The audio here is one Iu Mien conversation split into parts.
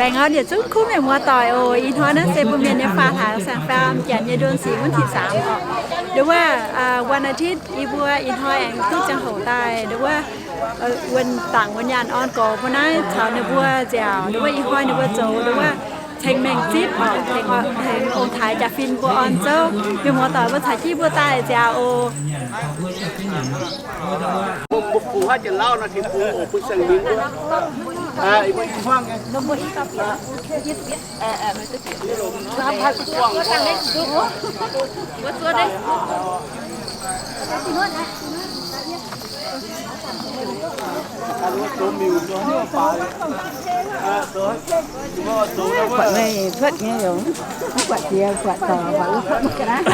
Baengh orn yietc zungv kuv mienh muoz-doic oc. Ih hnoi naaiv se mbuo mienh nyei faam hlaax saeng-faam janx nyei เดือนสี่ วันที่สาม oc. Nduov wuov วันอาทิตย์ yie mbuo ih hnoi aengx duqv ziangh hoc daaih nduov wuov wuonh dangc wuonh nyaanh orn gorx mbuo naaiv caux ninh mbuo nziaauc nduov wuov ih hnoi ninh mbuo zoux nduov wuov ceng mengh zipv oc, tengx ong-taaix jaa-fin mbuo orn zouv. Mienh muoz-doic mbuo caux jienv mbuo daaih nziaauc oc. Buatc meih cuotv nyei yaac mv buatc jiex, buatc dorc, buatc wuov cuotv mv ga'naaiv.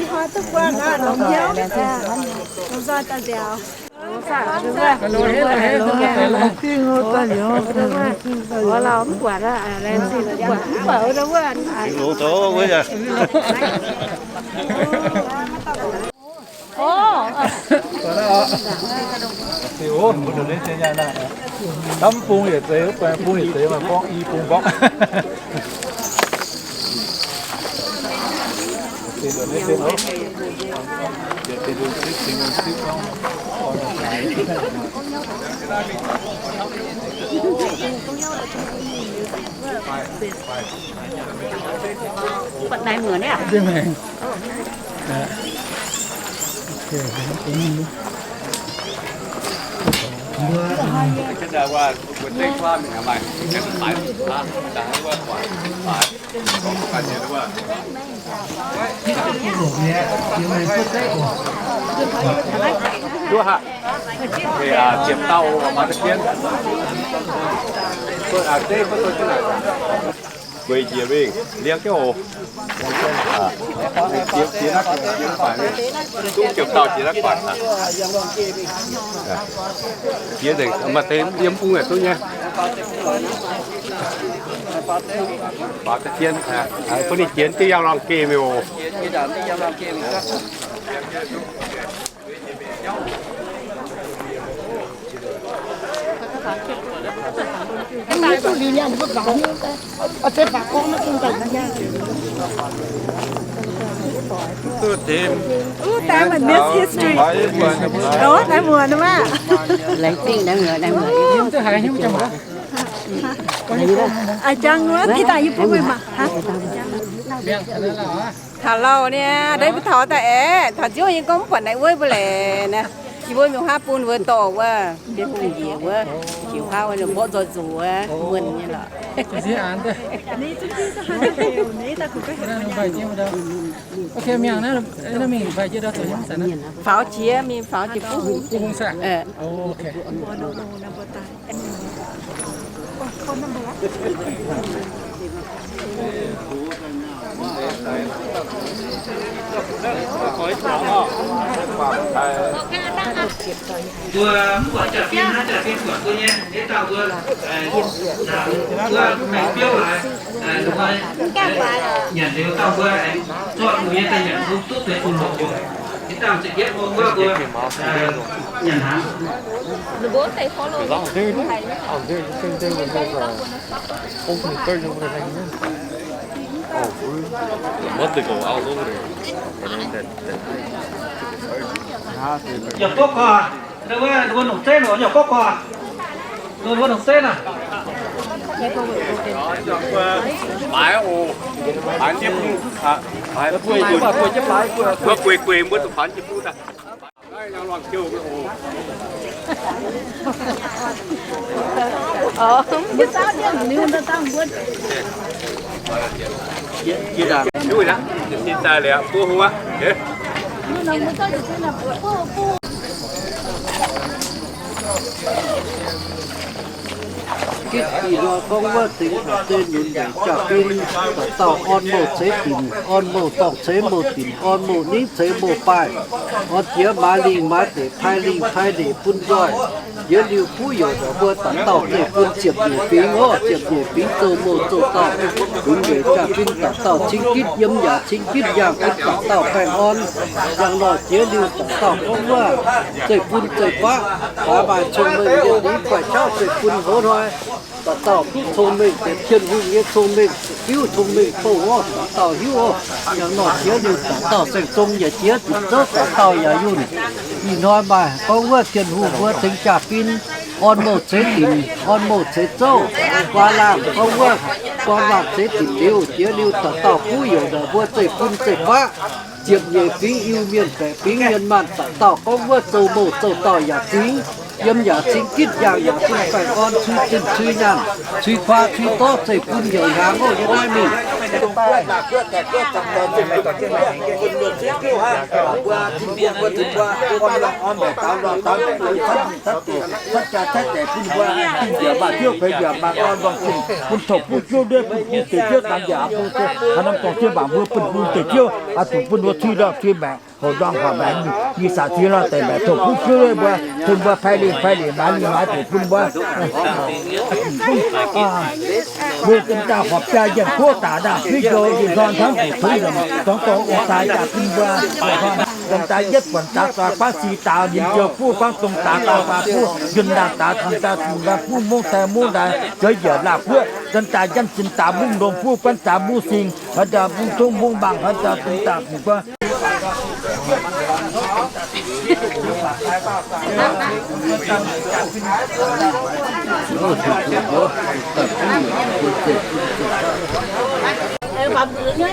Ih hnoi duqv buangh aqv, longx hnyouv, longx nzoih daaih nziaauc. Dam bung yietc zeiz, bung yietc zeiz maaih gorngv i bung mborqv. Duqv haic. Ziepc dauh oc, maaih deix dien. Weic njiec mingh liangv jienv oc. Jiex, jiex naaiv, jiex naaiv guaaic mingh. Duqv ziepc dauh jiex naaiv guaaic aqv. Jiex nzengc, maaih deix yiem bung yaac duqv nyei. Faaux deix dien, bun ninh jiex diuh yaangh lorngh geh mingh oc. Ui, daaih maaih Miss History. Ov, daaih muonz maah. Laengz zingh daaih muonz, daaih muonz. A'jang wuov, ti daaih yie bun meih mangc. Taux lauh niaa, daaih mbuo taux daaih aeqv, taux nziouv yie gorngv mv buatc naaiv wuov mbuo laeh naaiv. Yie mbuo mingh huaav bun wuov dorh wuov, mbienv hungh njiec wuov, jiuc huaav wuov mborqv nzoih zuqc wuov, muonc nyei lorqc. Faaux jiex mingh, faaux jiex bung. Mbuo mv buatc jaa-fin hnangv, jaa-fin buatc mbuo nyei, deix dauh mbuo, mbuo maengx biouv haic, nyanc liuz dauh mbuo, zorqv mbuo nyei daaih nyanc bung duqv deix bung longx oc. Deix dauh za'yietv mbuo mbuo nyanc hnaangx. Yaac gorngv gorx, wuov nongc zeiv nor, yaac gorngv gorx, wuov nongc zeiv nor. Maiv oc, maiv jienv bung, maiv gueix gueix, mbuo zuqc faaux jienv bung daaih. Gitv ih nor gorngv wuov deix daaih deix nunc yaac jaa-fin, dauh dauh orn mouh ceix dinc, orn mouh dorngh ceix mouh dinc, orn mouh ningv ceix mouh baaih, orn jiex maaiz lingh maaiz deic, pai lingh pai leic bun nzoih. Jiex liuz buv youc nzac mbuo dauh dauh zeiv bun ziepc nyeic fingx oc, ziepc nyeic fingx zoux mouh zoux dauh, lunx weic jaa-fin dauh dauh cing gitv yiem yaac cing gitv yaangh bun dauh dauh baengh orn. Yangh nor jiex liuz dauh dauh gorngv wuov zeiv bun zeiv baqv, daaih maaih cong-mengh yietc liuz guaix jauv zeiv bun hoz hnoi. Dauh dauh cong-mengh, Tin-Hungh nyei cong-mengh, hiuv cong-mengh bouh orv, dauh dauh hiuv orv. Yangh nor jiex liuz dauh dauh saeng-zong yaac jiex, zunc zouv dauh dauh yaac yunh. Ih hnoi maaih gorngv wuov Tin-Hungh mbuo tengx jaa-fin, orn mouh ceix dinc, orn mouh ceix zouv, guaa laangh gorngv wuov, guaa laangh ceix dinc liuz, jiex liuz dauh dauh kuv youc naaic mbuo zeiv-fun zeiv-faqv, ziepc nyeic fingx Iu-Mienh, baeqc fingx mienh maanh, dauh dauh gorngv wuov zoux mouh zoux dauh yaac fingx, yiem yaac cing, gitv yaangh yaac fun-faeng orn, cui zinh cui nyaanh, cui kuaa cui dorv, zeiv-fun youc hnyangx oc, yiem naaiv mingh. Bun tongx buv juov nduov, bun buv deix juov dangx njiec bun se, haaix norm dorngx jienv mangc mbuo bun buv deix juov, aa, zuqc bun mbuo cui ndorm cui maengc, hoc ndorm hoc maengc, ih zanc cui ndorm deix maengc, tongx buv juov nduov mbuo, bun mbuo paaiv lingh paaiv lingc, maaiz lingh maaiz deix bun mbuo. Mbuo domh daaih horpc jaa yienh gouv daaih ndaangc fiuv njoux, ih hnoi hnamv zuqc tengx nzengc dorngx dorngx ong-taaix jaa bun mbuo. Domh daaih yietv buonc daaix zoih baav si daaix, ninh joux buv baav dongh daaix daaih faaux buv, njunh ndaangc daaix, zunc daaih zunc daaih, buv mungv daaih mungv daaih, zoux njiec laah buov, domh daaih janv zinh daaix mungv ndongc buv, buonv daaix mungv sing, haaix daaih mungv tongv mungv mangc, haaix daaih domh daaih fungc guon.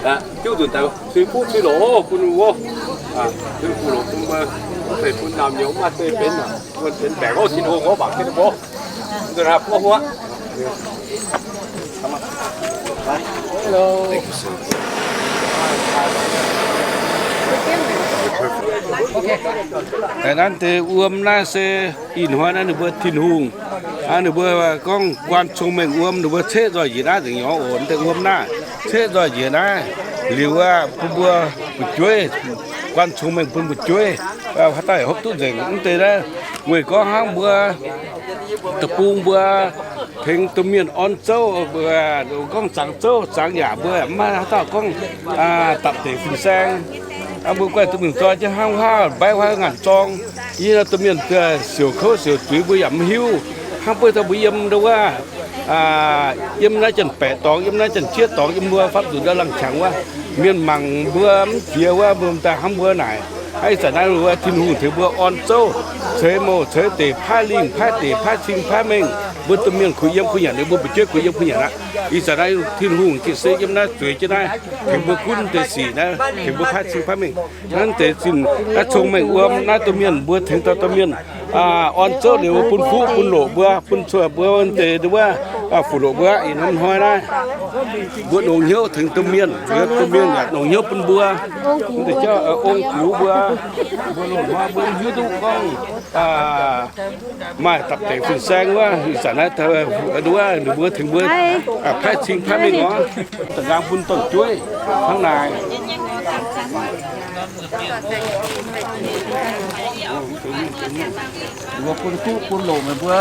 Aa, jiuv nzunc daaih cui buv cui loc bun wuov. Aa, cui buv loc bun wuov, ceix bun naamh nyouz maaih zeiv benx, wuov benx baengc oc, Tin-Hungh oc, mangc jienv mbuo. Nzunc haaix buov huov. Naaiv deix wuom naaiv se ih hnoi naaiv ninh mbuo Tin-Hungh, aa, ninh mbuo gorngv guanh cong-mengh wuom, ninh mbuo ceqv nzoih njiec naaiv nzengc nyei oc. Deix wuom naaiv ceqv nzoih njiec naaiv liuz aqv, bun mbuo fu'jueiv, guanh cong-mengh bun fu'jueiv, haaix dauh hopv duqv nzengc. Mv deix naaiv weic gorngv hnangv mbuo deic-bung mbuo tengx domh mienh orn zouv, mbuo gorngv zangx zouv zangx yaac mbuo maiv haaix dauh gorngv dapc deix fin-saeng. Mbuo guanh domh mienh zoi jienv hnangv huaav mbaiv huaav ngaanc zorng, yie domh mienh siouc kouv siouc zuiz mbuo yaac mv hiuv. Hnangv beiv dauh mbuo yiem ndo wuov, yiem naaiv janx-baeqc dorngx, yiem naaiv janx-jieqv dorngx, yiem mbuo fapv nzunc ndau langh qangx wuov, mienh mangc mbuo mv jiex wuov, mbuo m'daaih hnamv mbuo naaic. Ih zanc naaiv wuov Tin-Hungh tengx mbuo orn zouv, ceix mouc ceix deic, paaiv lingh paaiv deic, paaiv cing paaiv mengh, mbuo domh mienh kuh yiem kuh nyanc, mbuo fu'jueiv kuh yiem kuh nyanc aqv. Ih zanc naaiv Tin-Hungh gengh se yiem naaiv zueiz jienv naaiv tengx mbuo gunv deix sic naaiv, tengx mbuo paaiv cing paaiv mengh. Naaiv deix zinh naaiv cong-mengh wuom naaiv domh mienh mbuo tengx dauh domh mienh orn zouv liuz bun fuqv bun loqc mbuo, bun cuotv mbuo deix wuov fuqv loqc mbuo. Ih hnoi naaiv mbuo longc hnyouv tengx domh mienh, domh mienh yaac longc hnyouv bun mbuo. Ong-gux mbuo, mbuo longc hnyouv mbuo hiuv duqv gorngv maaih dapc deix fin-saeng wuov, ih zanc naaiv wuov ninh mbuo tengx mbuo paaiv cing paaiv mengh orv, da'nqaang bun domh jueiv hnangv naaic. Mbuo bun fuqv bun loqc meih mbuo.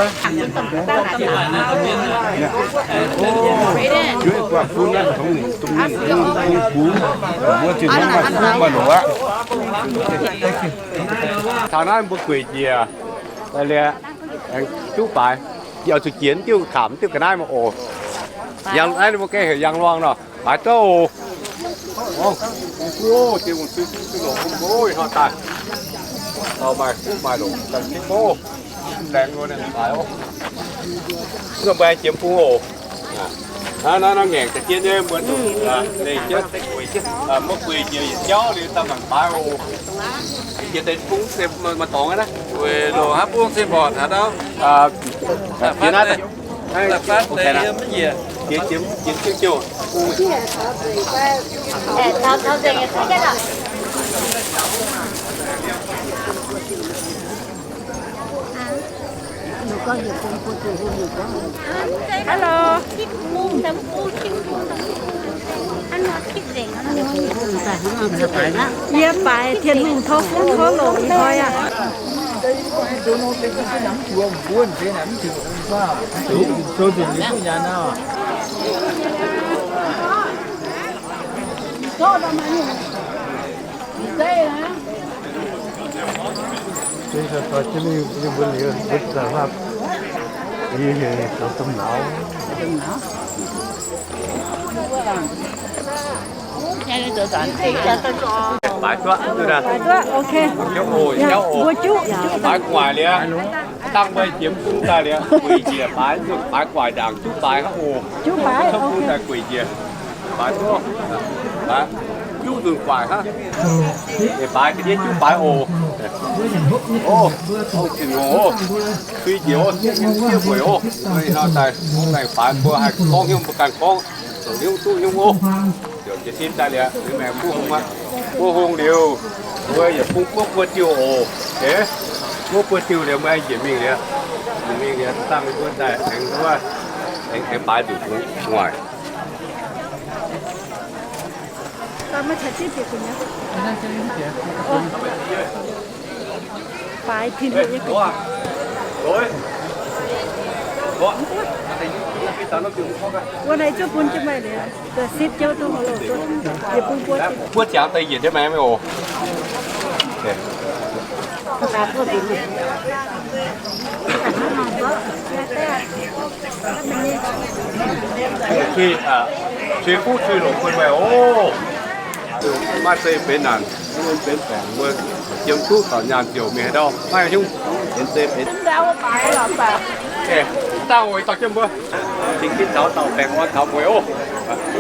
Jueiv guangc bun naaiv tongx ninh domh mienh ong-gux, mbuo zinh hnangv maaih fuqv maaih loqc aqv. Taux naaiv mbuo gueic njiec, aengx duqv baaix, yie oix zuqc jiex diuh kamx diuh ga'naaiv mingh oc. Yangh naaiv mbuo gaengh heuc Yangh Luangh nor, baaix zouv oc. Maaih fuqv maaih loqc, laengz wuov ninh baaix oc. Mbuo jiex bung oc. Naaiv, naaiv, naaiv ngaengc da'jien nyei mbuo, leih jienv, mbuo gueic njiec yietc jauv liuz daaih mangc baaix oc. Jiex deix bung se maaih dorngx naaiv. Weic loc haaix bung se mborqc haaix dauh? Jiex naaiv, jiex, jiex, jiex jienv jouh. Hello. Yie baaix Tin-Hungh tov fuqv tov loqc ih hnoi aqv. Baaix duqv, baaix duqv, ok. Mbuo juqv, baaix gu'nguaaic liuz, dangh mbuo jiex mv bung daaih liuz, gueic njiec baaix, baaix gu'nguaaic ndaangc juqv baaix hnangv oc. Juqv baaix, ok. Gueic njiec, baaix duqv, baaix juqv nzunc gu'nguaaic hnangv. Baaix ga'ndiev juqv baaix oc. O, o, zinh hoc oc. Gueic njiec oc, gueic oc. Hnangv daaih, daaih baaix mbuo haih gorngv hnyouv mbuo ganh gorngv, zoux hnyouv duqv hnyouv oc. Ziouc jiez sin daaih liuz, liuz maengx buov hung aqv. Buov hung liuz, mbuo yietc bung buov buo diuh oc. Buov buo diuh liuz, mbuo njiec mingh liuz, njiec mingh liuz, dangh mbuo daaih aengx wuov, aengx, aengx baaix nzunc gu'nguaaic. Buov ziangx daaih yietc nyei maengx oc. Cui, cui fuqv cui longc bun meih oc. Maiv zeiz benx naanc, maiv benx baengc, mbuo jiem duqv taux nyaanh ziouc mingh haaix ndau maiv hiuv. Benx zeiz benx. Dangh oix dorh jienv mbuo cingx ginv taux dauh baengh orn taux mueiz oc.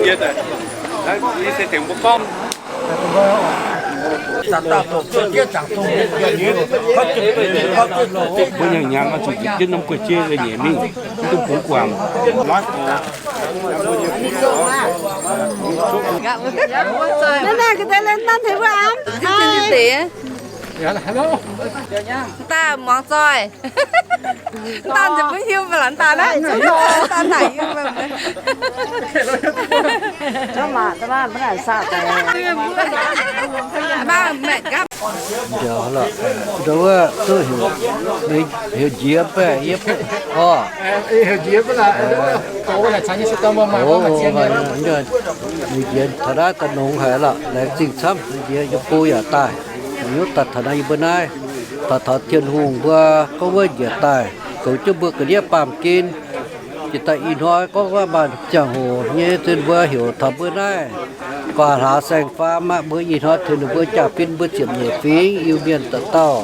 Yie se tengx mbuo gorngv. Mbuo nyei hnyangx oix zuqc njiec jienv norm guei-jeiv nyei mingh, mv duqv bungx guangc. Naaiv ga'deix lai daaih tengx mbuo amv. Daaih muangx zoih. Daaih nzengc mbuo hiuv mv baac daaih naaiv, daaih naaic hiuv. Nduov wuov duqv heuc, heuc njiec mv baac yie orv. Ninh njiec taux naaiv daaih nongx haic lorqc, laengz zingh camv, njiec yie bung yaac daaih. Hnyouv daaih taux naaiv yie mbuo naaiv, taux taux Tin-Hungh mbuo gorngv wuov njiec daaih, goux jienv mbuo ga'ndiev baamh gen. Jiex daaih ih hnoi gorngv wuov maaih ziangh hoc nyei, zinh mbuo heuc taux mbuo naaiv guaax hlaax saeng-faam aqv. Mbuo ih hnoi tengx ninh mbuo jaa-fin mbuo ziepc nyeic fingx Iu-Mienh dauh dauh,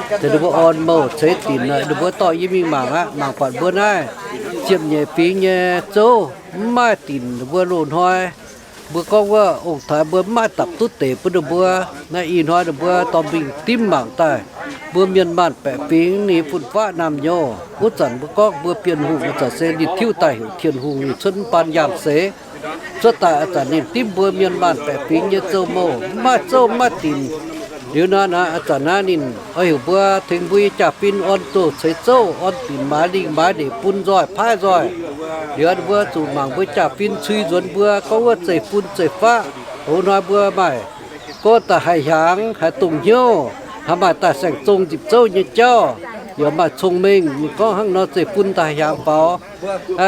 tengx ninh mbuo orn mouh ceix dinc. Ninh mbuo dorh yie mingh mangc aqv. Mangc buatc mbuo naaiv ziepc nyeic fingx nyei zouv mv maaih dinc. Ninh mbuo loz-hnoi mbuo gorngv wuov ong-taaix mbuo mv maaih dapc duqv deix bun ninh mbuo. Naaiv ih hnoi ninh mbuo dorh mingh dimv mangc daaih, mbuo mienh maanh baeqc fingx ninh fun-faqv naamh nyouz. Wuov zanc mbuo gorngv mbuo Bienh Hungh ih zanc se ninh tiuv daaih heuc Tin-Hungh, ninh cuotv mv baan nyaanh seix. Cuotv daaih ih zanc ninh dimv mbuo mienh maanh baeqc fingx nyei zouv mouh, mv maaih zouv mv maaih dinc. Liuz naaiv, ih zanc naaiv ninh oix heuc mbuo tengx mbuo nyei jaa-fin orn doz ceix zouv, orn dinc maaiz lingh maaiz ndeic bun nzoih paaiv nzoih. Liuz mbuo zuqc mangc mbuo jaa-fin cui nzuonx mbuo gorngv wuov zeiv-fun zeiv-faqv. Hoz hnoi mbuo maaih gorngv daaih haih hiaangx, haih dongh hnyouv, haih maaih daaih saeng-zong nzipc zouv nyei jauv, yaac maaih cong-mengh. Ninh gorngv hnangv nor zeiv-fun daaih haih hiaangx faaux.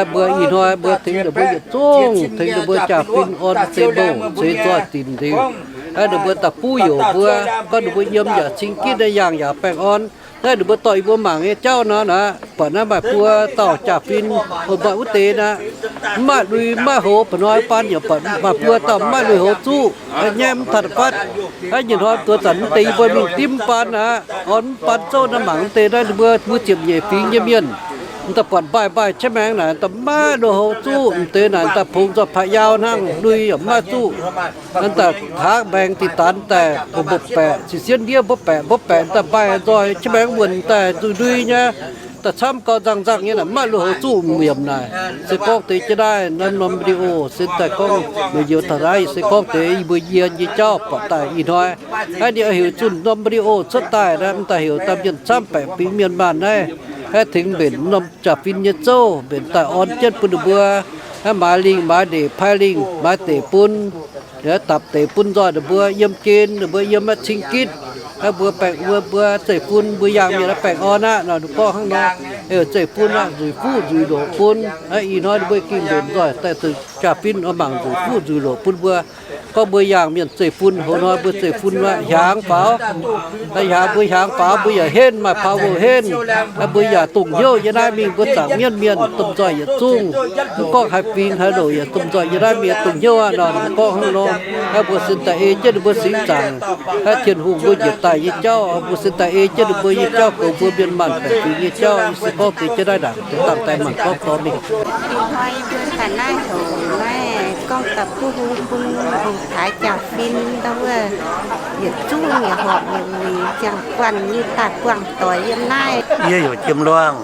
Mbuo ih hnoi mbuo tengx ninh mbuo yietc zungv, tengx ninh mbuo jaa-fin orn ceix mouh ceix nzoih dinc liuz, ninh mbuo daaih buv youc mbuo, gorngv ninh mbuo yiem yaac cing gitv nyei, yangh yaac baengh orn. Naaiv ninh mbuo dorh yie mbuo mangc nyei jauv nor naaic, buatc naaiv maaih buo dauh jaa-fin, maaih wuov deix naaic, mv maaih lui mv maaih hoz. Ba'hnoi baan yaac buatc maaih buo dauh mv maaih lui hoz zuqv, nyaiv mv taux fatv. Naaiv nyei hnoi duqv zanc mv deix yie mbuo mingh dimv mv baan aqv, orn mv baan zouv naaiv, mangc mv deix naaiv ninh mbuo, mbuo ziepc nyeic fingx nyei mienh. Mv daaih buatc mbaih mbaih qiex maengx naaic, daaih mv maaih lui hoz zuqv. Mv deix naaic daaih pongx nzoih paaix yaau hnangv, lui yaac mv maaih zuqv. Naaiv daaih hnangv maengx dinh daanz daaih mbopv baeqc, ziqc siev ndiev mbopv baeqc mbopv baeqc, daaih mbaih nzoih qiex maengx wuonc daaih ndui ndui nyei. Daaih camv gau nzangh nzangh nyei naaic, mv maaih lui hoz zuqv yiemc naaic. Se gorngv deix jienv naaiv norm video se daaih gorngv meih njoux taux naaiv, se gorngv deix yie mbuo yie nyei jauv buatc daaih ih hnoi. Naaiv ninh oix heuc zunh norm video cuotv daaih naaiv, mv daaih heuc daaih mienh camv baeqc fingx mienh maanh naaiv, haih tengx mbenc norm jaa-fin nyei zouv, mbenc daaih orn jienv bun ninh mbuo, haih maaiz lingh maaiz ndeic, pai lingh maaiz deic bun, dapc deic bun nzoih ninh mbuo yiem gen, ninh mbuo yiem maiv cing gitv. Naaiv mbuo baengh wuom mbuo zeiv-fun mbuo yangh mienh naaiv baengh orn aqv nor, ninh gorngv hnangv nor, zeiv-fun aqv, nzueic fuqv nzueic loqc bun. Naaiv ih hnoi ninh mbuo gengh mbenc nzoih daaih zuqc jaa-fin oix mangc nzueic fuqv nzueic loqc bun mbuo. Gorngv mbuo yangh mienh zeiv-fun, hoz hnoi mbuo zeiv-fun aqv, hiaangx faaux. Naaiv hiaangx mbuo hiaangx faaux, mbuo yaac henv, maaih power henv. Mbuo yaac dongh hnyouv yiem naaiv mingh, mbuo zaangc mienv mienh domh nzoih yietc zungv. Mv gorngv haaix fingx haaix louc yaac domh nzoih yiem naaiv mingh dongh hnyouv aqv nor, gorngv hnangv nor. Naaiv mbuo sin daaih ei jienv ninh mbuo singx zaangc. Naaiv Tin-Hungh mbuo njiec daaih nyei jauv, mbuo sin daaih ei jienv ninh mbuo nyei jauv, goux mbuo mienh maanh baeqc fingx nyei jauv. Yie se gorngv deix jienv naaiv ndaangc, deix dangh daaih mangc gorngv dorn mingh. Ih hnoi mbuo daaih naaiv houc naaiv gorngv daaih buv hung bun ong-taaix jaa-fin ndau wuov, yietc zungv yietc horpc yietc wuic ziangh guanh nyei daaih buangh doic yiem naaiv. Yie heuc Jiem Luangh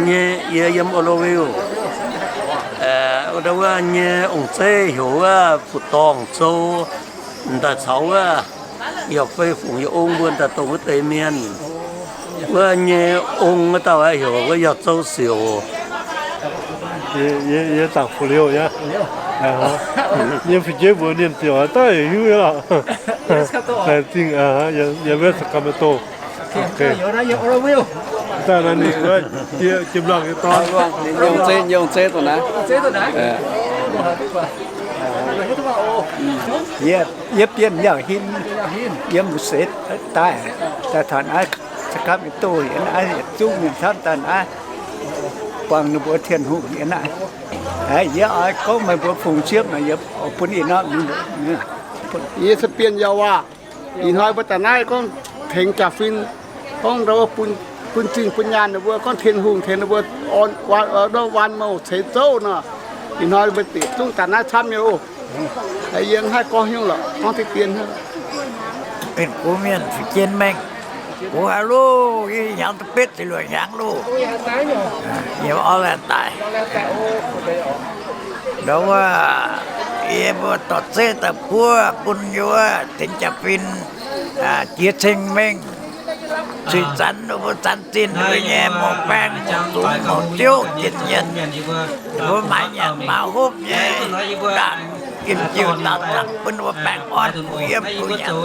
nyei, yie yiem Oroville. Ndau wuov nyei ong-zeiv heuc wuov Fu Dorngh Zou, daaih caux wuov Yauh Fei Fungc nyei ong mbuo daaih dongh wuov deix mienh. Wuov nyei ong wuov dauh heuc wuov Yauh Zou Siouc. Yie zaangc Fu Liouh aqv. Yie fu'jueiv mbuox ninh ziouc daaih hiuv lorqc. Laengz zingh, yie wuov Sacramento. Daaih naaiv ninh wuov Jiem Luangh nyei dorn. Yie, yie Bienh Yauh Hin, yiem seix daaih, daaih taux naaiv Sacramento yiem naaiv yietc zungv mienh camv daaih naaiv buangh ninh mbuo Tin-Hungh yiem naaiv. Yie oix gorngv meih mbuo fungx siepv, yie oix bun ih norm mingh. Yie se Bienh Yauh aac. Ih hnoi mbuo daaih naaiv gorngv tengx jaa-fin, gorngv bun zingh bun nyaanh ninh mbuo, gorngv Tin-Hungh tengx ninh mbuo waanc mouh ceix zouv nor. Ih hnoi mbuo yietc zungv daaih naaiv camv nyei oc. Yie haih gorngv hnyouv lorqc, gorngv deix dien hnangv. Bun gux mienh fu'jueiv mengh. Gux haaix loh, yie hnyangx duqv betv ziepc luoqc hnyangx loh. Yie Auckland daaih. Ndau wuov, yie mbuo dorh zeiv daaih buov bun yie wuov tengx jaa-fin jiex ceng mengh. Zuiz zanc mbuo zanc zinh mbuo nyei mouc baeng mouc zungx mouc ziouv jiex nyienc, mbuo maaiz nyanc maaiz hopv nyei, ndaangc yiem jiu daauh zanc bun mbuo baengh orn kuh yiem kuh nyanc.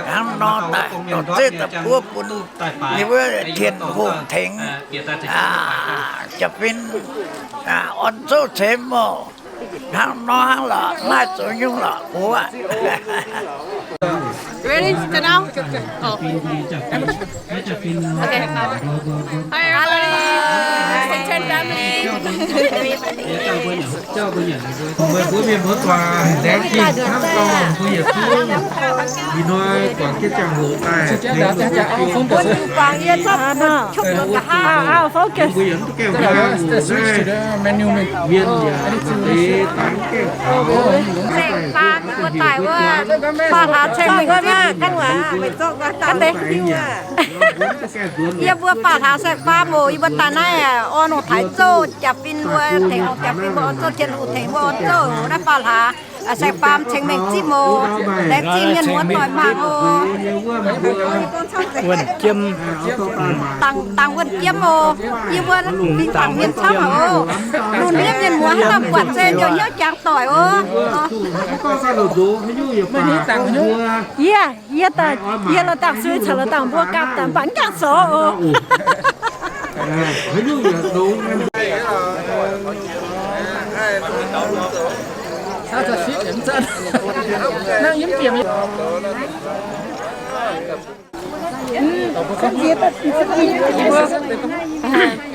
Hnangv nor daaih dorh zeiv daaih buov bun yie wuov Tin-Hungh tengx jaa-fin orn zouv ceix mouh. Hnangv nor hnangv lorqc, maiv zoux nyungc lorqc, gux aac. Ready? Sit down. Oh. Okay. Hi, everybody. Sing Chen family. Meih mbuo mienh muoz-doic laengz zingh hnamv dorh mbuo yietc zungv ih hnoi guangc jienv ziangh hoc daaih tengx mbuo. Mbuo yietc zungv gaengh mienh yaac deix dangx gaengh taux. Saeng-faam mbuo daaih wuov, faam hlaax ceng mengh zipv. Yie mbuo faam hlaax saeng-faam oc. Yie mbuo daaih naaiv orn ong-taaix zouv, jaa-fin mbuo tengx ong, jaa-fin mbuo orn zouv, Tin-Hungh tengx mbuo orn zouv. Naaiv faam hlaax saeng-faam ceng mengh zipv oc. Laengz zingh mienh muoz-doic mangc oc. Wuonh jiem. Dangh, dangh wuonh jiem oc. Yie mbuo fingx dangh mienh camv oc. Lunx mienh, mienh muoz haaix dauh buatc se njoux hnyouv jangx doic oc. Yie, yie daaih, yie la'dangh sui caux la'dangh mbuo gapv daaih mv baac mv jangx zoux oc.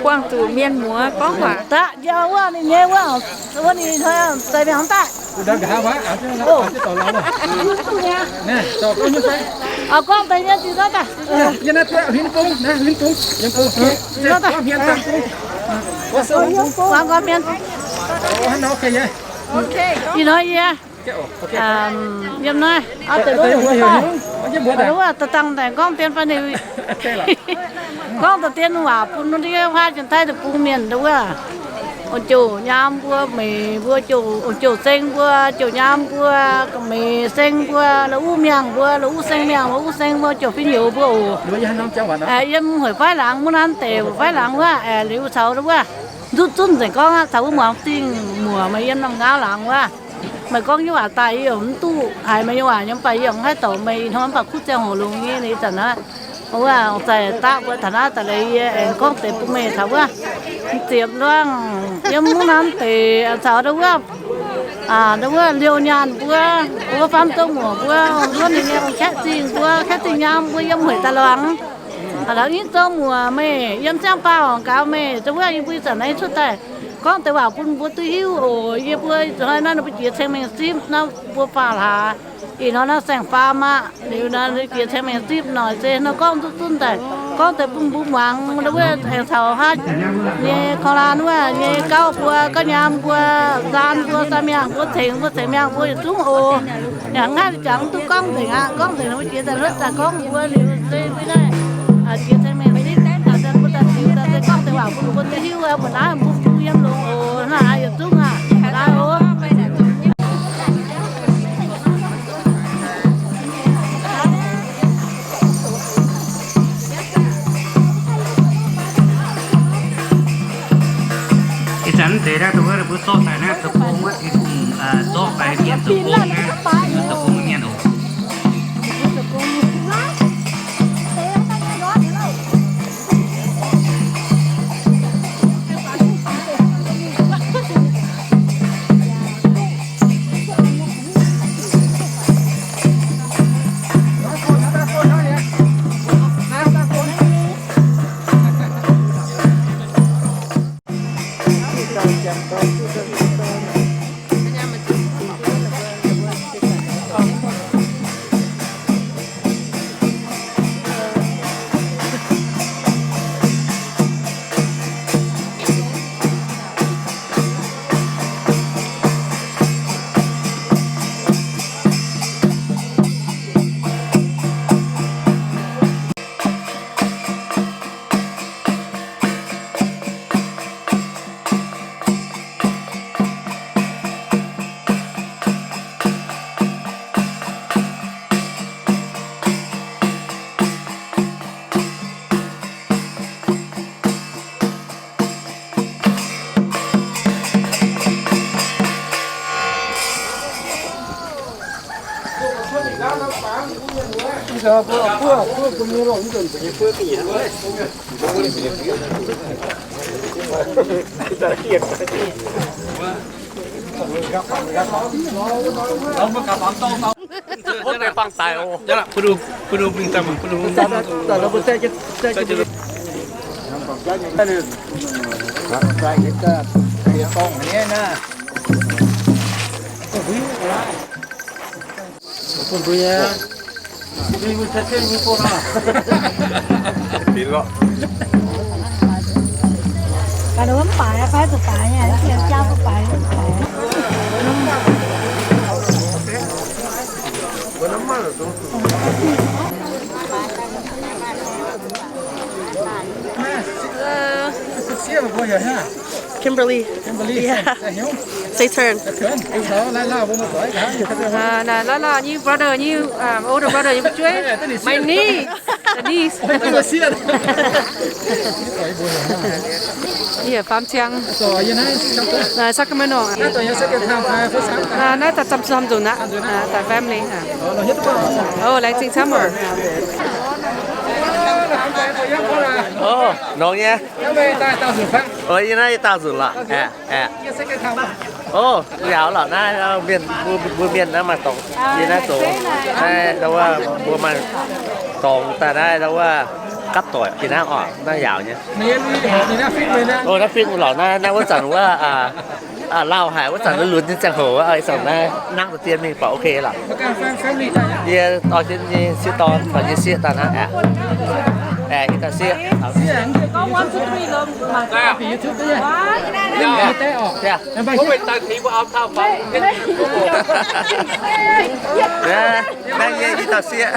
Buangh zuqc mienh muoz gorngv waac. Da'nyeic wuov ninh nyei wuov, wuov ninh hnoi zeix mingh daaih. Gorngv deix nyei daaih. Ih hnoi yie yiem naaiv, wuov da'dangh daaih gorngv dien fai ninh gorngv da'dien waac bun ndiev huaav Janx-Taiv deic-bung mienh wuov, ong-jouh nyaam mbuo, meix mbuo, ong-jouh seng mbuo, jouh nyaam mbuo, meix seng mbuo, la'uv miangh mbuo, la'uv seng miangh, la'uv seng mbuo, jouh fin-youz mbuo oc. Yiem Hueic Faix Laangz, Mungv Naanv deic Hueic Faix Laangz wuov, liuz caux wuov nzuqv zunv nzengc gorngv aqv, caux wuov muangx dingh muoc meih yiem norm ngaauv laangz wuov. Meih gorngv nyei waac daaih yie yaac mv duqv haiz meih nyei waac nyei, mv baac yie yaac mv haih dorc meih. Ih hnoi mv baac kuv ziangh hoc longx nyei, ih zanc aqv, wuov zai daqv mbuo taux naaiv daaih leiz yie aengx gorngv deix bun meih taux wuov. Ziepc luangh yiem Mungv Naanv deic caux wuov, Wuov liouh nyaanh mbuo, wuov faam zong muoc mbuo, wuov ninh nyei kaeqv zingh mbuo, kaeqv zingh nyaam mbuo yiem hueic daaih longx. Aa, lorz yie zong muoc meih yiem ziangh baauh gaux meih, zong wuov yie mbuo ih zanc naaiv cuotv daaih gorngv deix waac bun mbuo duqv hiuv oc. Yie mbuo ih zanc naaiv ninh mbuo jiex ceng mengh zipv naaiv mbuo faam hlaax. Ih hnoi naaiv saeng-faam aqv, liuz naaiv jiex ceng mengh zipv noic se nor gorngv duqv zunv daaih, gorngv deix bun mbuo muangx wuov aengx caux haav nyei korv-laanh wuov nyei gauv mbuo, gauv nyaam mbuo, nzaan mbuo, saeng miangh mbuo, ceng mbuo, ceng miangh mbuo yietc zungv oc. Yaac mv haih jangx duqv gorngv nzengc aqv. Gorngv nzengc mbuo jiex daaih hluotv daaih gorngv mbuo liuz se mbuo naaiv jiex ceng mengh zipv daaih, mbuo daaih ziux daaih se gorngv deix waac bun mbuo duqv hiuv aqv. Mbuo naaiv mbuo bung yiem longx oc. Naaiv yietc zungv aqv. Naaiv oc. Ih zanc deix naaiv dongh wuov mbuo zorqv daaih naaiv deic-bung wuov, zorqv daaih mienh deic-bung naaiv, deic-bung mienh oc. Hello. Kimberly. Kimberly. Yeah. Say turn. Naaiv Laa Laa nyei brother nyei, um, older brother nyei fu'jueiv. My niece. The niece. Yie faam ziangx. Sacramento. Naaiv daaih camv-camv nzunc aqv. Daaih family. O, laengz zingh camv oc. O, nongx nyei. O, yie naaiv yie daauh nzunc lorqc. Aeqv, aeqv. O, nziaauc lorqc naaiv, mienh, mbuo mienh naaiv maaih dorngx yie naaiv zoux. Naaiv ndau wuov mbuo maaih dorngx daaih naaiv ndau wuov gapv doic yie naaiv oc, naaiv nziaauc nyei. O, naaiv fitv lorqc naaiv, naaiv wuov zanc wuov, lauh haic wuov zanc lunx nyei ziangh hoc, ih zanc naaiv nangv deix dien mingh buatc ok lorqc. Yie dorh jienv nyei sieqv dorn caux nyei sieqv daaih naaiv aeqv. Aeqv, yie dauh sieqv. Naaiv yie, yie dauh sieqv.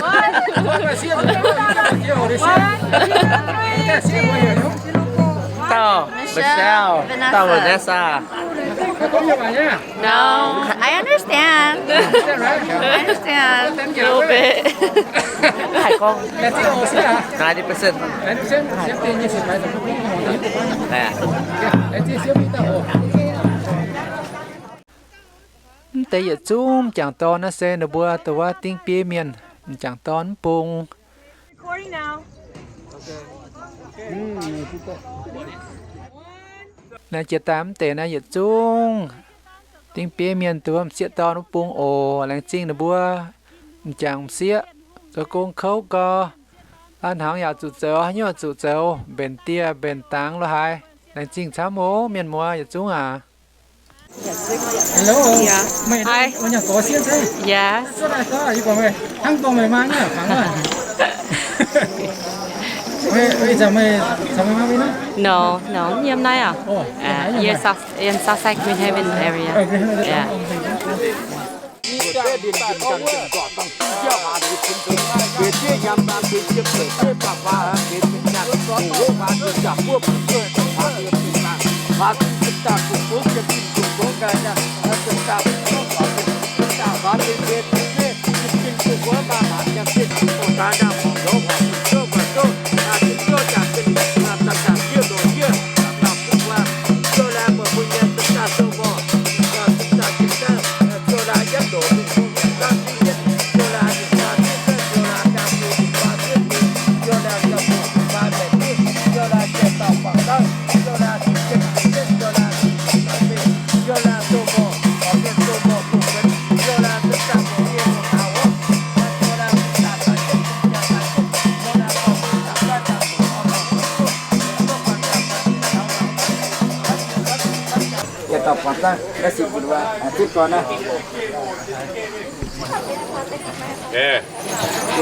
Dauh Michelle, dauh Vanessa. No, I understand. I understand. Little bit. Haih gorngv. Ninety percent. Mv deix yietc zungv m'jangc dorn naaiv se ninh mbuo dongh wuov dingv bieiv mienh, m'jangc dorn mv bung. Naaiv jiex daaih mv deix naaiv yietc zungv dingv bieiv mienh duqv m'sieqv dorn wuov bung oc. Laengz zingh ninh mbuo m'jangc m'sieqv zoux gong kouv gau. Aa, hnangv yaac zuqc zoux, haaix nyungc zuqc zoux, mbenc dieh mbenc dangx lo haaix. Laengz zingh camv oc, mienh muoz yietc zungv aac. Hello. Yeah. Hi. Yes. No, no, yiem naaiv aac. Yiem South Side Green Haven area. Yeah.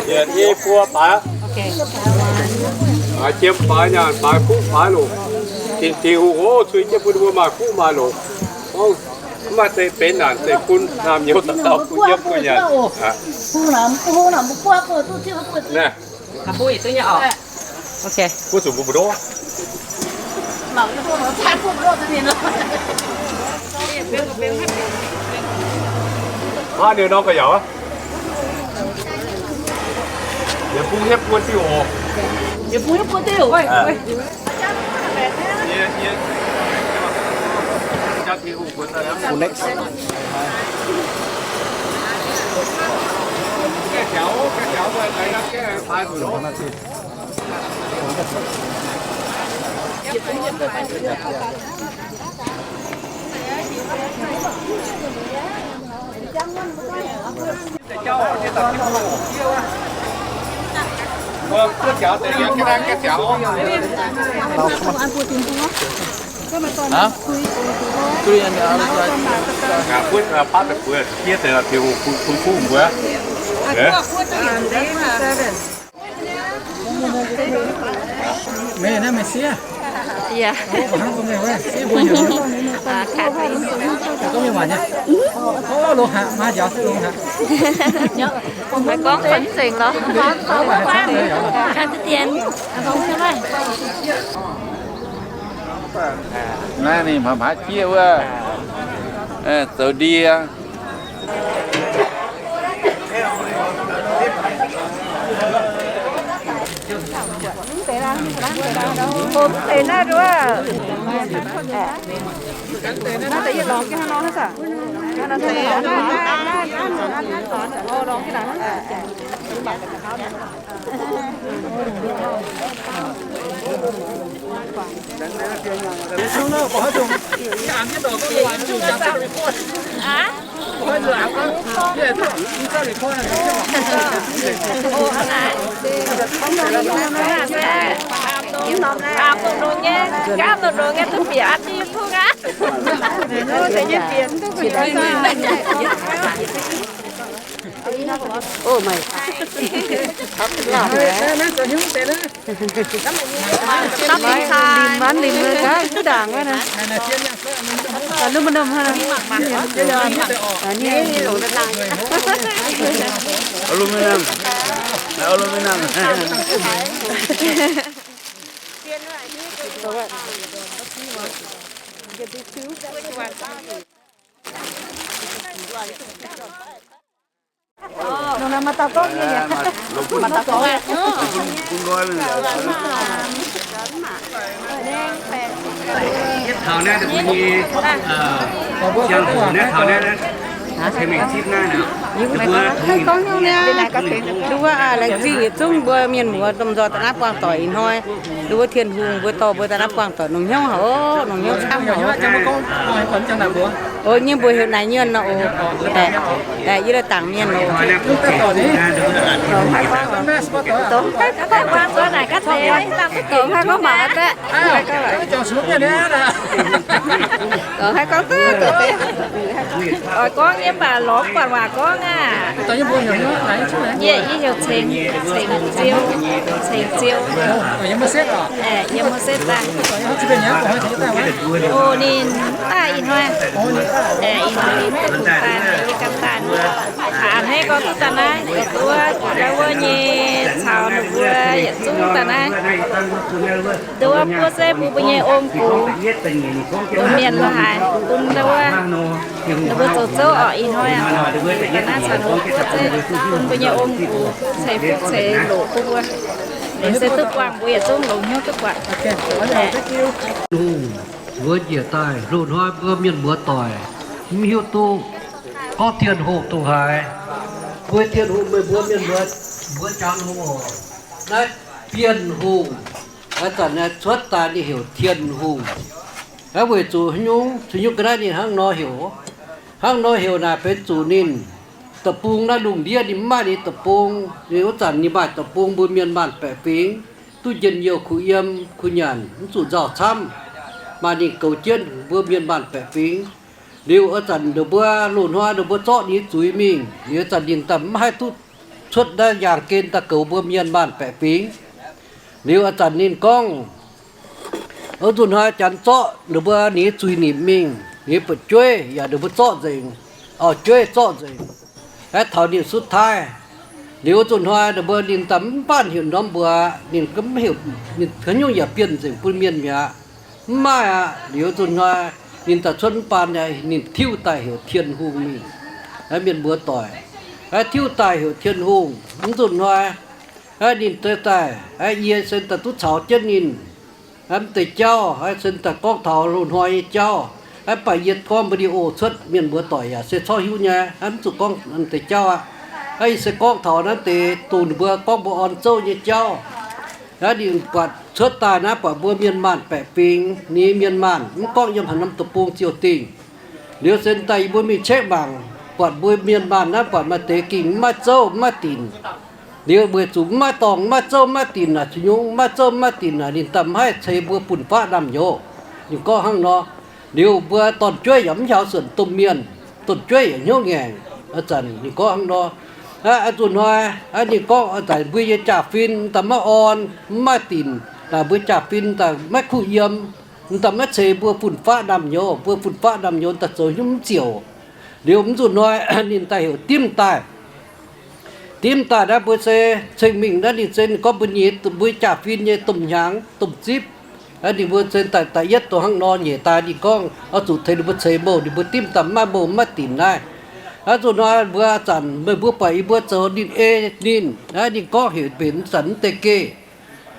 Yietc i buo baaix, jiem baaix, nyaanh baaix, kuv baaix loc. Tin-Hungh oc, cui jienv bun mbuo maaih kuv maaih loc. Gorngv mv maaih deix benx naanc deix bun, naamh nyouz dauh dauh bun yiem bun nyanc. Naaiv, buov zuqc mbuo mbu'ndongx. Hnangv naaiv nor ga'yaauc aqv. Yietc bung hietv buo diuh oc. Yietc bung hietv buo diuh. Meih naaiv meih sieqv? Yaac. Ov, hnangv duqv meih wuov sieqv mbuo nyei. Aa, Catherine. Duqv meih waanc nyei? Ov, longx haic, maa njaaux se longx haic. Meih gorngv kuonx nzengc lorqc. Ov, waac haic camv deix yaac. Naaiv ninh hmaaix hmaaix jieqv wuov, zoux ndie. Ov, meih. Limh mbaanv limh gaax, ndaangc wuov naaiv. Aluminum hnangv naaiv. Aluminum. Aluminum. Taux naaiv deix mbuo nyei, ziangh hoc naaiv taux naaiv, tengx mingh zipv naaiv nor. Mv gorngv hnyouv niaa, nduov wuov laengz zingh yietc zungv mbuo mienh muoz domh nzoih daaih naaiv buangh doic ih hnoi. Nduov wuov Tin-Hungh mbuo dorh mbuo daaih naaiv buangh doic longc hnyouv haic oc, longc hnyouv camv haic oc. Nyei mbuo heuc Naaic Nyuonh nor oc. Yie lai dangc mienh oc. Oix gorngv nyei mv baac lorz buatc waac gorngv aqv. Yie, yie heuc Ceng, Ceng Ziou, Ceng Ziou. Yie mv setv daaih. O, ninh daaih ih hnoi. Ih hnoi ninh duqv daaih, yie ganh daaih. Aa, hnangv gorngv duqv daaih naaiv, duqv wuov, ndau wuov nyei caux ninh mbuo yietc zungv daaih naaiv. Nduov wuov buov zeiv bun mbuo nyei ong-gux, domh mienh lo haaix bun ndau wuov ninh mbuo zoux zouv orqc. Ih hnoi daaih naaiv caux ninh mbuo buov zeiv bun mbuo nyei ong-gux ceix fuqv ceix loqc bun mbuo. Ninh se duqv buangh mbuo yietc zungv longc hnyouv duqv buatc. Hungh, mbuo njiec daaih loz-hnoi mbuo mienh muoz doic mv hiuv duqv gorngv Tin-Hungh dongh haaix. Mbuo Tin-Hungh meih mbuo mienh muoz, mbuo jangx hungh oc. Naaiv Bienh Hungh, aa, zanc naaiv cuotv daaih ninh heuc Tin-Hungh. Naaiv weic zuqc haaix nyungc, haaix nyungc ga'naaiv ninh hnangv nor heuc? Hnangv nor heuc naaic benx zuqc ninh deic-bung naaiv lungh ndiev ninh mv maaih ninh deic-bung. Ninh wuov zanc ninh maaih deic-bung mbuo mienh maanh baeqc fingx duqv njien-youh kuh yiem kuh nyanc mv zuqc nzauh camv. Maaih ninh goux jienv mbuo mienh maanh baeqc fingx. Liuz wuov zanc ninh mbuo loz-hnoi ninh mbuo zorqv ninh zuiz mingh. Liuz wuov zanc ninh daaih mv haih duqv cuotv naaiv yaangh gen daaih goux mbuo mienh maanh baeqc fingx. Liuz wuov zanc ninh gorngv, wuov nzunc hnoi janx zorqv ninh mbuo ninh zuiz nimc mingh, ninh buatc jueiv yaac ninh mbuo zorqv nzengc, auv-jueiv zorqv nzengc, aeqv, taux ninh สุดท้าย. Liuz wuov nzunc hnoi ninh mbuo ninh daaih mv baac heuc norm mbuox, ninh mv heuc, ninh haaix nyungc yaac bienh nzengc bun mienh mi'aqv. Mv maaih aqv. Liuz wuov nzunc hnoi ninh daaih cuotv mv baan, ninh tiuv daaih heuc Tin-Hungh mingh. Mienh muoz doic, aeqv, tiuv daaih heuc Tin-Hungh. Mv nzunc hnoi aeqv, ninh daaih, aeqv, yie se daaih duqv caux jienv ninh mv deix jauv, aeqv, se daaih gorngv taux loz-hnoi nyei jauv. Aeqv, baac yie gorngv mbuo ni o cuotv mienh muoz doic yaac se corc hiuv nyei. Aeqv, mv zuqc gorngv mv deix jauv aqv. Aeqv, yie se gorngv taux naaiv deix dongh ninh mbuo gorngv mbuo orn zouv nyei jauv. Aeqv, ninh buatc cuotv daaih naaiv buatc mbuo mienh maanh baeqc fingx, ninh mienh maanh mv gorngv yiem haaix norm deic-bung ziouc dingh. Liuz se daaih yie mbuo mingh check mangc, buatc mbuo mienh maanh naaiv buatc maaih deix gengh mv maaih zouv mv maaih dinc. Liuz weic zuqc mv maaih dorngh mv maaih zouv mv maaih dinc naaic, caux nyungc mv maaih zouv mv maaih dinc naaic ninh daaih mv haih ceix mbuo fun-faqv naamh nyouz. Ninh gorngv hnangv nor. Liuz mbuo dorn-jueiv yaac mv hiaaux suonc domh mienh, dorn-jueiv yaac hnyouv ngaengc. Aa, zanc ninh gorngv hnangv nor. Aa, nzunc hnoi, aa, ninh gorngv, aa, zanc mbuo nyei jaa-fin daaih maiv orn, mv maaih dinc, naaic mbuo jaa-fin daaih maiv kuh yiem, daaih maiv ceix mbuo fun-faqv naamh nyouz, mbuo fun-faqv naamh nyouz daaih zoux hnyouv mv ziouc. Liuz mv nzunc hnoi ninh daaih heuc dimv daaih. Dimv daaih naaiv mbuo se ceng mingh naaiv ninh se ninh gorngv mbuo nyei, mbuo jaa-fin nyei domh hnyangx domh zipv. Ninh mbuo se daaih da'yietv dongh hnangv nor nyeic daaih ninh gorngv oix zuqc tengx ninh mbuo ceix mouh, ninh mbuo dimv daaih mv maaih mouh mv maaih dinc naaiv. Aa, nzunc hnoi mbuo zanc meih mbuo buatc yie mbuo zoux ninh ei ninh, aa, ninh gorngv heuc mbenc zanc mv deix geh.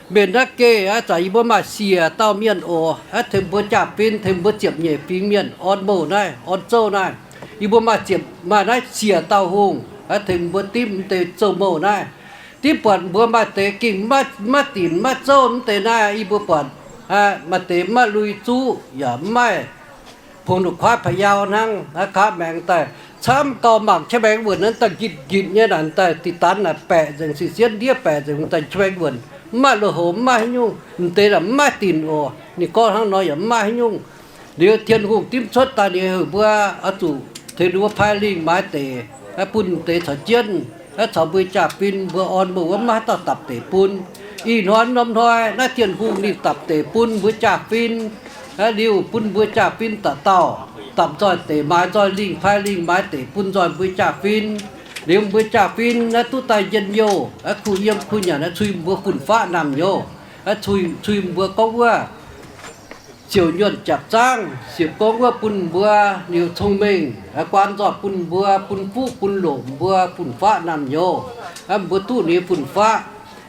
Mbenc naaiv geh, aa, zanc yie mbuo maaih siec dauh mienh oc, aa, tengx mbuo jaa-fin, tengx mbuo ziepc nyeic fingx mienh orn mouh naaiv, orn zouv naaiv. Yie mbuo maaih ziepc, maaih naaiv siec dauh hungh, aa, tengx mbuo dimv mv deix zouv-mouh naaiv. Dimv buatc mbuo maaih deix gengh maiv, maiv dinc maiv zouv mv deix naaiv, yie mbuo buatc, aa, maaih deix maiv lui zuqv yaac mv maaih pongx nduqc kuaaiv pa'yaau hnangv, aa, kaav maengx daaih camv gauh mangc qiex maengx wuonc naaiv daaih nqitv nqitv nyei naaic daaih diqc daanz naaic baeqc nzengc, sic siev ndiev baeqc nzengc, daaih qiex maengx wuonc, mv maaih lui-houx, mv maaih haaix nyungc, m'deix naaic mv maaih dinc oc. Ninh gorngv hnangv nor yaac mv maaih haaix nyungc. Liuz Tin-Hungh dimv cuotv daaih ninh heuc mbuo oix zuqc tengx ninh mbuo paaiv lingh maaiz deic, aa, bun m'deix caux jienv, aa, caux mbuo jaa-fin mbuo orn mouh wuov maiv haaix dauh dapc deic bun. Ih hnoi norm hnoi naaiv Tin-Hungh ninh dapc deic bun mbuo jaa-fin, aa, liuz bun mbuo jaa-fin dauh dauh dapc nzoih deic maaiz nzoih lingh, paaiv lingh maaiz deic bun nzoih mbuo jaa-fin. Liuz mbuo jaa-fin naaiv duqv daaih njien-youh, aa, kuh yiem kuh nyanc, aa, cui mbuo fun-faqv naamh nyouz, aa, cui, cui mbuo gorngv wuov siouc nyuonh japc zaangv, siouc gorngv wuov bun mbuo liuz cong-mengh, aa, guaan nzoih bun mbuo, bun fuqv bun loc mbuo fun-faqv naamh nyouz, aa, mbuo duqv ninh fun-faqv.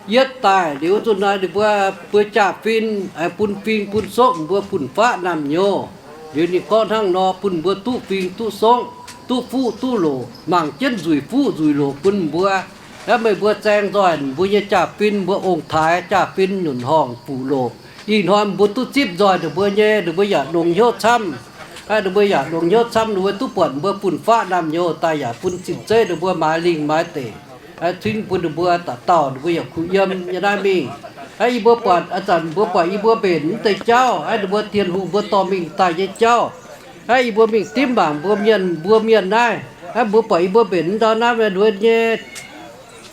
Yietv daaih liuz nzunc naaiv ninh mbuo, mbuo jaa-fin, aa, bun fing bun sokv mbuo fun-faqv naamh nyouz. Liuz ninh gorngv hnangv nor bun mbuo duqv fing duqv sokv. duqv fuqv duqv loc, mangc jienv nzuic fuqv nzuic loc bun mbuo. Aav, meih mbuo zaeng nzoih mbuo nyei jaa-fin, mbuo ong-taaix jaa-fin nyunc horngc fuqv loc. Ih hnoi mbuo duqv zipv nzoih ninh mbuo nyei, ninh mbuo yaac longx hnyouv camv. Aav, ninh mbuo yaac longx hnyouv camv, ninh mbuo duqv buatc mbuo fun-faqv naamh nyouz daaih yaac bun zinh zeiv ninh mbuo maaiz lingh maaiz deic, cingv bun ninh mbuo dauh dauh ninh mbuo yaac kuh yiem nyei naaiv mingh. Aav, yie mbuo buatc, a'zanc mbuo buatc yie mbuo mbenc mv deix jauv, aav, ninh mbuo Tin-Hungh mbuo dorh mingh daaih nyei jauv. Aav, yie mbuo mingh dimv mangc mbuo mienh, mbuo mienh naaiv. Aav, mbuo buatc yie mbuo mbenc mv ndau naaiv nduov nyei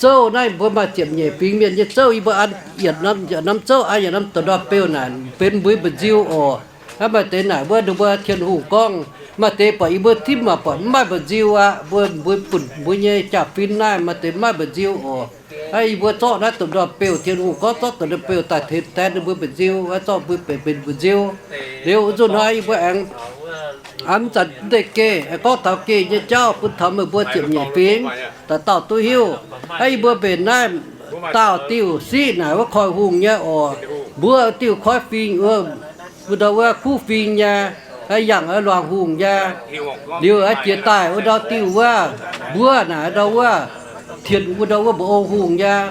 zouv naaiv, mbuo maaih ziepc nyeic fingx mienh nyei zouv, yie mbuo an yietc norm, yietc norm zouv an yietc norm doqc ndorm beu naaic benx mbuo mba'nziu oc. Aav, maaih deix naaic wuov ninh mbuo Tin-Hungh gorngv, maaih deix buatc yie mbuo dimv mangc buatc mv maaih mba'nziu aqv. Mbuo, mbuo funx mbuo nyei jaa-fin naaiv maaih deix mv maaih mba'nziu oc. Aav, yie mbuo zorqv naaiv doqc ndorm beu, Tin-Hungh gorngv zorqv doqc ndorm beu daaih tengx tengx ninh mbuo mba'nziu, aav, zorqv mbuo benx, benx mba'nziu. Liuz zuqc hnoi yie mbuo aengx, aav, mv zanc mv deix geh, aengx gorngv taux geh nyei jauv bun taux meih mbuo ziepc nyeic fingx dauh dauh duqv hiuv. Aav, yie mbuo mbenc naaiv daauh diuh siqv naaic wuov koiv-hungh nyei oc. Mbuo diuh koiv-fingx wuov, wuov ndau wuov kuv fingx nyei, aav, yangh aav luangh hungh nyei. Liuz aav, jiex daaih wuov ndau diuh wuov, mbuov naaic ndau wuov, tien wuov ndau wuov mba'ong hungh nyei.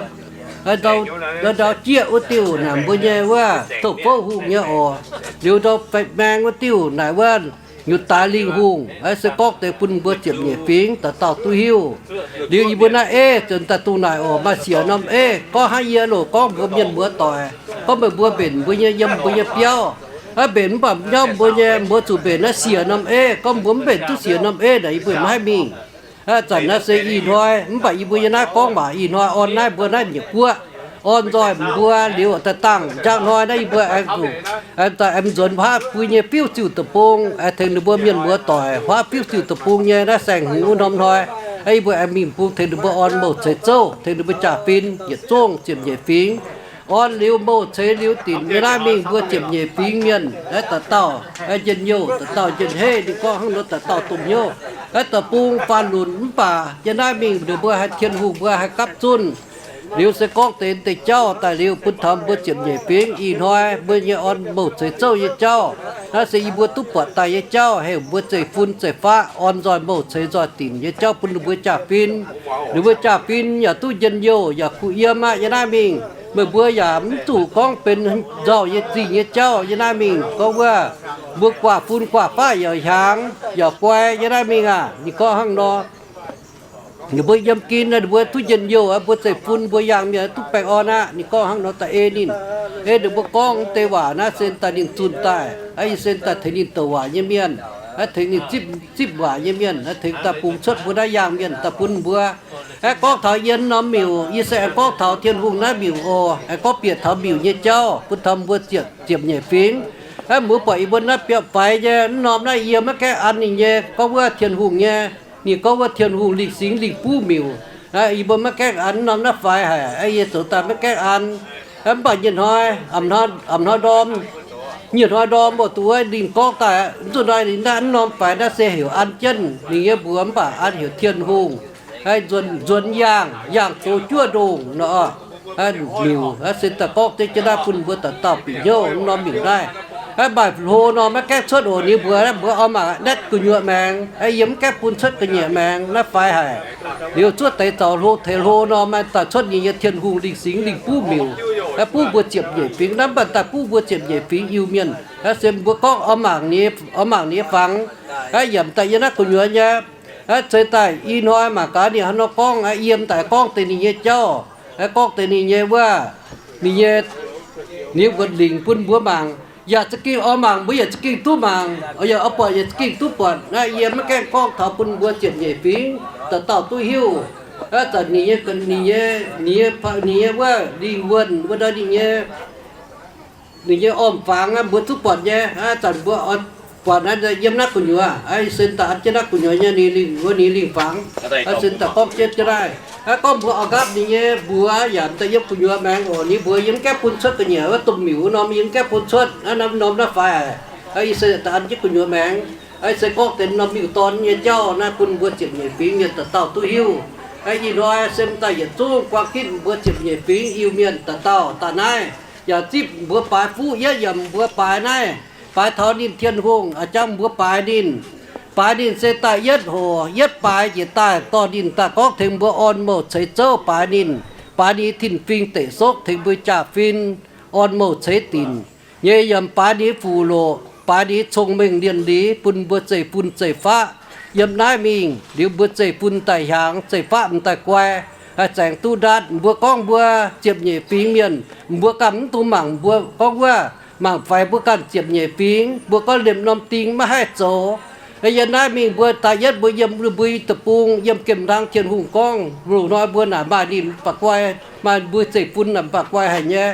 Aav, ndau, ndau jieqv wuov diuh naaic mbuo nyei wuov tov fouv hungh nyei oc. Liuz ndau faix maeng wuov diuh naaic wuov nyutc daaix lingh hungh. Aav, se gorngv deix bun mbuo ziepc nyeic fingx dauh dauh duqv hiuv. Liuz yie mbuo naaiv eiv ziouc daaih dungh naaic oc, maaih siec norm eiv. Gorngv hnangv yie loc gorngv mbuox mienh muoz doic, gorngv meih mbuo mbenc mbuo nyei yiem mbuo nyei biauv, aav, mbenc mv baac mv nyauv mbuo nyei, mbuo zuqc mbenc naaiv siec norm eiv. Gorngv mbuo mv mbenc duqv siec norm eiv naaic yie mbuo mv haih mingh. Aav, zanc naaiv se ih hnoi, mv baac yie mbuo nyei naaiv gorngv waac ih hnoi orn naaiv mbuo naaiv nyeic guoqv, orn nzoih mbuo liuz daaih dangh njang hnoi naaiv yie mbuo aengx zuqc, aengx daaih aengx nzuonx huaav bun nyei fiuv ziuh deic-bung, aengx tengx ninh mbuo mienh muoz doic huaav fiuv ziuh deic-bung nyei naaiv saeng-hmz wuov norm hnoi. Aav, yie mbuo aengx mingh bung tengx ninh mbuo orn mouc ceix zouv, tengx ninh mbuo jaa-fin yietc zungv ziepc nyeic fingx. Orn liuz mouc ceix liuz dinc nyei naaiv mingh mbuo ziepc nyeic fingx mienh naaiv dauh dauh, aav, njien-youh dauh dauh njien-heiv, ninh gorngv hnangv nor dauh dauh domh hnyouv. Aav, deic-bung faanh lunc mv baac yie naaiv mingh ninh mbuo haih Tin-Hungh mbuo haih gapv zunv. Liuz se gorngv deix deix jauv daaih liuz bun taux mbuo ziepc nyeic fingx ih hnoi mbuo nyei orn mouc ceix zouv nyei jauv. Naaiv se yie mbuo duqv buatc daaih nyei jauv, heuc mbuo zeiv-fun zeiv-faqv orn nzoih mouc ceix nzoih dinc nyei jauv bun ninh mbuo jaa-fin. Ninh mbuo jaa-fin yaac duqv njien-youh yaac kuh yiem aqv. Yie naaiv mingh meih mbuo yaac mv zuqc gorngv benx nzauh nyei zingh nyei jauv. Yie naaiv mingh gorngv wuov, mbuo guaav fun guaav faqv yaac hiaangx yaac guai. Yie naaiv mingh aah, ninh gorngv hnangv nor. Ninh mbuo yiem gin, ninh mbuo duqv njien-youh, mbuo zeiv-fun mbuo yaangh mienh duqv baengh orn aqv. Ninh gorngv hnangv nor daaih ei ninh, ei ninh mbuo gorngv deix waac naaiv se daaih ninh zunh daaih, aav, yie se daaih tengx ninh douc waac nyei mienh, aav, tengx ninh zipv, zipv waac nyei mienh, aav, tengx daaih bungx cuotv mbuo naaiv yaangh mienh daaih bun mbuo. Aav, gorngv taux yie norm miuc, yie se aengx gorngv taux Tin-Hungh naaiv miuc oc. Aengx gorngv bieqc taux miuc nyei jauv bun taux mbuo ziepc, ziepc nyeic fingx. Aav, mbuo buatc yie mbuo naaiv biauv-faix nyei mv norm naaiv yie maiv gaengh an ninh nyei, gorngv wuov Tin-Hungh nyei. Ninh gorngv wuov Tin-Hungh lingh singx lingh buv miuc. Aav, yie mbuo maiv gaengh an mv norm naaiv faix haic. Aav, yie zoux daaih maiv gaengh an. Aav, mv baac nyei hnoi, a'hnoi, a'hnoi ndorm, nyei hnoi ndorm mbuo duqv wuov ninh gorngv daaih, mv zuqc hnoi ninh naaiv mv norm faix naaiv se heuc an jienv ninh nyei mbuox mv baac an heuc Tin-Hungh. Aav, nzuonx, nzuonx yaangh, yaangh zoux juov ndongh nor. Aav, miuc, aav, se daaih gorngv deix jienv naaiv bun mbuo dauh dauh bieqc hnyouv mv norm miuc naaiv. Aav, maaih hlo nor maiv gaengh cuotv oc. Ninh mbuox, mbuox oix mangc naetv gu'nyuoz maengx. Aav, yie mv gaengh bun cuotv ga'nyiec maengx naaiv faix haic. Liuz cuotv deix zaux hlo teix hlo nor maaih daaih cuotv ninh nyei Tin-Hungh lingh singx lingh buv miuc. Aav, buv mbuo ziepc nyeic fingx naaiv, mv baac daaih buv mbuo ziepc nyeic fingx Iu-Mienh. Aav, se mbuo gorngv oix mangc ninh, oix mangc ninh nyei fangx. Aav, yaac daaih yiem naaiv gu'nyuoz nyei. Aav, ceix daaih ih hnoi mangc gaax ninh haaix nor gorngv. Aav, yiem daaih gorngv deix ninh nyei jauv. Aav, gorngv deix ninh nyei wuov, ninh nyei, ninh nyei wuonx lingc bun mbuo mangc. Yaac za'gengh oix mangc, mbuo yaac za'gengh duqv mangc. Yaac oix buatc yaac za'gengh duqv buatc. Aav, yie maiv gaengh gorngv taux bun mbuo ziepc nyeic fingx dauh dauh duqv hiuv. Aav, ninh nyei, ninh nyei, ninh nyei, ninh nyei wuov lingh wuonh wuov ndau ninh nyei, ninh nyei orm-fangx aav, mbuo duqv buatc nyei. Aav, zanc mbuo oix buatc naaiv yiem naaiv gu'nyuoz. Aav, yie se daaih an jienv naaiv gu'nyuoz nyei ninh lingh, wuov ninh lingh fangx. Aav, se daaih gorngv jienv jienv naaiv. Aav, gorngv mbuo oix nqaapv ninh nyei mbuox yaac daaih yiem gu'nyuoz maengx oc. Ninh mbuox yie mv gaengh bun cuotv ga'nyiec, wuov domh miuc wuov norm yie mv gaengh bun cuotv. Aav, norm, norm naaiv faix haic. Aav, yie se daaih an jienv gu'nyuoz maengx. Aav, se gorngv deix norm miuc-dorn nyei jauv naaiv bun mbuo ziepc nyeic fingx mienh dauh dauh duqv hiuv. Aav, ih hnoi se daaih yietc zungv guang gitv mbuo ziepc nyeic fingx Iu-Mienh dauh dauh daaih naaiv, yaac zipv mbuo baaix fuqv yietv yaac mbuo baaix naaiv, baaix taux ninh Tin-Hungh, a'jang mbuo baaix ninh. Baaix ninh se daaih yietv hoc, yietv baaix njiec daaih dorh ninh daaih gorngv tengx mbuo orn mouh ceix zouv baaix ninh, baaix ninh tin-fing deic sokv tengx mbuo jaa-fin, orn mouh ceix dinc nyei yiem baaix ninh fuc loqc, baaix ninh cong-mengh lienh liz bun mbuo zeiv-fun zeiv-faqv. Yiem naaiv mingh liuz mbuo zeiv-fun daaih hiaangx, zeiv-faqv m'daaih guai, haih zaengx duqv ndaatv. Mbuo gorngv mbuo ziepc nyeic fingx mienh, mbuo ganh mv dungx mangc mbuo gorngv wuov, mangc faix mbuo ganh ziepc nyeic fingx, mbuo gorngv liemh norm ding maiv haih zoux. Yiem naaiv mingh mbuo da'yietv mbuo yiem mbuo deic-bung, yiem gemh hlang Tin-Hungh gorngv, loz-hnoi mbuo naaic maaih ninh ba'guai, maaih mbuo zeiv-fun naaic ba'guai haic nyei.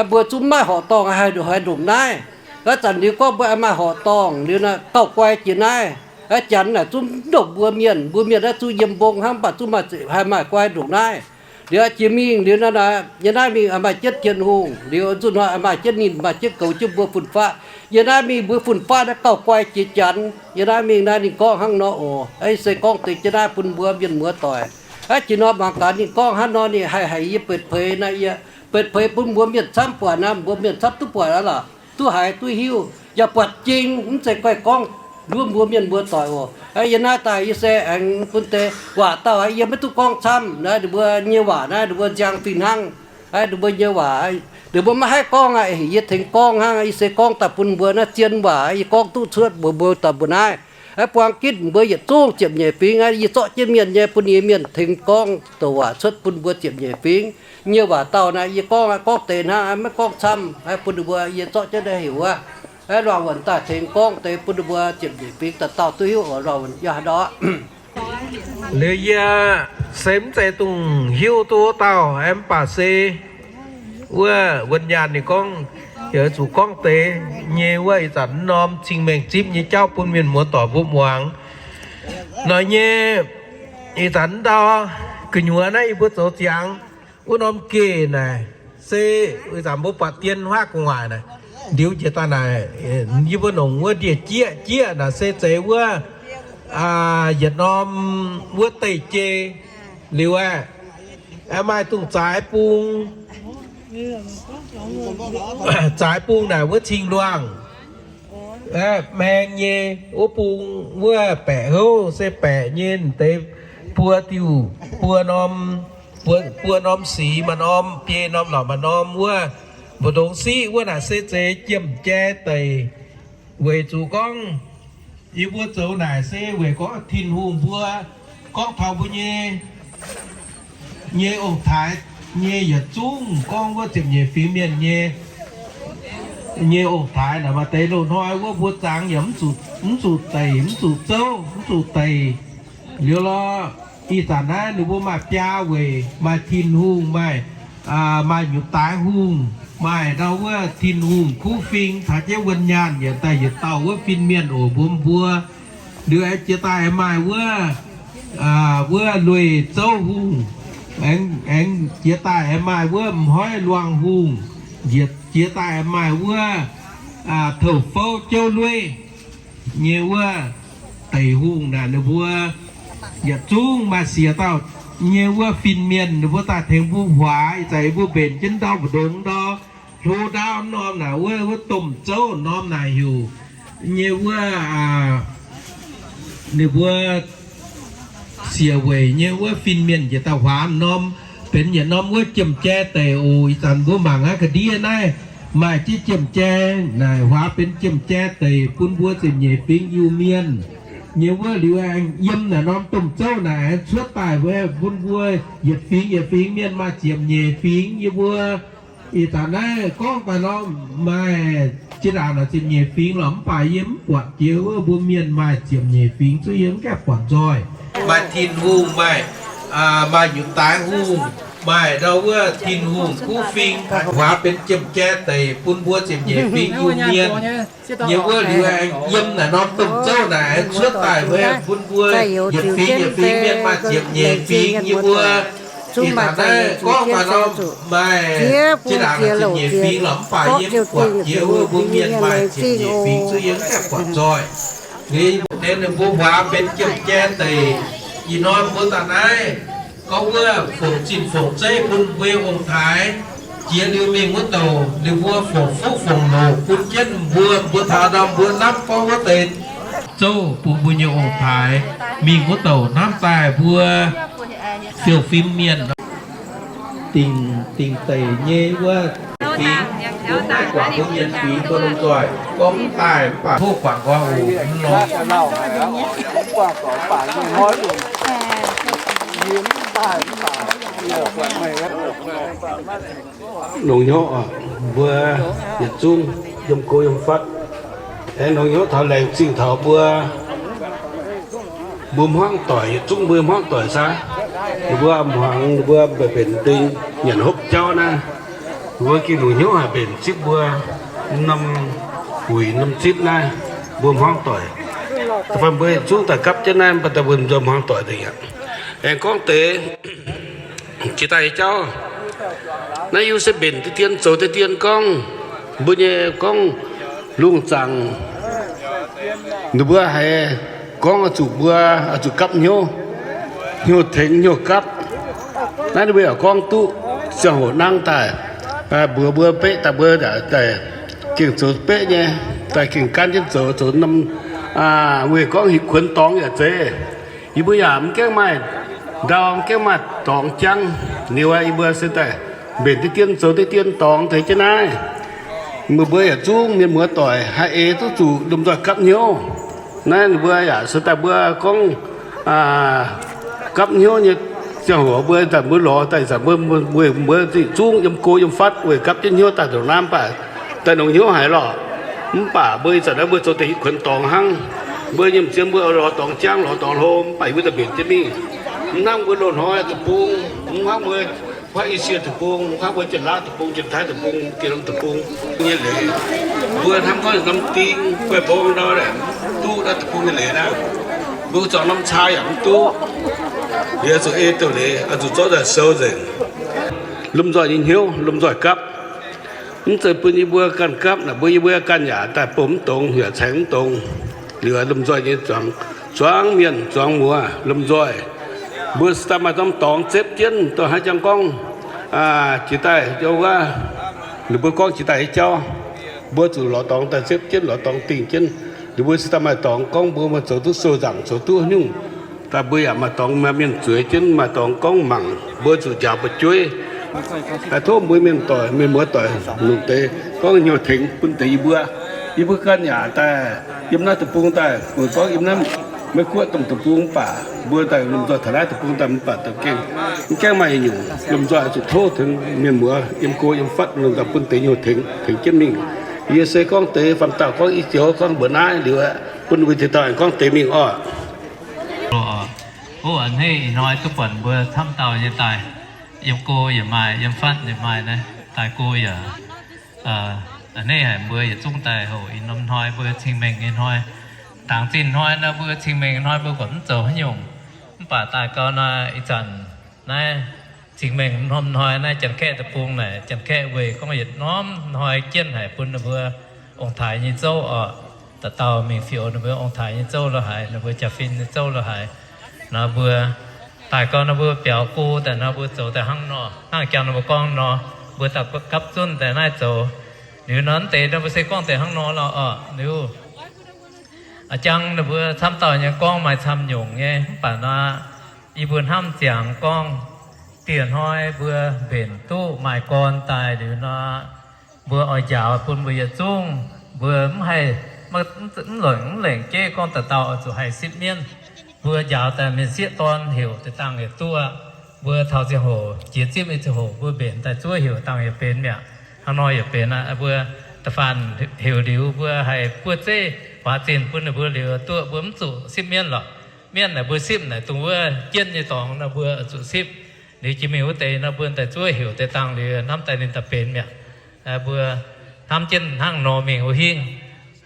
Mbuo zungv maiv horqc dorngh haih ndongc naaiv. Aav zanc liuz gorngv mbuo maaih horqc dorngh liuz naaic gauh guai jiex naaiv. Aav janx naaic zungv ndongc mbuo mienh, mbuo mienh naaiv zungv yiem mbong hnangv, mv baac zungv maaih, haih maaih guai ndongc naaiv. Liuz jiex mingh liuz naaiv, yiem naaiv mingh maaih jienv Tin-Hungh, liuz nzunc hnoi maaih jienv ninh, maaih jienv goux jienv mbuo fun-faqv. Yiem naaiv mingh mbuo fun-faqv naaiv gauh guai jiex janx. Yiem naaiv mingh naaiv ninh gorngv hnangv nor oc. Aav, se gorngv deix jienv naaiv bun mbuo mienh muoz doic. Aav, jiex nor mangc gaax ninh gorngv hnangv nor, ninh haih haiz yie beit peix naaiv, yie beit peix bun mbuo mienh camv buatc naaiv, mbuo mienh camv duqv buatc aqv lorqc, duqv haiz duqv hiuv, yaac buatc jing, mv zeiz goiv gorngv nduov mbuo mienh muoz doic oc. Yiem naaiv daaih yie se aengx bun deix waac dauh, yie maiv duqv gorngv camv naaiv, ninh mbuo nyei waac naaiv ninh mbuo nziang fih hnangv. Ninh mbuo nyei waac, ninh mbuo maiv haih gorngv aqv, yie tengx gorngv hnangv. Yie se gorngv daaih bun mbuo naaiv zien waac, yie gorngv duqv cuotv mbuox mbuo dauh mbuo naaiv. Buang gitv mbuo yietc zungv ziepc nyeic fingx, yie zorqv jienv mienh nyei bun yie mienh tengx gorngv douc waac cuotv bun mbuo ziepc nyeic fingx. Nyei waac dauh naaiv yie gorngv, gorngv deix hnangv, maiv gorngv camv, bun ninh mbuo yie zorqv jienv naaiv heuc wuov, luangh wuonc daaih tengx gorngv deix bun ninh mbuo ziepc nyeic fingx dauh dauh duqv hiuv oc. Luangh wuonc yaac ndorqc. Liuz yie se mv zeiz dungx hiuv duqv wuov dauh, mv baac se wuov wuonh nyaanh ninh gorngv, heuc zuqc gorngv deix nyei wuov ih zanc norm cing-mengh zipv nyei jauv bun mienh muoz doic mbuo muangx. Noic nyei ih zanc ndau gu'nyuoz naaiv yie mbuo zoux ziangx wuov norm geh naaic, se ih zanc mbuo buatc dien huaav gu'nguaaic naaic, ndiux jiex daaih naaic, yie mbuo nongc wuov ndie-jieqv, jieqv naaic se zeiz wuov yietc norm wuov deih jei. Liuz aeqv, maaih dungh zaaix bung, zaaix bung naaic wuov cing-nduangh maeng nyei wuov bung, wuov baeqc houv se baeqc nyei deix, buo diuh, buo norm, buo norm sic maaih norm, biei norm lorqc maaih norm wuov. Mbu'ndongx siqv wuov naaic se zeiz jiem-jai deic. Weic zuqc gorngv yie mbuo zoux naaic se weic gorngv Tin-Hungh mbuo gorngv taux mbuo nyei, nyei ong-taaix nyei yietc zungv gorngv wuov ziepc nyeic fingx mienh nyei, nyei ong-taaix naaic maaih deix loz-hnoi wuov mbuo zangx yaac mv zuqc deic, mv zuqc zouv, mv zuqc deic. Liuz lorqc, ih zanc naaiv ninh mbuo maaih biaa weic, maaih Tin-Hungh, maaih, maaih nyutc daaix hungh, maaih ndau wuov Tin-Hungh kuv fing taux jienv wuonh nyaanh yietc daaih yietc dauh wuov fin-mienh oc mbuo mbuo. Liuz aengx jiex daaih maaih wuov, wuov lueic zouv hungh, aengx jiex daaih aengx maaih wuov m'hoiv luangh hungh, jiex daaih aengx maaih wuov touv fouv jouv lueiv nyei wuov deic hungh naaic ninh mbuo yietc zungv maaih siec dauh nyei wuov fin-mienh ninh mbuo daaih tengx mbuo huaax. Ih zanc yie mbuo mbenc jienv ndau mbu'ndongx ndau, hlo ndaauv norm naaic wuov, wuov domh zouv norm naaic heuc nyei wuov, ninh mbuo siec weic nyei wuov fin-mienh njiec daaih huaax norm, benx yietc norm wuov jiem-jai deic oc. Ih zanc mbuo mangc aqv, ga'ndiev naaiv maaih jienv jiem-jai naaic huaax benx jiem-jai deic bun mbuo ziepc nyeic fingx Iu-Mienh nyei wuov. Liuz aengx yiem naaic norm domh zouv naaic aengx cuotv daaih bun mbuo yietc fingx yietc fingx mienh maaih ziepc nyeic fingx. Yie mbuo ih zanc naaiv gorngv daaih norm maaih jiex ndaangc naaic ziepc nyeic fingx lorqc, mv baac yie mv buatc jiex wuov mbuo mienh maaih ziepc nyeic fingx, zuqc yie mv gaengh buatc nzoih. Maaih Tin-Hungh, maaih, maaih nyutc daaix hungh, maaih ndau wuov Tin-Hungh kuv fing, huaax benx jiem-jai deic bun mbuo ziepc nyeic fingx Iu-Mienh nyei wuov. Liuz aengx yiem naaic norm domh zouv naaic aengx cuotv daaih bun mbuo yietc fingx yietc fingx mienh maaih ziepc nyeic fingx nyei wuov. Ih zanc naaiv gorngv daaih norm maaih jiex ndaangc naaic ziepc nyeic fingx lorqc, mv baac yie mv buatc jiex wuov mbuo mienh maaih ziepc nyeic fingx, zuqc yie mv gaengh buatc nzoih. Liuz ninh mbuo huaax benx jiem-jai deic. Ih norm mbuo daaih naaiv gorngv wuov fongc zinh fongc zeiv bun mbuo ong-taaix. Jiex liuz mingh wuov douc ninh mbuo fongc fuqv fongc loc bun jienv mbuo, mbuo taux ndau mbuo hnamv gorngv wuov deix zouv bun mbuo nyei ong-taaix mingh wuov douc hnamv daaih mbuo fiou fim mienh. Dingc, dingc deic nyei wuov fingx, mbuo maiv guangc mbuo mienh fingx, mbuo lomh nzoih gorngv mv daaih mv baac tov guangc nqoi oc. Longc hnyouv mbuo yietc zungv yiem go yiem fatv, aengx longc hnyouv taux laengz zingh taux mbuo, mbuo hmuangv doic, yietc zungv mbuo hmuangv doic saah? Ninh mbuo hmuangx, ninh mbuo mbenc ding nyanc hopv jauv naaiv, ninh mbuo gengh longc hnyouv haic mbenc zipv mbuo norm wuic norm zipv naaiv, mbuo hmuangv doic. Da'faanh mbuo yietc zungv daaih gapv jienv naaiv, mbuo daaih mbuo hmuangv doic deix aqv. Aengx gorngv deix jiex daaih nyei jauv, naaiv yie se mbenc deix dien zoux deix dien gorngv, mbuo nyei gorngv lungh zaangc ninh mbuo haiz gorngv oix zuqc mbuo, oix zuqc gapv hnyouv, hnyouv tengx hnyouv gapv. Naaiv ninh mbuo yaac gorngv duqv ziangh hoc nangv daaih, mbuox mbuo beqv daaih mbuo daaih gengh zoux beqv nyei, daaih gengh gan jienv zoux, zoux norm, weic gorngv heuc kuonx dorngx yaac zeiz. Yie mbuo yaac mv gaengh maaih ndau, mv gaengh maaih dorngx jangv. Liuz aqv, yie mbuo se daaih mbenc deix dien zoux deix dien dorngx tengx jienv naaiv. Meih mbuo yietc zungv mienh muoz doic haih eix duqv zuqc lomh nzoih gapv hnyouv. Naaiv ninh mbuo yaac se daaih mbuo gorngv gapv hnyouv nyei ziangh hoc mbuo daaih mbuo lorz daaih zanc mbuo, mbuo, mbuo, mbuo zingh zungv yiem go yiem fatv weic gapv jienv hnyouv daaih ndongc naaiv mv baac daaih longc hnyouv haic lorqc. Mv baac mbuo ih zanc naaiv mbuo zoux deix kuonx dorngx hnangv. Mbuo nyei m'zing mbuo lorz dorngx jangv, lorz dorngx hlo, mv baac yie mbuo daaih mbenc jienv mingh. Mv hnangv mbuo loz hnoi deic-bung, mv hnangv mbuo Huaav I^sie deic-bung, mv hnangv mbuo Janx-Laauv deic-bung, Janx-Taiv deic-bung, Diex Lomh deic-bung nyei leiz. Mbuo hnamv gorngv norm ding guai mbong ndau duqv naaiv deic-bung nyei leiz naaiv. Mbuo zuangx norm caa yaac mv duqv. Liuz zuqc ei douh leiz, zuqc zorqv daaih sou nzengc. Lomh nzoih nyei hnyouv, lomh nzoih gapv. Mv zeiz bun yie mbuo ganh gapv naaic, mbuo yie mbuo ganh yaac daaih bouh mv dongz, yaac caengx mv dongz. Liuz lomh nzoih nyei zuangx, zuangx mienh, zuangx muoz, lomh nzoih. Mbuo se daaih maaih norm dorngx zepv jienv, dongh haaix jangx gorngv, jiex daaih jauv wuov, ninh mbuo gorngv jiex daaih nyei jauv, mbuo zuqc lorz dorngx daaih zepv jienv, lorz dorngx dingh jienv. Ninh mbuo se daaih maaih dorngx gorngv mbuo maaih zoux duqv sou nzaangc, zoux duqv nyungc. Daaih mbuo yaac maaih dorngx maaih mienh zueiz jienv, maaih dorngx gorngv mangc, mbuo zuqc njaaux fu'jueiv. Tov mbuo mienh doic, mienh muoz doic longc deix gorngv hnyouv tengx bun deix yie mbuo. Yie mbuo ganh yaac daaih yiem naaiv deic-bung daaih, weic gorngv yiem naaiv Meiv Guoqv domh deic-bung mv baac mbuo daaih lomh nzoih taux naaiv deic-bung daaih mv baac daaih gengh, mv gaengh maaih nyungc lomh nzoih zuqc tov tengx mienh muoz yiem go yiem fatv lomh nzoih bun deix hnyouv tengx, tengx jienv mingh. Yie se gorngv deix faam dauh gorngv i joux gorngv mbuox naaiv liuz, bun wuov deix dauh gorngv deix mingh orqc. Ov, a'hneiv ih hnoi duqv buatc mbuo camv dauh nyei daaih, yiem go yaac maaih, yiem fatv yaac maaih naaiv, daaih go yaac a'hneiv haic. Mbuo yietc zungv daaih hoc ih norm hnoi mbuo cing-mengh nyei hnoi. Dangx zinh hnoi nor mbuo cing-mengh hnoi mbuo buatc mv zoux haaix nyungc. Mv baac daaih gau nor ih zanc naaiv cing-mengh norm hnoi naaiv Janx-Kaeqv deic-bung naaic, Janx-Kaeqv weic gorngv yietc norm hnoi jienv haic bun ninh mbuo ong-taaix nyei zouv orqc. Dauh dauh mingh fioux ninh mbuo ong-taaix nyei zouv lo haaix, ninh mbuo jaa-fin nyei zouv lo haaix. Nor mbuo daaih gau nor mbuo biaux go daaih nor mbuo zoux daaih hnangv nor, hnangv jangx ninh mbuo gorngv nor, mbuo daaih gapv zunv daaih naaiv zoux. Liuz nor mv deix nor mbuo se gorngv deix hnangv nor lorqc orqc. Liuz a'jangv ninh mbuo camv dauh nyei gorngv maaih camv nyungc nyei, mv baac nor yie mbuo hnamv ziangx gorngv dieh hnoi mbuo mbenc duqv maaih gorn daaih liuz nor, mbuo oix njaaux bun mbuo yietc zungv, mbuo mv haih, mv longc, mv lengc jeiv gorngv dauh dauh oix zuqc haih sipv mienv. Mbuo njaaux daaih mienh sieqv dorn heuc deix dangh yietc duqv. Mbuo taux ziangh hoc jiex zipv nyei ziangh hoc mbuo mbenc daaih zuov heuc dangh yietc benx mi'aqv. Hnangv nor yietc benx aqv. Mbuo da'faanh heuc liuz mbuo haih buov zeiv waac zinh bun ninh mbuo liuz duqv, mbuo mv zuqc sipv mienv lorqc. Mienv naaic mbuo sipv naaic dongh wuov jienv nyei dorngx nor mbuo zuqc sipv. Liuz jiex mingh wuov deix nor mbuo daaih zuov heuc deix dangh liuz hnamv daaih ninh daaih benx mi'aqv. Mbuo hnamv jienv hnangv nor mingh wuov hingv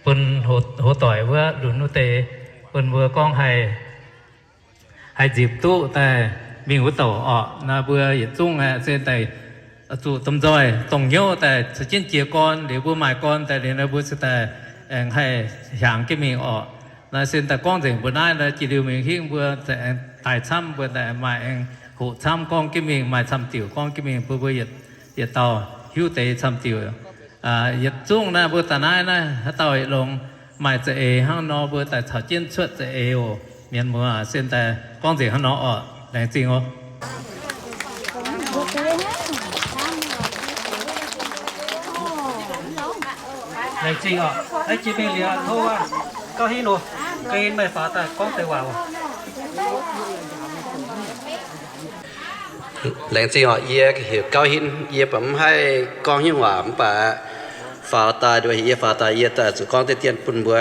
bun hoz doic wuov lunx wuov deix, bun mbuo gorngv haih haih nzipc duqv daaih mingh wuov douc orqc. Nor mbuo yietc zungv aeqv, se daaih zuqc domh nzoih dongh hnyouv daaih caux jienv jiez gorn, liuz mbuo maaih gorn daaih liuz nor mbuo se daaih aengx haih hiaangx jienv mingh orqc. Nor se daaih gorngv nzengc mbuo naaiv nor, jiex liuz mingh hingv mbuo aengx daaih camv, mbuo daaih maaih aengx hoqc camv gorngv jienv mingh, maaih camv diuc gorngv jienv mingh bun mbuo yietc dauh hiuv deix camv diuc. Yietc zungv naaiv mbuo daaih naaiv naaiv haaix dauh yietc longx, Maaih za'eix hnangv nor mbuo daaih caux jienv cuotv za'eix oc. Mienh muoz, se daaih gorngv nzengc hnangv nor oc. Laengz zingh oc. Laengz zingh oc. Aa, jiex mingh liuz tov gauh hinv oc. Gauh hinv meih faaux daaih gorngv deix waac oc. Laengz zingh oc. Yie heuc gauh hinv, yie baac mv haih gorngv hingv waac mv baac faaux daaih, yie faaux daaih yie daaih zuqc gorngv deix dien bun mbuo.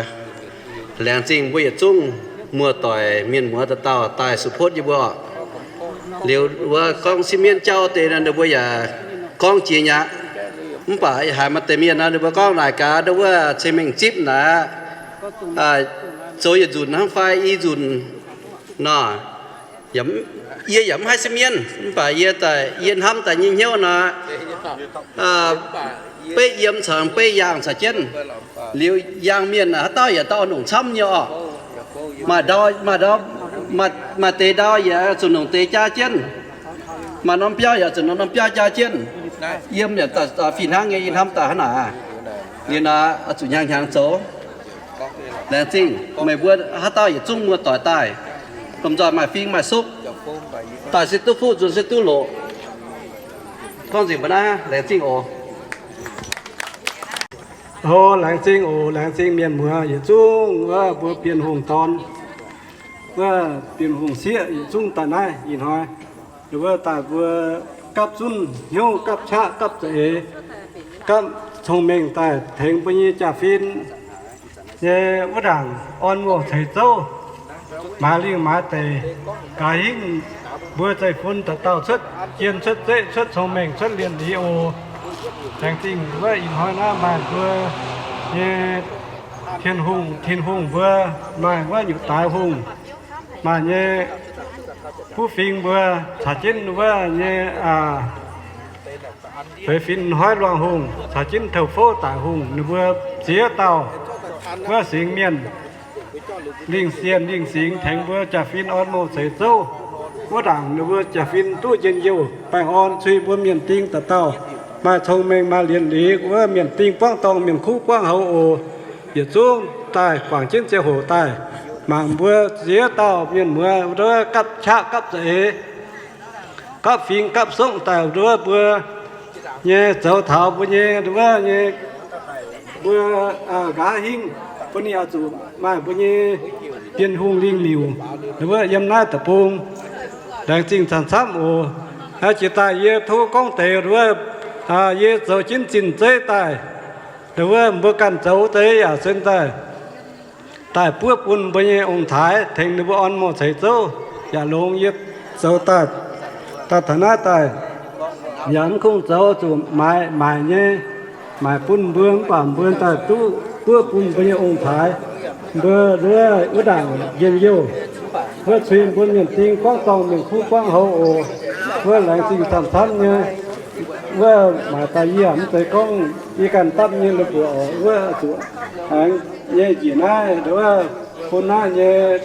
Laengz zingh mbuo yietc zungv muoz-doic mienh muoz dauh dauh daaih support yie mbuo oc. Liuz wuov gorngv sieqv mienv jauv deix nor, ninh mbuo yaac gorngv jiex nyei aqv. Mv baac haiz maaih deix mienh nor, ninh mbuo gorngv naaic gaax wuov ceng-mengh zipv naaic, zoux yietc nzunc hnangv fai i nzunc nor. Yie yaac mv haih sieqv mienv, mv baac yie daaih, yie hnamv daaih nyei hnyouv nor, beiv yiem caux beiv yaangh caux jienv. Liuz yaangh mienh haaix dauh yaac dauh nongc camv nyei oc. Maaih ndau, maaih ndau, maaih deix ndau yaac zuqc nongc deix jaa jienv. Maaih norm biauv yaac zuqc norm biauv jaa jienv. Yiem yaac fih hnangv nyei, yie hnamv daaih hnangv naaic. Liuz naaic zuqc hnyangx-hnyangx zoux. Laengz zingh meih mbuo haaix dauh yietc zungv muoz-doic daaih, lomh nzoih maaih fing maaih suqv, daaih se duqv fuqv, nzuonx se duqv loqc. Gorngv nzengc mbuo naaiv, laengz zingh oc. O, laengz zingh oc. Laengz zingh mienh muoz yietc zungv wuov mbuo Bienh Hungh dorn, wuov Bienh Hungh sieqv yietc zungv daaih naaiv ih hnoi. Wuov daaih mbuo gapv zunv hnyouv, gapv qaqv, gapv za'eix, gapv cong-mengh daaih tengx mbuo nyei jaa-fin nyei wuov ndaangc orn mouh ceix zouv, maaiz lingh maaiz deic, nqa'haav hingv mbuo zeiv-fun dauh dauh cuotv jien cuotv zeqv cuotv cong-mengh cuotv lienh liz oc. Laengz zingh wuov ih hnoi naaiv maaih mbuo nyei Tin-Hungh, Tin-Hungh mbuo, maaih wuov nyutc daaix hungh, maaih nyei buov fing mbuo caux jienv wuov nyei feix fin hnoi luangh hungh caux jienv taux fouv daic hungh, ninh mbuo ziex dauh wuov singx mienh lingh sienh lingh singx tengx mbuo jaa-fin orn mouh ceix zouv. Wuov ndaangc ninh mbuo jaa-fin duqv njien-youh baengh orn, cui mbuo mienh ding dauh dauh maaih cong-mengh maaih lienh liz, wuov mienh ding buangv dorngh, mienh kuv buangv houx oc. Yietc zungv daaih guangc jienv ziangh hoc daaih mangc mbuo ziex dauh mienh muoz nduov gapv qaqv gapv za'eix, gapv fing gapv songv daaih nduov mbuo nyei zoux taux mbuo nyei nduov nyei mbuo nqa'haav hingv bun ninh oix zuqc maaih mbuo nyei Bienh Hungh lingh miuc nduov yiem naaiv deic-bung. Laengz zingh camv-camv oc. Jiex daaih yie tov gorngv deix nduov, yie zoux jienv zinh zeiv daaih, nduov mbuo ganh zoux deix yaac sen daaih, daaih buov bun mbuo nyei ong-taaix tengx ninh mbuo orn mouh ceix zouv yaac longx. Yie zoux daaih, daaih taux naaiv daaih yaac mv kungx zoux zuqc maaiz maaic nyei, maaic bun mbuo mv baac mbuo daaih duqv buov bun mbuo nyei ong-taaix. Mbuo nduov wuov ndaangc njien-youh, wuov cui mbuo mienh ding buangv dorngh, mienh kuv buangv houx oc. Wuov laengz zingh camv-camv nyei. Wuov maaic daaih yie mv zeiz gorngv yie ganh dapv nyei la'buoc oc. Wuov zuqc aengx nyei njiec naaiv nduov bun naaiv nyei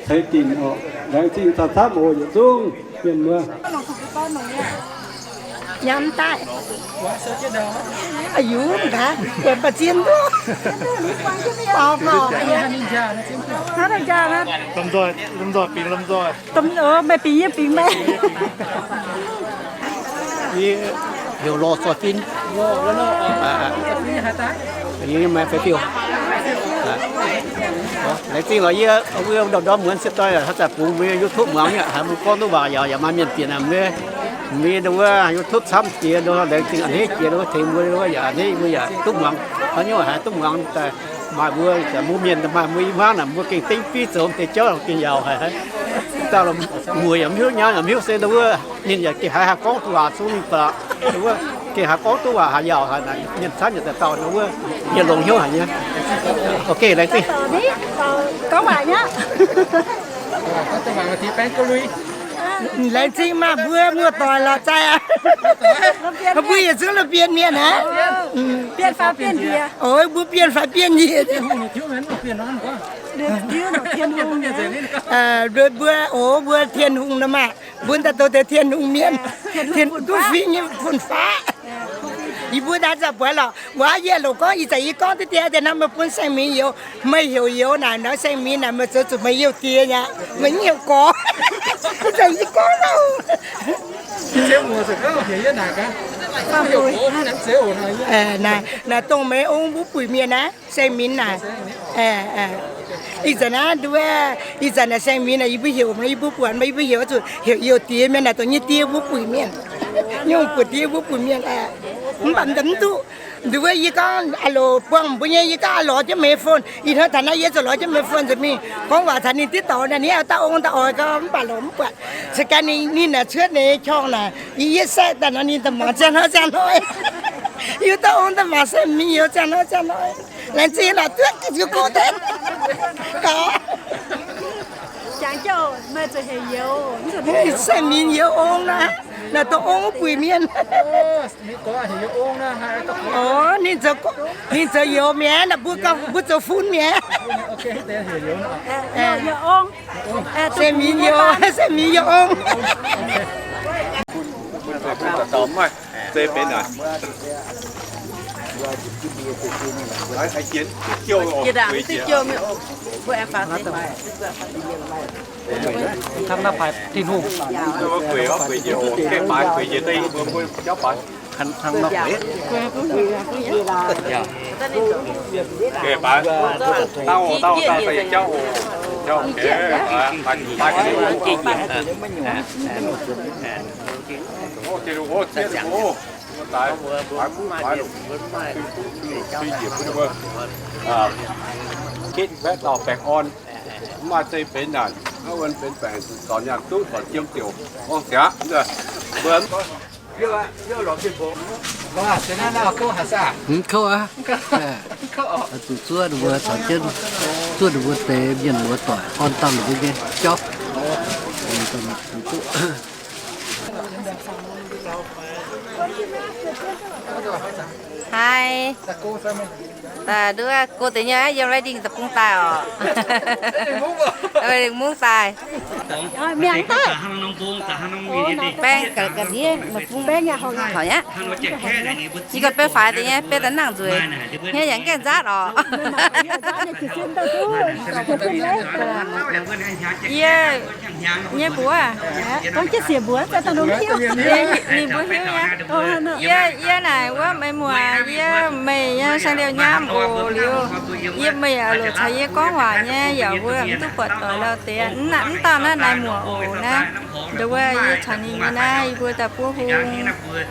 ceix dinc oc. Laengz zingh camv-camv oc yietc zungv mienh muoz. Nyanc daaih. Aa, yungz gaax, buatc mbu'ziex duqv. Baaux baaux. Lomh nzoih, lomh nzoih bingx lomh nzoih. Meih bingx yie bingx meih. Yie heuc Lorh Zoih Fin. Yie maaih fai fiuv. Laengz zingh lorqc, yie ndorm-ndorm muonz se doix haaix zanc bungx mbuo YouTube muangx nyei, haiz mbuo gorngv duqv waac yaac yaac maaih mienh bieqc naaic mbuo, mbuo wuov YouTube camv jiex nor, laengz zingh a'hneiv jiex nor, tengx mbuo wuov yaac a'hneiv mbuo yaac duqv muangx. Haaix nyungc haiz duqv muangx daaih maaih mbuo, mbuo mienh maaih mbuo i hmuangv naaic mbuo gengh dengv biv zoux m'deix jauv gengh yaac haiz daaih mueiz yaac mv hiuv, nyaanh yaac mv hiuv se wuov ninh yaac gengh haiz haih gorngv duqv waac zungv mingh baac wuov gengh haih gorngv duqv waac haaix yaac haiz naaic mienh camv nyei daaih dauh wuov yietc longx hnyouv haic nyei. Ok, laengz zingh. Gorngv waac nyei. Laengz zingh maah, mbuo muoz-doic lorz zaih aqv. Mbuo yietc zungv la'bienh mienh aqv. Oix mbuo bienh faix bienh njiec. Mbuo, oix, mbuo Tin-Hungh nor maah, mbuo daaih douh deix Tin-Hungh mienh, duqv fingx nyei fun-faqv. Yie mbuo naaiv zanc buatc lorqc, wuov yie loc gorngv ih zanc yie gorngv deix deix deix nor meih bun Saeng Minx youz, meih heuc youz naaic nor Saeng Minx naaic meih zoux zuqc meih youh diex nyei, meih mv heuc gorx. Ih zanc yie gorngv nor. Naaic dongh meih ong mbuo buic mienh naaiv. Saeng Minx naaic, ih zanc naaiv nduov, ih zanc naaic Saeng Minx naaic yie mbuo heuc, yie mbuo buatc, yie mbuo heuc zuqc heuc youh diex mienh naaic dongh nyei die mbuo buic mienh, nyungc buatc die mbuo buic mienh. Mv baac mv duqv, nduov yie gorngv aa loc buangh mbuo nyei, yie gorngv aa lorz jienv meih phone, ih hnoi taux naaiv yie zuqc lorz jienv meih phone nzengc mingh gorngv waac caux ninh diev dorngx naaic, ninh oix daaih ong daaih oix gau, mv baac lorz mv buatc. Se gan ninh, ninh naaic cuotv ninh nyei qorngh naaic, yie, yie saeqv daaih nor ninh daaih mangc ziangh hnoi ziangh hnoi. Yie daaih ong daaih mangc Saeng Minx youz ziangh hnoi ziangh hnoi. Laengz zingh naaic duqv ziux go deix. Gaax, Saeng Minx youz ong naaic, naaic dongh ong wuov buic mienh. Orv, ninh zoux, ninh zoux youz mi'aqv, naaic mbuo gauh, mbuo zoux fun mi'aqv. Saeng Minx youz, Saeng Minx youz ong. Zei benx naaic. Hnangv naaiv paaiv Tin-Hungh. Kitv mbaeqv dauh baengh orn, mv maaih zei benx naanc, wuov benx baengc zuqc zornc nyaanh duqv zornc jiem ziouc orv siav. Mv kouv aqv. Zuqc zuov ninh mbuo caux jienv, zuov ninh mbuo deix mienh muoz doic orn dangh ninh mbuo nyei jauv. Haih. Da'duqv go deix nyei yiem lai dingh da'bung daaih orqc. Mungv daaih. Baeng ga'ndiev, baeng yaac horpc nyei. Yie ganh baeng faix deix nyei, baeng daaih nangh nzueic. Hnyouv yaac mv gaengh nzaatv orqc. Yie nyei mbuox, ninh mbuo hiuv nyei. Yie, yie naaic wuov meih muoz, yie meih nyei saeng-liouh nyaam oc. Liuz yie meih oix loc caux yie gorngv waac nyei yaac mbuo mv duqv buatc doic lauh deix. Mv dauh naaiv naaiv muoc oc naaiv. Nduov wuov yie caux ninh nyei naaiv yie mbuo daaih buov hung.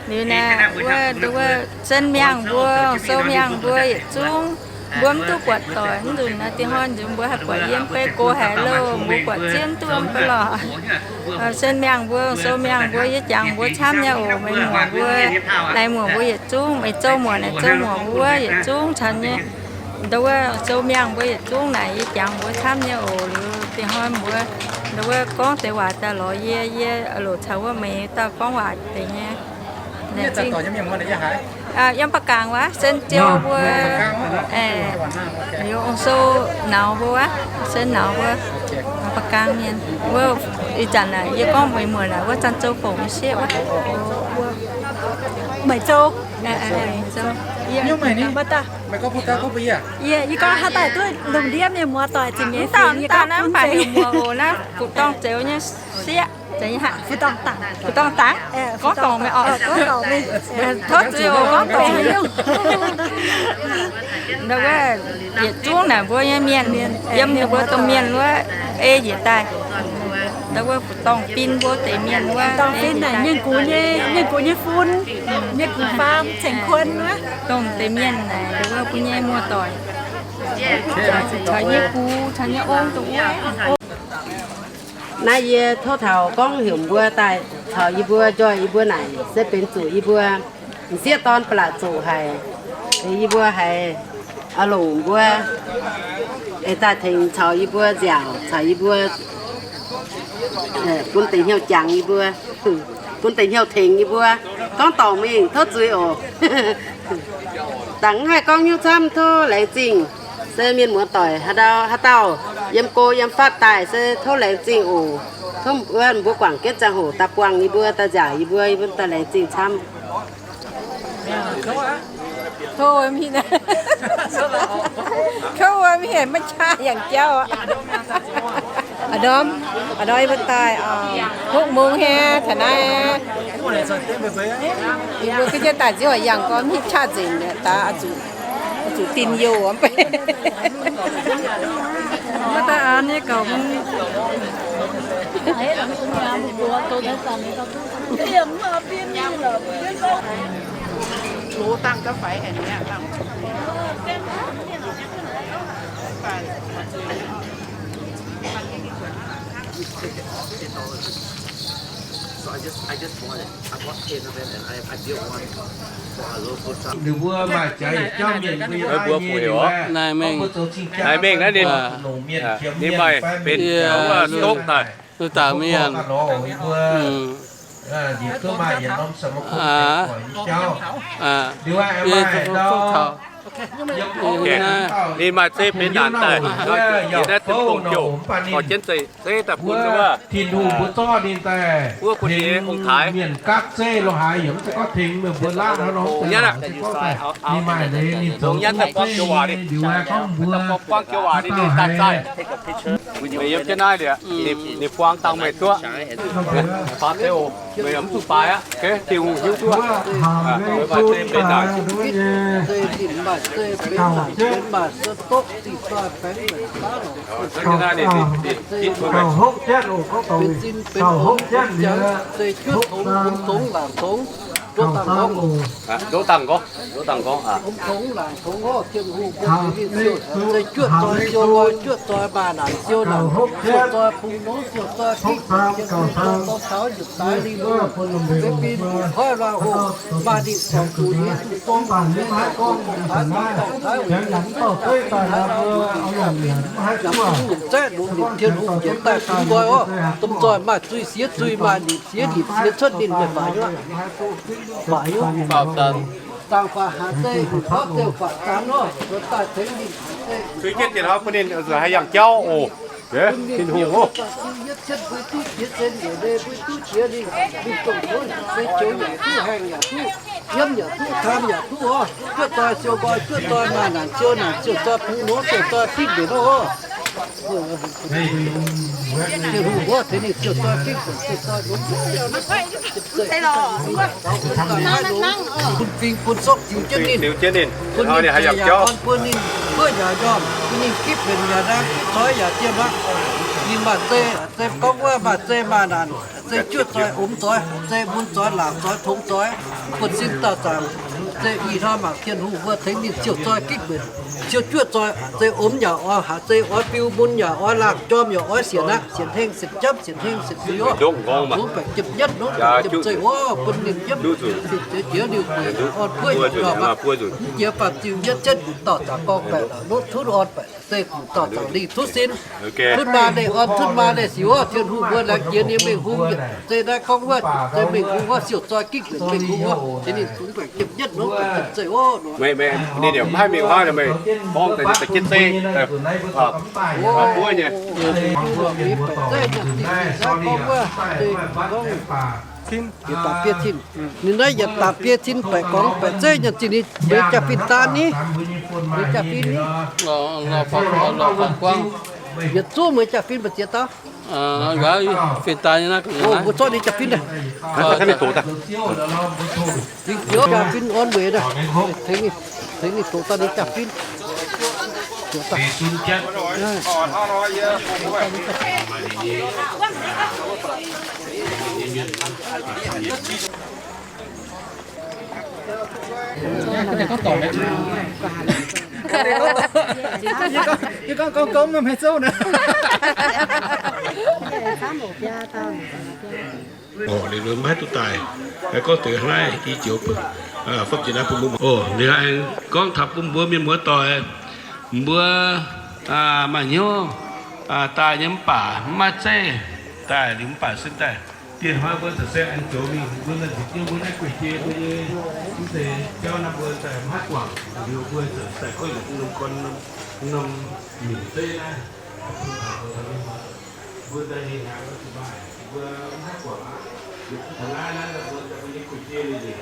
Liuz naaiv wuov nduov wuov sen miangh mbuo, sou miangh mbuo yietc zungv mbuo mv duqv buatc doic. Mv nzunc naaiv diex hnoi nzunc mbuo haih buatc yie mv bei go haic loh, mbuo buatc zieqv mv duqv mv bei lorqc. Sen miangh mbuo, sou miangh mbuo, yie jangx mbuo camv nyei oc. Meih muoc mbuo, naaiv muoc mbuo yietc zungv, meih zou muoc naaic zou muoc mbuo yietc zungv caux nyei. Nduov wuov sou miangh mbuo yietc zungv naaic yie jangx mbuo camv nyei oc. Liuz diex hnoi mbuo nduov wuov gorngv deix waac daaih lorz yie, yie loc caux wuov meih dauh gorngv waac deix nyei. Yiem Ba'gaang wuov, sen ziou mbuo, liuz ong-sou nauz mbuo wuov, sen nauz mbuo, Ba'gaang mienh wuov. Ih zanc naaic yie gorngv meih muoc naaic wuov Zanc Zou Fongc nyei sieqv wuov. Meih Zou. Yie gorngv haaix daaih duqv lungh ndiev mienh muoz doic zingh nyei. Mv dauh, mv dauh naaiv mv baac heuc muoc oc, naaiv Fuqv Dorngh Zeuz nyei sieqv. Fuqv Dorngh Dangx. Gorngv dorngc meih oc. Tov zuiz oc, gorngv dorngc meih nyungc. Nduov wuov yietc zungv naaic mbuo nyei mienh, yiem ninh mbuo domh mienh wuov ei njiec daaih. Nduov wuov Fuqv Dorngh Fin mbuo deix mienh wuov. Dorngh Fin naaic Mienh Gux nyei, Mienh Gux nyei fun, Mienh Gux faam ceng kuon wuov. Dongh deix mienh naaic nduov wuov mbuo nyei muoz-doic caux nyei gux caux nyei ong dongh wuov. Naaiv yie tov taux gorngv heuc mbuo daaih caux yie mbuo njoih yie mbuo naaic se benx zuqc yie mbuo m'sieqv dorn ba'laqc zuqc haic. Yie mbuo haiz oix longc mbuo daaih tengx caux yie mbuo nziaauc, caux yie mbuo bun deix hnyouv jangx yie mbuo, bun deix hnyouv tengx yie mbuo. Gorngv dorngc mingh tov zuiz oc. Dangh mv haih gorngv hnyouv camv, tov laengz zingh. Se mienh muoz-doic haaix dauh haaix dauh yiem go yiem fatv daaih se tov laengz zingh oc. Tov wuov mbuo guangc jienv ziangh hoc daaih buangh yie mbuo, daaih nziaauc yie mbuo, yie mbuo daaih laengz zingh camv. Kouv mingh, kouv mingh maiv qaqv yangh jauv aqv. A'ndorm, a'ndorm yie mbuo daaih hopv mungz haic taux naaiv. Yie mbuo ga'nyiec daaih nziouv yangh gorngv mingh qaqv nzengc daaih zuqc, zuqc din youh. Maiv daaih an nyei gauh mungz. Ninh mbuo maaih jaax yietc jauv mienh mbuo nyei, naaiv mbuo mbuo heuc oc. Naaiv mingh naaiv ninh, ninh maaih benx wuov stokv daaih. Dangh mienh, ninh maaih zeiv benx naanc daaih, yietc naaiv zungv gong jouh, dorh jienv zeiv, zeiv daaih bun wuov. Tin-Hungh mbuo zorqv ninh daaih wuov bun ninh ong-taaix mienh gapv zeiv lo haaix yaac mv zeiz gorngv tengx meih mbuo laatv hnangv nor, ninh maaih leiz ninh zoux gong zeiv, liuz aeqv, gorngv mbuo dauh haiz meih yiem jienv naaiv liuz, ninh buang dangh meih duqv. Faaux zeiv oc. Meih yaac mv zuqc baaix aqv. Tin-Hungh hiuv duqv. Maaih zeiv benx naanc. Ndoqv dangh gorngv, ndoqv dangh gorngv, ndoqv dangh gorngv aqv. Domh zoih maaih zuiz siex zuiz, maaih nimc siex nimc siex cuotv ninh meih faaux hnyouv, faaux hnyouv. Dangh faaux haaix zeiv, faaux zeiv faaux zanc nor, daaih tengx ninh. Zuiz jienv dietc hlauv bun ninh haih yangh jauv oc. Tin-Hungh oc. Yietv cietv mbuo duqv jiex, sen yaac mbuo duqv jiex, ninh dongh se joux yaac duqv, haengh yaac duqv, yiem yaac duqv, tam yaac duqv oc. Juov doix siou nqoi, juov doix maaih naanc siou, naanc siou doix bungx nor, siou doix ginv mbenc nor oc. Tin-Hungh mbuo tengx ninh siou doix ginv mbenc, siou doix longx. Bun fing bun sokv ziux jienv ninh, bun ninh yaac orn, bun ninh buov yaac njormh, bun ninh gipv mbenc yaac nangv, coix yaac jiem aqv. Ninh maaih zei, zei gorngv wuov maaih zei maaih naanc, zei juov zoih omx zoih, zei mun zoih laangc zoih tongx zoih, buonv-sin dauh zaangc, zei ih hnoi mangc Tin-Hungh mbuo tengx ninh siou zoih gipv mbenc, siou juov zoih, zei omx yaac oix haaix, zei oix biu mun yaac oix laangh, njormh yaac oix sienx aqv, sienx heng sienx jamv, sienx heng sienx zuiz oc. Nongx baeqc jiem yietv, nongx baeqc jiem zeiv oc, bun ninh yiemv jiex liuz orn buov yaac njormh aqv. Mv jiex faanh ziux yietv jienv dauh zaangc gorngv baeqc lotv tutv orn baeqc zeiv guc dauh zaangc lingh tutv sin. Tutv maa leih orn, tutv maa leih sic oc. Tin-Hungh mbuo laengz jiex ninh mengh hung, zei naaiv gorngv wuov, zei mengh hung wuov, siou zoih gipv mbenc mengh hung wuov, tengx ninh nongx baeqc jiem yietv, nongx baeqc jiem zeiv oc. Ninh yaac mv haih mingh huaav, meih gorngv daaih jienv zeiv buov nyei. Ninh naaiv yietc daapc biei cin baeqc gorngv baeqc zeiv nyanc zinh ni, mbuo jaa-fin daan ni, mbuo jaa-fin ni. Yietc zungv mbuo jaa-fin mbu'ziex dauh. Fin daan ni naaiv, mbuo zorqv ninh jaa-fin daaih. Dingc ziouv jaa-fin orn weic naaiv, tengx ninh doqc daaih ninh jaa-fin. Yie gorngv, gorngv, gorngv maiv zouv naaic. Orqc, liuz maiv duqv daaih. Gorngv deix hnangv naaiv i joux, fopv jiex naaiv bun mbuo. Orqc, liuz aengx gorngv taux bun mbuo mienh muoz doic, mbuo maaih hnyouv daaih nyei mv baac mv maaih zeiv daaih, liuz mv baac sin daaih dieh hnoi mbuo ziouc se aengx zoux mingh, mbuo nzuonx njiec jienv mbuo naaiv gueic jei mbuo nyei mv deix jauv naaiv mbuo daaih mv haih guangc, liuz mbuo ziouc daaih gorngv yietc norm gorn norm nyungc zeiv naaiv, mbuo daaih nyei hnyangx mbuo zuqc maaih, mbuo mv haih guangc aqv. Liuz taux naaiv naaiv mbuo daaih mbuo nyei gueic jei leiz-leiz.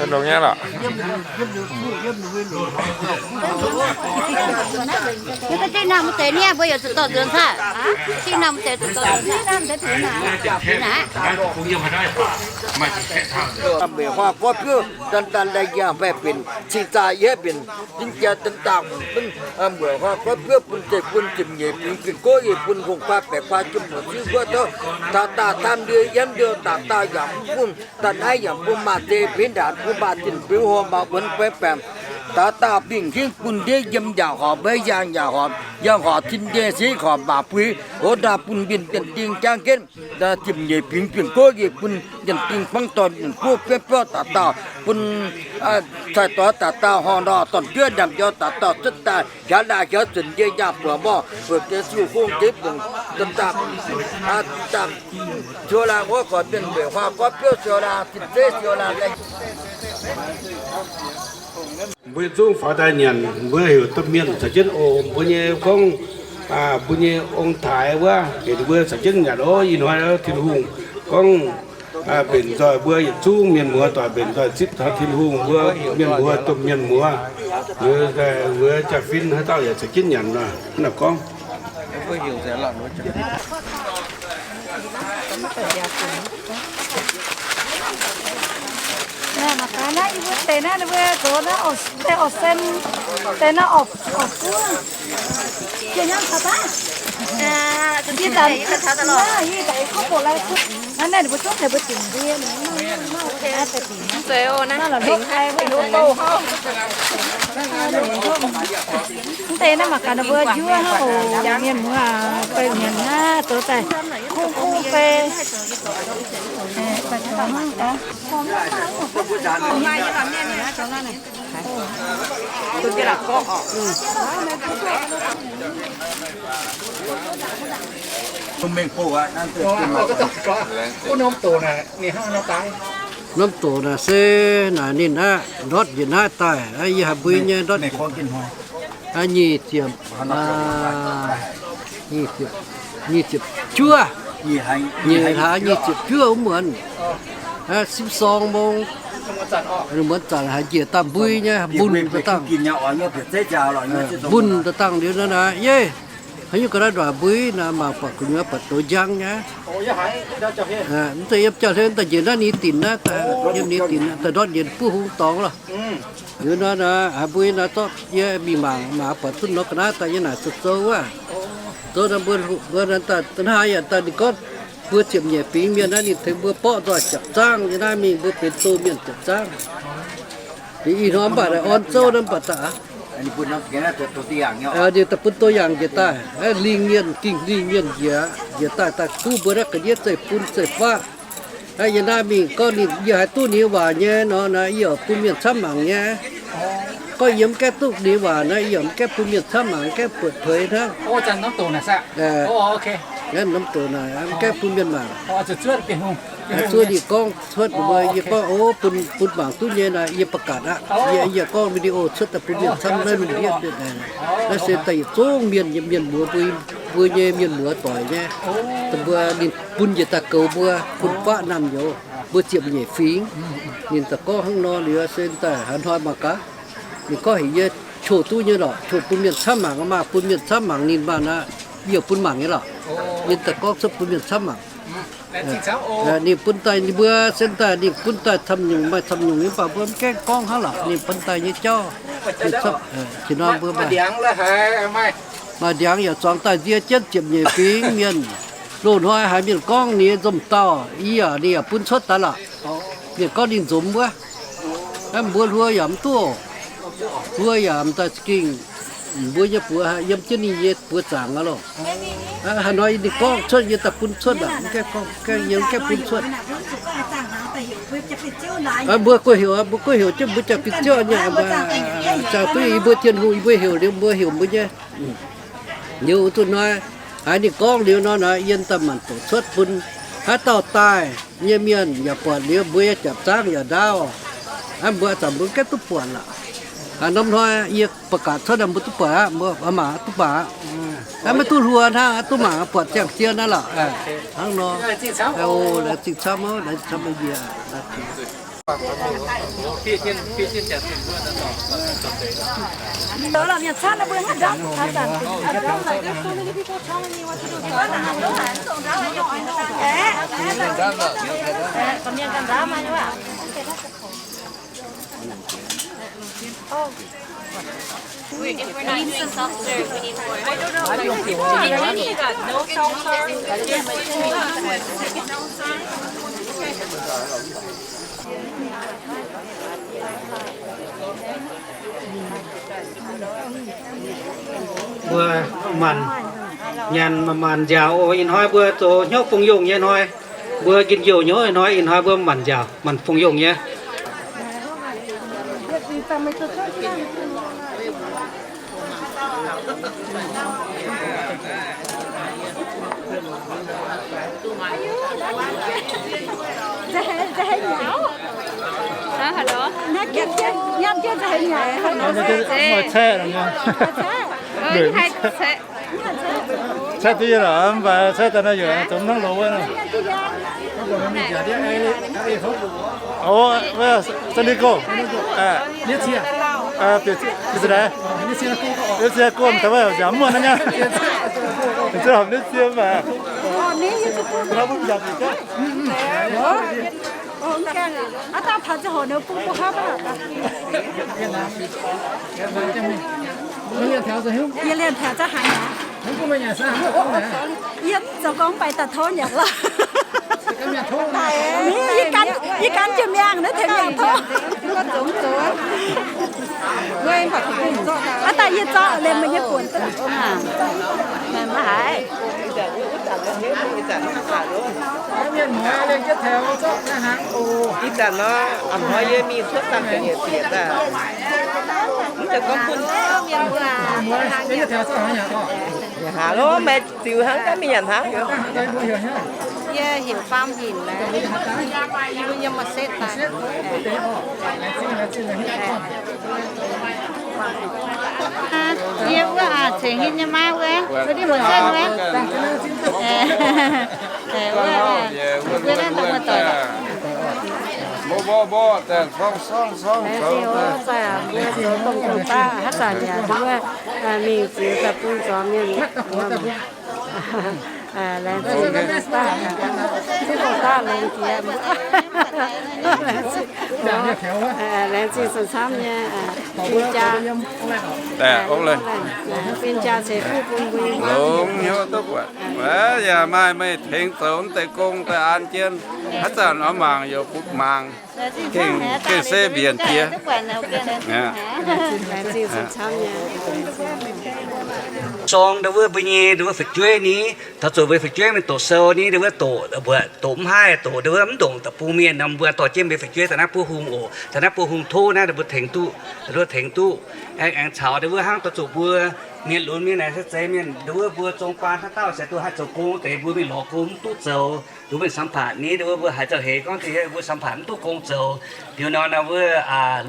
Longx nyei lorqc. Naaiv deix naamh deix niaa, mbuo yaac zuqc dorh nzuonx caqv. Deix naamh deix zuqc dorh nzuonx caqv. Mbuoqc hnoi gorngv biouv daan daan daaih yangh mbaih benx cing-zaah yie benx Tin jaa daaih daaih bun, mbuoqc hnoi gorngv biouv bun zeiv bun ziepc nyeic fingx Bienh Gouv yie bun hungh guaav baeqc guaav jomc muoz-zuiv wuov douh, taux daauh tam ndie yiem ndie daaih daauh yaac mv bun, daaih naaiv yaac bun maaih zei benx ndaangc bun maaih zinh benx hlo maaih wuonx baeqc baeqc, taux daauh bingh hingv bun ndiev yiem yaac horpc mbeix yaangh yaac horpc, yaac horpc tin ndie seix horpc maac buix, hoz ndaauh bun mienh mienh ding jangv jienv. Ziepc nyeic fingx Bienh Gouv yie bun mienh ding fangv dorn mienh guoqv biopv biopv daaih daauh, bun cai doix daaih daauh horngh nor dorn-juov ndaamv-njoux daaih daauh cuotv daaih hiaaux laah hiaaux zunc yie yangh buoz morh buoz deix siou hungh deix bungx daaih daauh, daaih siou laah wuov gorx mienh mbuoqc hnoi gorngv biouv siou laah, tin zeiv siou laah. Mbuo nyei zungv faaux daaih nyanc, mbuo heuc domh mienh caux jienv oc. Mbuo nyei gorngv, mbuo nyei ong-taaix wuov, heuc ninh mbuo caux jienv nyanc oc. Ih hnoi Tin-Hungh gorngv, mbenc nzoih mbuo yietc zungv mienh muoz doic mbenc nzoih zipv taux Tin-Hungh, mbuo mienh muoz domh mienh muoz, mbuo jaa-fin haaix dauh yaac caux jienv nyanc nor, hnangv naaiv gorngv. Naaiv mangc gaax naaiv yie mbuo deix naaiv ninh mbuo zoux naaiv deix orv sen, deix naaiv orv, orv buov. Yie zanc yie daaih kuv bouc lai kuv. Naaiv naaiv ninh mbuo zungv deix mbuo dingc ndie. Mv deix naaiv mangc gaax ninh mbuo njuov hnangv oc, mienh muoz, baengh mienh naaiv zoux daaih kuv kuv fei. Norm doqc naaic se naaic ninh aqv, ndortv njiec naaiv daaih, yie haiz mbuo nyei ndortv nyic ziepc, nyic ziepc juov, nyic hlaax nyic ziepc juov wuov muonz, sipv sorng mong, muonz zanc haiz njiec daaih mbui nyei, mbun daaih dangh, mbun daaih dangh liuz naaiv naaic, yie haaix nyungc ga'naaiv nduqc mbui naaic, mangc buatc gu'nyuoz buatc douz njang nyei. Mv zeiz yiem jauv-hlen daaih njiec naaiv ninh dinc naaiv, yiem ninh dinc daaih ndortv njiec buov hung dorngx lorqc. Liuz nor naaic, haiz mbuo naaic zorqv yie mingh mangc, mangc buatc duqv norm ga'naaiv daaih yie naaic zoux zoux wuov. Zoux naaic mbuo, mbuo naaic daaih hnangv haaix yaac daaih ninh gorngv mbuo ziepc nyeic fingx mienh naaiv ninh tengx mbuo borqv nzoih ziepc zaangv, yie naaiv mingh mbuo benx doh mienh ziepc zaangv. Liuz ih hnoi mv baac naaic orn zouv naaiv mv baac daaih aqv. Ninh daaih bun doh yaangc njiec daaih, lingh mienh gengh lingh mienh njiec, njiec daaih daaih duqv mbuo naaiv ga'ndiev zeiv-fun zeiv-faqv. Yie naaiv mingh gorngv ninh, yie haiz duqv ninh waac nyei nor naaic, yie yaac bun mienh camv mangc nyei. Gorngv yie mv gaengh duqv ninh waac naaic, yie yaac mv gaengh bun mienh camv mangc, mv gaengh buatc puix hnangv. Norm doqc naaic mv gaengh bun mienh mangc. Zuov ninh gorngv cuotv mbuo, yie gorngv, o, bun, bun mangc duqv nyei naaic, yie ประกาศ aqv. Yie, yie gorngv video cuotv daaih bun mienh camv naaiv mingh ndiev. Naaiv se daaih yietc zungv mienh, mienh muoz mbuo, mbuo nyei mienh muoz doic nyei. Dongh mbuo ninh bun njiec daaih goux mbuo, bun faqv naamh nyouz, mbuo ziepc nyeic fingx. Ninh daaih gorngv hnangv nor liuz se daaih haaix hnoi mangc gaax. Ninh gorngv heuc yie qou duqv nyei lorqc, qou bun mienh camv mangc maah, bun mienh camv mangc ninh maah aqv, yie bun mangc nyei lorqc. Ninh daaih gorngv cuotv bun mienh camv mangc. Ninh bun daaih ninh mbuo se daaih ninh bun daaih camv nyungc maaih camv nyungc nyei, mv baac mbuo mv gaengh gorngv hnangv lorqc, ninh bun daaih nyei jauv. Ninh camv, ih hnoi mbuo maaih ndiangx yaac zuangx daaih nzie jienv ziepc nyeic fingx mienh. Loz-hnoi haiz mienh gorngv ninh nzomh dauh, yie yaac, ninh yaac bun cuotv daaih lorqc. Mienh gorngv ninh nzomz wuov. Mbuo hluo yaac mv duqv, hluo yaac m'daaih za'gengh, mbuo nyei buoz yiem jienv ninh nyei buoz zaangc aqv loh. Haaix hnoi ninh gorngv cuotv yie daaih bun cuotv aqv, mv gaengh gorngv, yie mv gaengh bun cuotv. Mbuo guei heuc, mbuo guei heuc jienv mbuo jaa-fin ziouv nyei, jaa-fin yie mbuo Tin-Hungh yie mbuo heuc liuz mbuo heuc mbuo nyei. Liuz duqv hnoi, haiz ninh gorngv liuz nor naaic, yie daaih maanc doqc cuotv bun, Haaix dauh daaih nyei mienh yaac buatc liuz, mbuo nyei japc zaangv yaac ndaauv. Aa, mbuo ih zanc mbuo gaengh duqv buatc lorqc. Aa, norm hnoi yie ba'gaax cuotv, mbuo duqv buatc aqv, mbuo mangc duqv mangc aqv. Aa, maiv duqv hluo hnangv, duqv mangc buatc ziangh zien naaiv lorqc. Hnangv nor, laengz zingh camv, laengz zingh camv yie. Wait, if we're not doing soft serve, we need more. I don't know. If you got no soft serve, Mbuo maanc nyanc maanc nziaauc oc. Ih hnoi mbuo zoux hnyouv fongc yongh nyei hnoi. Mbuo njien-youh hnyouv ih hnoi, ih hnoi mbuo maanc nziaauc, maanc fongc yongh nyei. Caeqv diqv lorqc, mv baac caeqv daaih naaiv yaac zoux hnangv loz wuov nor. San Diego, bieqc za'naaiv, bieqc za'naaiv, mv muonh naaiv nyei. Bieqc za'naaiv, bieqc za'naaiv. Yie liemh taux za'haaix nyei? Yie zoux gorngv mv baac daaih tov nyanc lorqc. Yie gan, yie gan jiex miangh naaiv tengx mienh tov. Aav daaih yie zorqv liemh meih nyei buonc. Maiv haiz. Ih zanc nor, a'hnoi yie mingh cuotv dangh ga'nyiec bieqc daaih. Mv zeiz gorngv bun. Hnangv lorqc, meih ziux hnangv gaax mingh nyanc hnangv. Yie heuc Faam Hinc naaiv. Yie mbuo yiem Masetv daaih. Yie wuov aac, cengx ninh nyei maa wuov, wuov diuh muoz-zengv wuov. Wuov, wuov, wuov, mbuo zoux dongh dongh daav haaix zanc yaac wuov, mingh ziux daaih bun zuangx mienh. Laengz zingh daaih, duqv dongh daav longx jiex. Laengz zingh camv-camv nyei, fin-jaa. Fin-jaa ceix fuqv bun mbuo. Longx hnyouv duqv buatc. Yaac maaih meih tengx zoux deix gong daaih an jienv. Haaix zanc oix mangc yaac butv mangc. Gengh se mbienc jiex. Zorng ndau wuov mbuo nyei ndau wuov fu'jueiv ni, taux zuqc mbuo fu'jueiv mingh doqc sou ni, ndau wuov doqc, mbuo doqc mv haih, doqc ndau wuov mv ndongc da'bung mienh nor, mbuo dorh jienv mbuo fu'jueiv daaih naaiv buov hung oc. Daaih naaiv buov hung tov naaiv ndau mbuo tengx duqv, ndau wuov tengx duqv. Aengx caux ndau wuov hnangv doix zuqc mbuo mienh lunx mienh naaic se zeiz mienh ndau wuov mbuo zong baan haaix dauh se duqv haih zoux gong deix, mbuo mingh lorz gong mv duqv zoux, ndau wuov mingh samx paatc ni, ndau wuov mbuo haiz zoux heix gorngv deix mbuo samx paatc mv duqv gong zoux. Liuz nor ndau wuov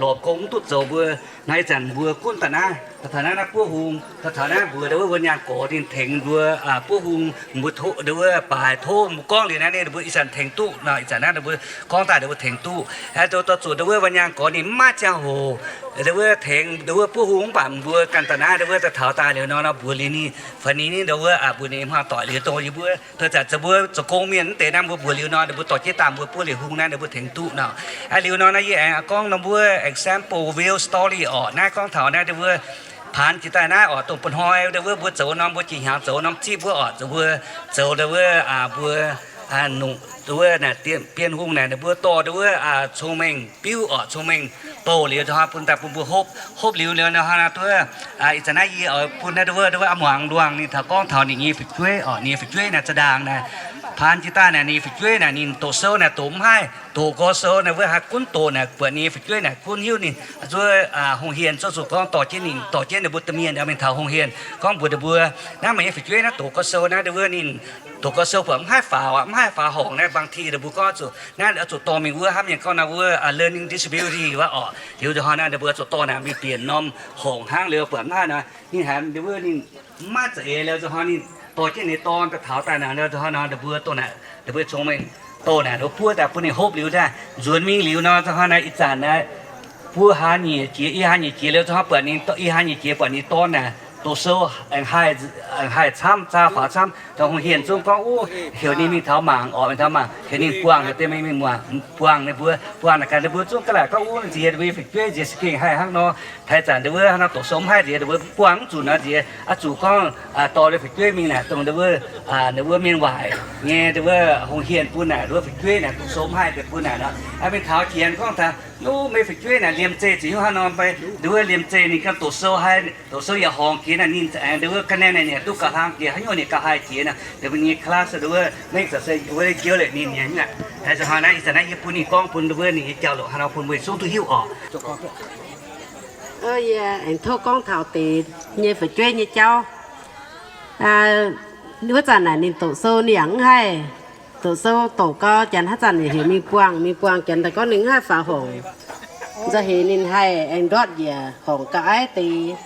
lorz gong mv duqv zoux mbuo. Naaiv ih zanc mbuo gunv daaih naaiv, taux naaiv naaiv buov hung, taux naaiv mbuox ndau wuov mbuo nyaanh gorx ninh tengx mbuo buov hung, mbuo tov ndau wuov baaix tov mbuo gorngv liuz naaiv ninh mbuo ih zanc tengx duqv nor, ih zanc naaiv ninh mbuo gorngv daaih ninh mbuo tengx duqv. Doix zuqc ndau wuov mbuo nyaanh gorx ninh mv maaih ziangh hoc ndau wuov tengx ndau wuov buov hung mv baac mbuo ganh daaih naaiv ndau wuov daaih taux daaih liuz nor, nor mbuox liuz ninh, fai ninh ndau wuov mbuox ninh hmuangx doic liuz dongh yie mbuo taux zanc zoux mbuo zoux gong mienh mv deix naaiv mbuo mbuox liuz nor ninh mbuo dorh jienv daaih mbuo buov liuz hung naaiv ninh mbuo tengx duqv nor. Liuz nor naaiv yie aengx gorngv nor mbuo example real story orqc, naaiv gorngv taux naaiv ndau wuov paanx jiex daaih naaiv orqc, dongh mba'hnoi ndau wuov mbuo zoux norm, mbuo jiex hnyangx zoux norm zipv wuov orqc, zoux mbuo zoux ndau wuov mbuo nungc ndau wuov naaic bienh hungh naaic ninh mbuo dorh ndau wuov cong-mengh biuv orqc, cong-mengh bouh liuz hnoi bun daaih bun mbuo hopv. Hopv liuz liuz hnoi naaiv duqv ih zanc naaiv yie oix bun naaiv ndau wuov, ndau wuov a'muangx nduangh ninh taux gorngv taux ninh nyei fu'jueiv orqc, ninh nyei fu'jueiv naaic za'ndaangc naaic paan jiex daaih naaic ninh fu'jueiv naaic ninh doqc sou naaic doqc mv haih, doqc gorx sou naaic wuov haih gunv doqc naaic buatc ninh fu'jueiv naaic gunv hiuv ninh zuov hungh hienh zuov zuqc gorngv dorh jienv ninh, dorh jienv ninh mbuo domh mienh mingh taux hungh hienh gorngv mbuox ninh mbuo, naaiv meih nyei fu'jueiv naaiv doqc gorx sou naaiv ndau wuov ninh doqc gorx sou buatc mv haih faaux aqv, mv haih faaux horngc naaiv, บางที ninh mbuo gorngv zuqc naaiv oix zuqc dorh mingh wuov hnamv nyei gorngv naaiv wuov learning disability wuov orqc. Liuz nzunc hnoi naaiv ninh mbuo zuqc dorh naaic mingh bieqc norm horngc hnangv liuz buatc mv haih nor, ninh haiz ndau wuov ninh mv maaih za'eix liuz nzunc hnoi ninh dorh jienv ninh dorn daaih taux daaih naaic liuz nzunc hnoi nor ninh mbuo doh naaic, ninh mbuo cong-mengh doh naaic nduov buov daaih bun ninh hopv liuz daaih nzuonx mingh liuz nor nzunc hnoi naaiv ih zanc naaiv buo hlaax nyeic jiex, i hlaax nyeic jiex liuz nzunc hnoi buatc ninh, i hlaax nyeic jiex buatc ninh dorn naaic doqc sou aengx haih, aengx haih camv, zaah faaux camv. Dongh hungh hienh zungv gorngv, Uv, heuc ninh mingh taux mangc orqc, mingh taux mangc, heuc ninh buangh heuc deix mingh, mingh muangx, buangh ninh mbuo, buangh naaic gaax ninh mbuo zungv ga'laaic gorngv, Uv, nziex ninh mbuo nyei fu'jueiv nziex za'gengh haih hnangv nor. Haaix zanc ndau wuov hnangv nor doqc sou mv haih nziex, ndau wuov mv buangh mv zuqc nor nziex, aa, zuqc gorngv dorh ninh fu'jueiv mingh naaic dongh ndau wuov, aa, ndau wuov mienh waaic nyei ndau wuov hungh hienh bun naaic ndau wuov fu'jueiv naaic doqc sou mv haih deix bun naaic nor, aa, mingh taux janx gorngv taux, Uv, meih fu'jueiv naaic liemh zeih zuqc hiuv hnangv nor, ndau wuov liemh zeih ninh ganh doqc sou haih, doqc sou yaac horngc jiex naaic, ninh za'gengh ndau wuov ga'naaiv naaic ninh duqv gauh hlang jiex, haaix nyungc ninh gauh haih jiex nor, ndau wuov nyei class ndau wuov mengh zaqc se wuov jiex leh ninh nyei. Haaix zanc hnoi naaiv ih zanc naaiv yie bun ninh gorngv bun ndau wuov ninh nyei jauv-louc hnangv nor bun mbuo yietc zungv duqv hiuv orqc. Yie aengx tov gorngv taux deix nyei fu'jueiv nyei jauv. Wuov zanc naaic ninh doqc sou ninh yaac mv haih. Doqc sou doqc gau, janx haaix zanc yaac heuc mingh buangh, mingh buangh janx daaih gorngv ninh mv haih faaux horngc. Nzauh heix ninh haih aengx ndortv njiec horngc ga'aiv deix.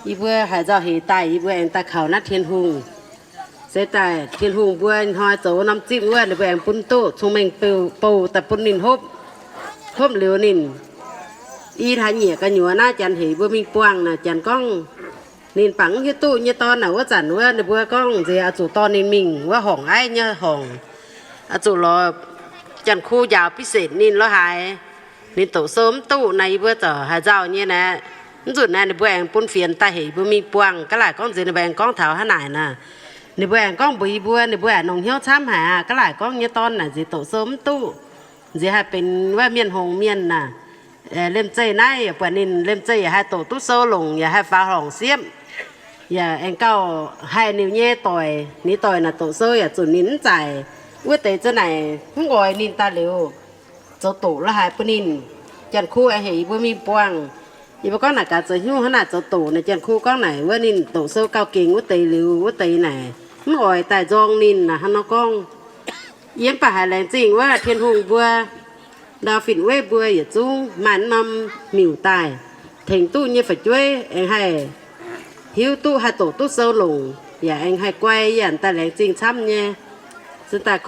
Yie mbuo haiz nzauh heix daaih yie mbuo aengx daaih kaux naaiv Tin-Hungh. Se daaih Tin-Hungh mbuo hnoi zoux norm zipv wuov ninh mbuo aengx bun duqv cong-mengh bouh daaih bun ninh hopv. Hopv liuz ninh i hlaax nyieqc gu'nyuoz naaiv janx heuc mbuo mingh buangh naaic, janx gorngv ninh bangc mv hiuv duqv nyei dorn naaic. Wuov zanc wuov ninh mbuo gorngv nziex oix zuqc dorh ninh mingh wuov horngc aiv nyei horngc. Oix zuqc lorz janx-kuv njaaux พิเศษ ninh lorz haaix. Ninh doqc sou mv duqv naaic yie mbuo zauc haaix nzauh nyei naaic. Mv nzunc naaic ninh mbuo aengx bun fienx daaih heuc yie mbuo mingh buangh. Ga'laaic gorngv nziex ninh mbuo aengx gorngv taux hnangv naaic naaic. Ninh mbuo aengx gorngv mbuox yie mbuo, ninh mbuo aengx nongc hnyouv camv haic aqv. Ga'laaic gorngv nyei dorn naaic nziex doqc sou mv duqv. Nziex haih benx wuov mienh hngongx mienh naaic. Liemh zeih naaiv yaac buatc ninh liemh zeih yaac haih doqc duqv sou longc, yaac haih faaux horngc siepv, yaac aengx gauh haih ninh nyei doic. Ninh doic naaic doqc sou yaac zunc ninh mv zaic. Wuov deix za'naaic mv oix ninh daaih liuz, zoux doqc la'haaix bun ninh. Janx-kuv aengx heuc yie mbuo mingh buangh. Yie mbuo gorngv naaic gaax zoux hnyouv hnangv naaic zoux doqc naaic. Janx-kuv gorngv naaic wuov ninh doqc sou gauh gengx wuov deix liuz, wuov deix naaic mv oix daaih nzorng ninh naaic hnangv nor gorngv. Yie mv baac haiz laengz zingh wuov Tin-Hungh mbuo, ndau fin-weiv mbuo yietc zungv maaih norm miuc daaih tengx duqv nyei fu'jueiv aengx haih hiuv duqv haih doqc duqv sou longc, yaac aengx haih guai, yie daaih laengz zingh camv nyei. Zinh daaih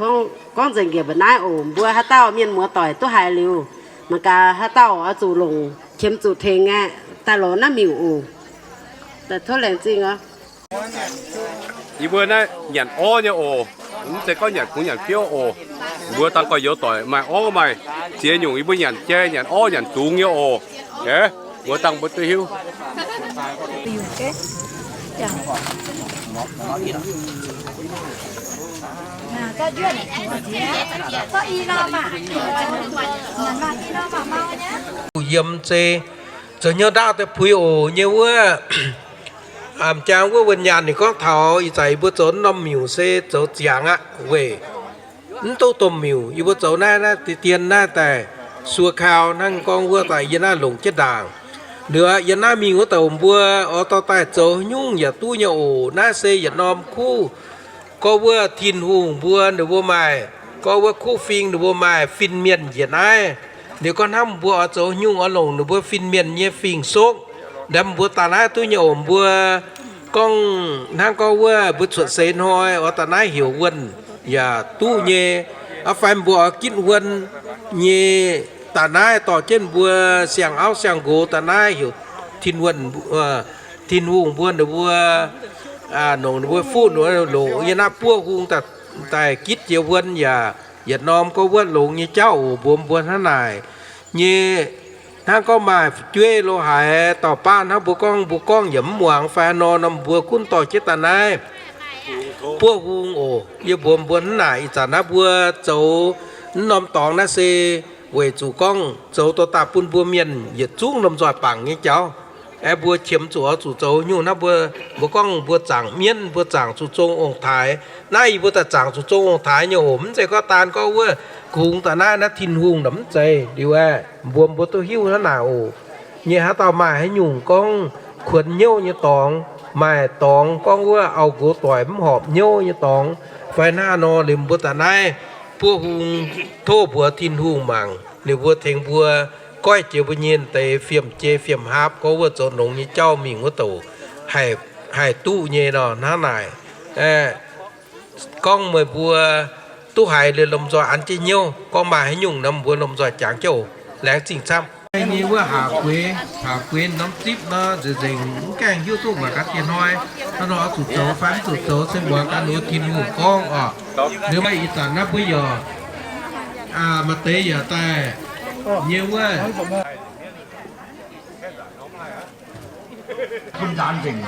gorngv nzengc njiec mba'naaiv oc. Mbuo haaix dauh mienh muoz doic duqv haiz liuz, mangc gaax haaix dauh oix zuqc longc, qiemx zuqc tengx aqv, daaih lorz naaiv miuc oc. Daaih tov laengz zingh oc. Yie mbuo naaiv nyanc orv nyei oc. Mv zeiz gorngv nyanc kungx nyanc biouv oc. Mbuo dangh gorx-youz doic maaih orv maaih ziex nyungc, yie mbuo nyanc jai, nyanc orv, nyanc dungz nyei oc. Mbuo dangh mbuo duqv hiuv. Yiem se zoux hnyouv ndaauv deix puix oc nyei wuov. M'jangc wuov wuonh nyaanh ninh gorngv taux ih zanc yie mbuo zoux norm miuc se zoux ziangx aqv weic mv duqv domh miuc. Yie mbuo zoux naaiv, naaiv deix dien naaiv daaih suo kau hnangv gorngv wuov daaih yie naaiv longc jienv ndaangc. Liuz yie naaiv mingh wuov douc mbuo oix dorh daaih zoux nyungc yaac duqv nyei oc. Naaiv se yietc norm kuv gorngv wuov Tin-Hungh mbuo ninh mbuo maaih, gorngv wuov kuv fing ninh mbuo maaih fin-mienh njiec naaiv. Liuz gorngv hnangv mbuo oix zoux nyungc oix longc ninh mbuo fin-mienh nyei fing-soqv, ndamv mbuo daaih naaiv duqv nyei oc. Mbuo gorngv hnangv gorngv wuov mbuo cuotv seix hnoi oix daaih naaiv heuc wuonh yaac duqv nyei. Aa fai mbuo oix gitv wuonh nyei daaih naaiv dorh jienv mbuo siang-auv siang-nqox daaih naaiv heuc Tin-Wuonh, Tin-Hungh mbuo ninh mbuo, nongc ninh mbuo fuqv ninh mbuo loqc yie naaiv buov hung daaih gitv jiex wuonh yaac yietc norm gorngv wuov longx nyei jauv oc. Mbuox mbuo hnangv naaic nyei. Hnangv gorngv maaih fu'jueiv lo haaix dauh baav hnangv mbuo gorngv, mbuo gorngv yaac mv muangx fai haaix nor, nor mbuo gunv dorh jienv daaih naaiv buov hung oc. Yie mbuox mbuo hnangv naaic, ih zanc naaiv mbuo zoux mv norm dorngx naaiv se weic zuqc gorngv zoux dorh daaih bun mbuo mienh yietc zungv lomh nzoih bangc nyei jauv. Aeqv, mbuo qiemx zuqc oix zuqc zoux nyungc naaiv, mbuo, mbuo gorngv mbuo zaangc mienv, mbuo zaangc zuqc zong ong-taaix. Naaiv yie mbuo daaih zaangc zuqc zong ong-taaix nyei oc. Mv zeiz gorngv daan gorngv wuov kungx daaih naaiv, naaiv Tin-Hungh naaic mv zeiz liuz aeqv, mbuo, mbuo duqv hiuv hnangv naaic oc. Nyei haaix dauh maaih haaix nyungc gorngv kuonx hnyouv nyei dorngx, maaih dorngx gorngv wuov auv-nqox doic mv horpc hnyouv nyei dorngx, fai hnangv nor, liuz mbuo daaih naaiv buov hung tov mbuox Tin-Hungh mangc, ninh mbuo tengx mbuo goiv jiex mbuo nyei deix fiem-jei fiem-haapv, gorngv wuov zoux nongx nyei jauv mingh wuov douc haih, haih duqv nyei nor. Hnangv naaic, gorngv meih mbuo duqv haiz liuz lomh nzoih an jienv hnyouv, gorngv maaih haaix nyungc nor mbuo lomh nzoih jangx jienv oc. Laengz zingh camv. Nyei wuov haac gueix, haac gueix norm zipv nor nzengc nzengc, mv gaengh hiuv duqv mangc gaax dieh hnoi, hnangv nor oix zuqc zoux fai mv zuqc zoux, se mbuox gaax ninh mbuo Tin-Hungh gorngv oc. Liuz maaih ih zanc naaiv mbuo yaac maaih deix yaac daaih nyei wuov bun nzaanx nzengc.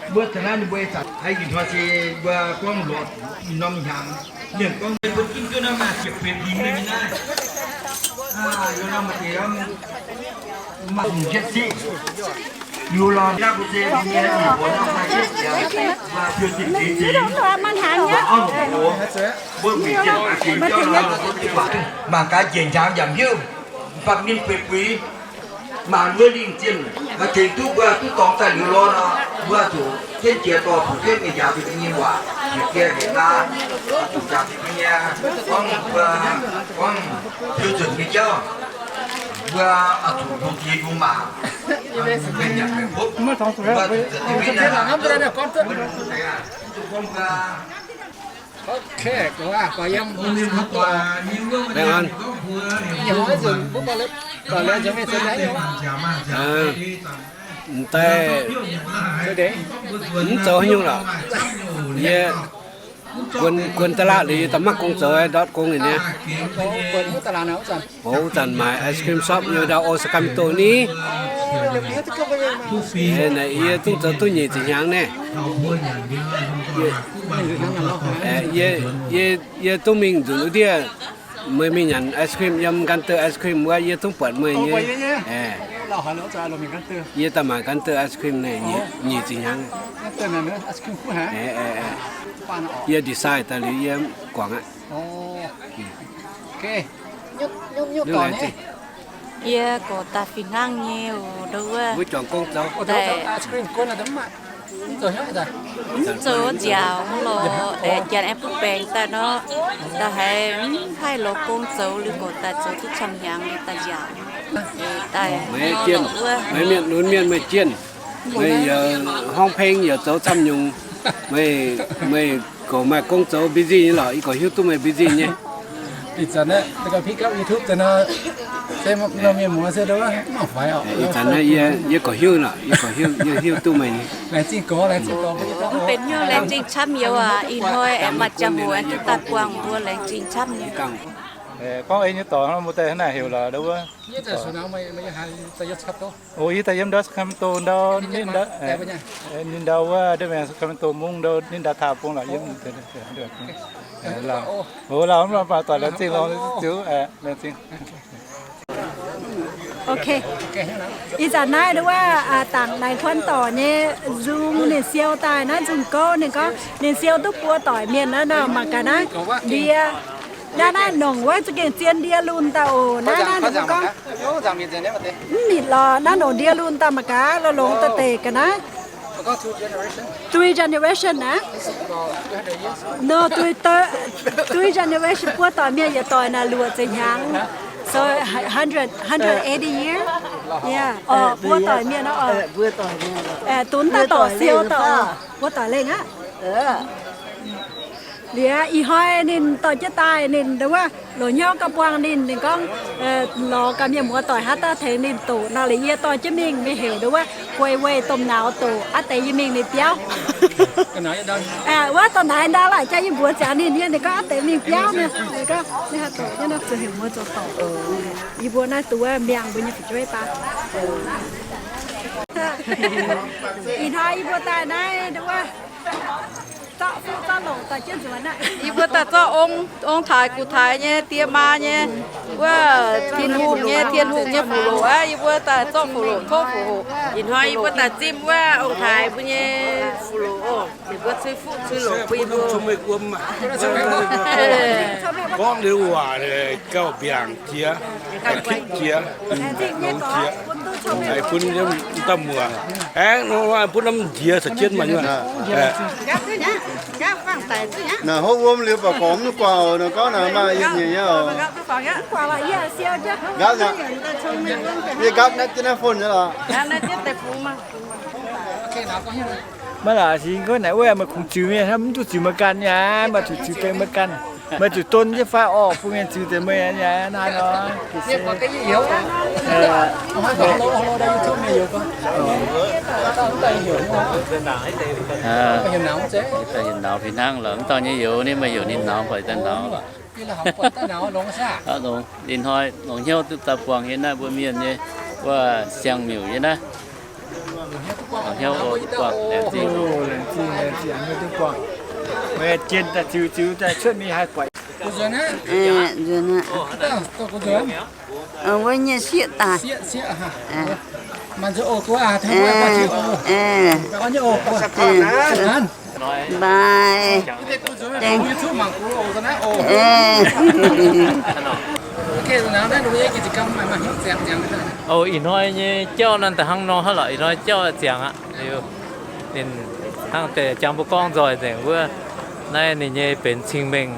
Mbuo taux naaiv ninh mbuo ih zanc haiz ih hnoi se mbuo gorngv lorz norm hnyangx, ninh gorngv mbuo ginv duqv naaiv maaih ziepc feix pingx nyei naaiv. Yie norm maaih deix maaih hungh jienv siqv. Liuz lorz naaiv mbuo se mbuo nyei ih buoz norm maaih jienv jiex, maaih fiou zinh deix zingx, maaih auv longc oc. Mbuo mingh zinh maaih zinh jauv nor, mangc gaax njiec hnyangx yaac hiuv, faam ninh bueix buix. Mangc wuov lingh zinh, maaih tengx duqv mbuo duqv dorngx daaih liuz lorz nor, mbuo zuqc jienv jiex dorh fu'jueiv mingh njaaux ninh nyei waac, njiec biei njiec nqaang, zuqc njaaux ninh nyei, gorngv mbuo, gorngv fiou nzunc nyei jauv, mbuo oix zuqc longc jiex yungz maac, mbuo nyanc haic hopv, mbuo zuqc za'gengh mbuo zuqc gorngv mbuo M'daaih mv zoux haaix nyungc lorqc. Yie guon, guon da'laatv liuz yie da'maaih gong zoux, ndortv gong nyei. Wuov zanc maaic ice cream shop nyei ndau o Sacramento ni. Naaic yie zungv zoux duqv nyic ziepc hnyangx naaiv. Yie, yie, yie zungv mingh nzunc wuov ndiev meih mingh nyanc ice cream yiem Gunther ice cream wuov, yie zungv buatc meih nyei. Yie daaih maaic Gunther ice cream naaic nyic ziepc hnyangx. Yie design daaih liuz yie guangc aqv. Yie gorx daaih fih hnangv nyei oc, ndo wuov. Mbuo juangc gong zoux. Mv zoux nziaauc lorqc, aeqv, janx aengx butv baengc daaih nor, da'haiz mv haih lorz gong zoux, liuz gorx daaih zoux duqv camv hnyangx liuz daaih nziaauc. Daaih meih mienh lunx mienh meih jienh, meih yaac horngh peng yaac zoux camv nyungc, meih, meih gorx maaih gong zoux busy nyei lorqc, yie gorx hiuv duqv meih busy nyei. Ih zanc naaiv, pick up YouTube daaih nor, se nor mienh muoz se ndo mv mangc faix oc. Ih zanc naaiv yie, yie gorx hiuv lorqc, yie gorx hiuv, yie hiuv duqv meih nyei. Laengz zingh gorx, laengz zingh gorx. Mv benx hnyouv laengz zingh camv youz aac. Ih hnoi aengx maaih ziangh hoc aengx duqv daaih buangh mbuo laengz zingh camv nyei. Gorngv ei nyei dorngx mbuo daaih hnangv naaic heuc lorqc, ndo wuov. Yie daaih yiem ndau Sacramento ndau, ninh ndau wuov, ndau maengx Sacramento mungv ndau, ninh ndau taux bung lorqc yiem. Oc, lauh mv baac doic laengz zingh lorqc, ziux, laengz zingh. Ok. Ih zanc naaiv nduov wuov, dangc naaic kuon dorc nyei nzung ninh siou daaih naaiv nzung gouv, ninh gorngv ninh siou duqv buo doic mienh naaiv nor, mangc gaax naaiv ndie. Naaiv, naaiv nongc wuov za'gengh zien ndie lunx daaih oc. Naaiv, naaiv ninh mbuo gorngv mv nitc lorqc, naaiv nongc ndie lunx daaih mangc gaax, longx longx daaih deix ga'naaiv. Three generation aqv? No, three, three generation, buo doic mienh yietc doic naaic luoqc ziepc hnyangx. So hundred, hundred eighty year. Yeah. Oc, buo doic mienh oc. Dunx daaih dorc siou daaih oc. Buo doic lengh aqv. Liuz ih hnoi ninh dorh jienv daaih, ninh nduov wuov longc hnyouv gauh buangh ninh, ninh gorngv lorz ganh mienh muoz doic haaix dauh tengx ninh doqc nor, liuz yie dorh jienv mingh, mingh heuc nduov wuov guei weih domh nauz doqc, aav deix yie mingh ninh biauv. Wuov dorh naaiv ndau laaih jaa yie mbuox ziangx ninh nyei, ninh gorngv aav deix mingh biauv nyei. Ninh gorngv ninh haih doqc nyei nor, zuqc heuc mbuo zoux dorc. Yie mbuo naaiv duqv wuov miangh mbuo nyei fu'jueiv baav. Ih hnoi yie mbuo daaih naaiv nduov wuov Yie mbuo daaih zorqv ong, ong-taaix gux-taaix nyei, die maa nyei, wuov Tin-Hungh nyei, Tin-Hungh nyei fuqv-loqc aqv. Yie mbuo daaih zorqv fuqv-loqc, tov fuqv-hoqc. Ih hnoi yie mbuo daaih zimv wuov ong-taaix mbuo nyei fuqv loc oc. Ninh mbuo cui fuqv cui loc bun yie mbuo. Gorngv liuz waac, gauh mbiaangc jiex, klipv jiex, longx jiex, bun yiem dauh muoc. Aengx bun norm njiec caux jienv maah nyei. Naaic hopv wuom liuz baac gorngv mv guangc oc, naaiv gorngv naaic maaih yietc nyeic nyei oc. Nqaapv naaiv, yie nqaapv naaiv jienv naaiv phone nyei lorqc. Maiv laaix sin gunv naaic wuov meih kungx ziux mienh hnangv mv duqv ziux meih ganh nyei aqv, meih zuqc ziux deix meih ganh. Meih zuqc don jienv fai orqc bun mienh ziux deix meih nyei aqv, naaiv nor. Naaiv dauh naaiv youz, ninh maaih youz ninh nauz, buatc daaih nauz. Ih hnoi longc hnyouv duqv daaih buangh yie naaiv mbuo mienh nyei wuov siang-miuc yie naaiv. Longc hnyouv duqv buangh, laengz zingh. Laengz zingh, laengz zingh, duqv buangh. Meih jienh daaih ziux ziux daaih cuotv mingh haih buatc. Wuov nyei sieqv daaih. Bye. O, ih hnoi nyei jauv naaiv daaih hnangv nor hnangv lorqc. Ih hnoi jauv ziangx aqv. Liuz ninh hnangv deix jangx mbuo gorngv nzoih nzengc wuov, naaiv ninh nyei benx cing-mengh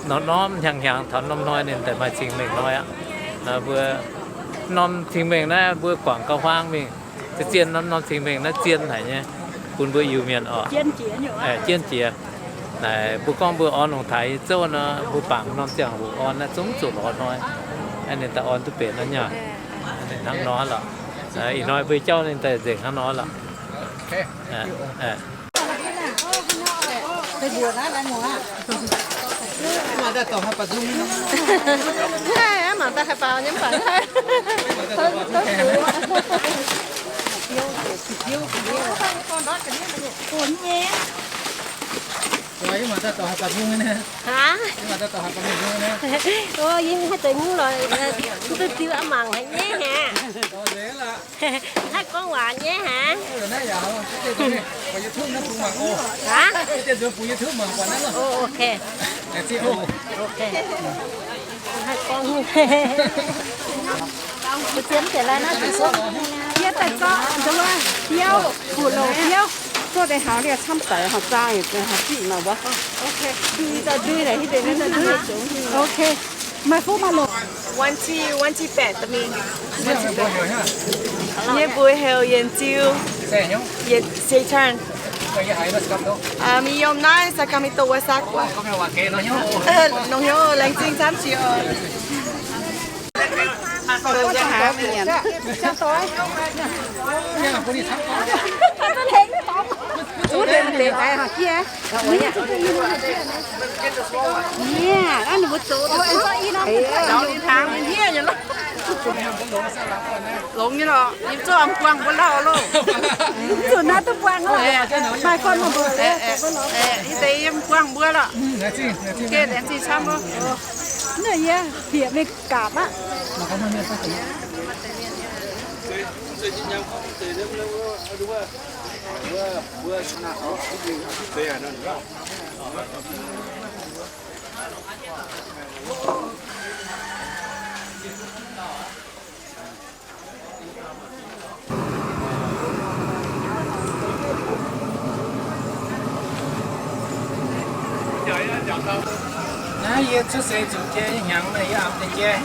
norm-norm hnyangx-hnyangx taux norm hnoi ninh daaih maaih cing-mengh hnoi aqv. Mbuo norm cing-mengh naaiv mbuo guangc gauh huaang mingh. Zien norm-norm cing-mengh naaiv zien haic nyei, bun mbuo Iu-Mienh oc. Jienv jiex. Naaic mbuo gorngv mbuo orn ong-taaix nyei zouv nor, mbuo bangc norm ziangh hoc orn naaiv zungv zuqc lorz hnoi. Ninh daaih orn duqv benx nor nyei. Hnangv nor lorqc. Ih hnoi mbuo jauv ninh daaih nzengc hnangv nor lorqc. Mangc daaih haih baaux nyei mv baac haih. Aav, yie haih deix nyungc lorqc, duqv diuh mangc haic nyei haic. Haih gorngv waac nyei haic. Aav, ok. Haih gorngv nyei. Mbuo zien deix lai naaiv, yie daaih zorqv nduov biauv, buoz-louc biauv, zorqv deix hauv liaah camv daic, hauv zaang hauv diqv maaih wuov. Ndui daaih ndui naaic, hiuv deix ndui. Ok. Maaih fuqv maaih loc. One two, one two baeqc da'mingh. Nyei mbuox heuc Yienc Ziu, Yienc Satan. Mingh yiem naaiv Sacramento wuov Sacramento. Nongx hnyouv, laengz zingh camv jiex oc. Longx nyei lorqc, yie zorqv mv buangh mbuo lauh loh. Mv zuqc naaiv duqv buangh lorqc. Maaih gorn mbuo, yie deix yiem buangh mbuo lorqc. Geh laengz zingh camv oc. Naaiv yie bieqc mingh gapv aqv. Naaiv yie cuotv seix zuqc jiex hnyangx naaiv yie amx deix jiex.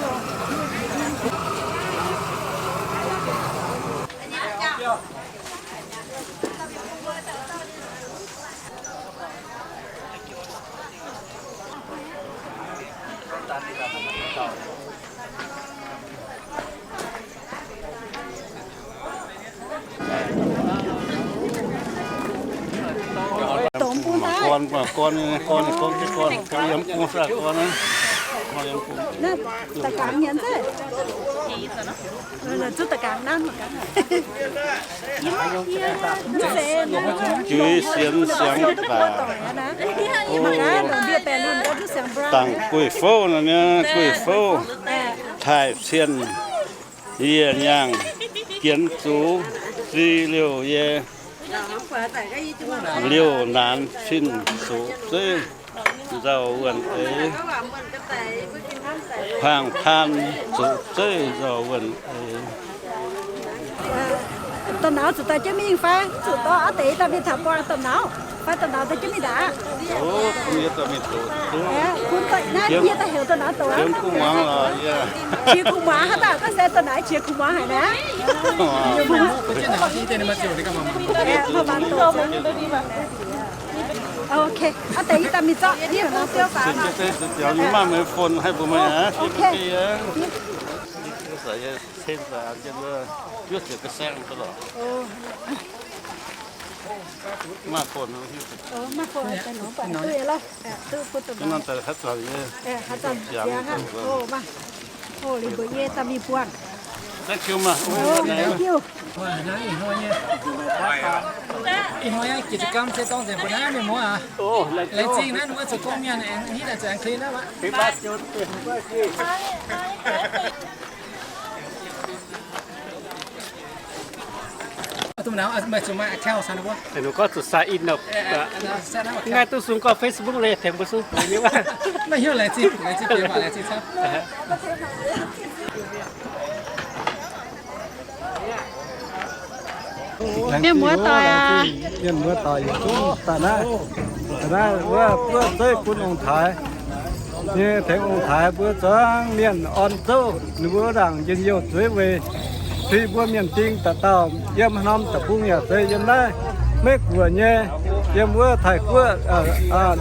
Mangc gorn, mangc gorn, gorn, gorn, gorn, gorn yiem bung saah gorn naaiv. Gorn yiem bung. Naaiv da'gangx nyanc zaqc. Zuqc da'gangx nanv. Juiz sienx siangx baac. O, dangc gueiv fouv nor, gueiv fouv, taaih cien, yie nyaangh jienx zuqc. Liuh yie, liuh naanx cin zuqc zeiv nzauh wuonh eix, kuangx paan zuqc zeiv nzauh wuonh eix. Domh nauz zuqc dorh jienv mingh fai? Zuqc dorh aqv deix daaih mingh taux buangh domh nauz fai? Domh nauz dorh jienv mingh ndaangc. Bun naaiv yie daaih heuc domh nauz doqc. Qiex kuv muangx haaix dauh, gaav se domh nauz qiex kuv muangx haic naaiv. Ok, aqv deix yie daaih mingh zorqv. Maaih meih phone haih mbuo meih aqv. Ok. Maaih phone, maaih phone, duqv lorqc. Duqv bun domh nauz. Haaix zanc ziangx hnangv. Maaih. Liuz mbuox yie daaih mingh buangh. Thank you, maaih. Thank you. Ih hnoi nyei กิจกรรม se dorngx nzengc mbuo naaiv mienh muoz aac. Laengz zingh naaiv wuov zoux gong mienh aengx hitv daaih zoux aengx clean aqv. Gorngv zuqc sign in nor, naaiv duqv sung gorngv Facebook leiz tengx mbuo sung. Mienh muoz doic aac, mienh muoz doic yietc zungv daaih naaiv, daaih naaiv wuov buov zeiv bun ong-taaix nyei, tengx ong-taaix mbuo zuangx mienh orn zouv ninh mbuo ndaangc njien-youh zueiz weic cui mbuo mienh ding dauh dauh yiem haaix norm deic-bung yaac zeiz yiem naaiv Meiv Guoqv nyei, yiem wuov Taiv Guoqv,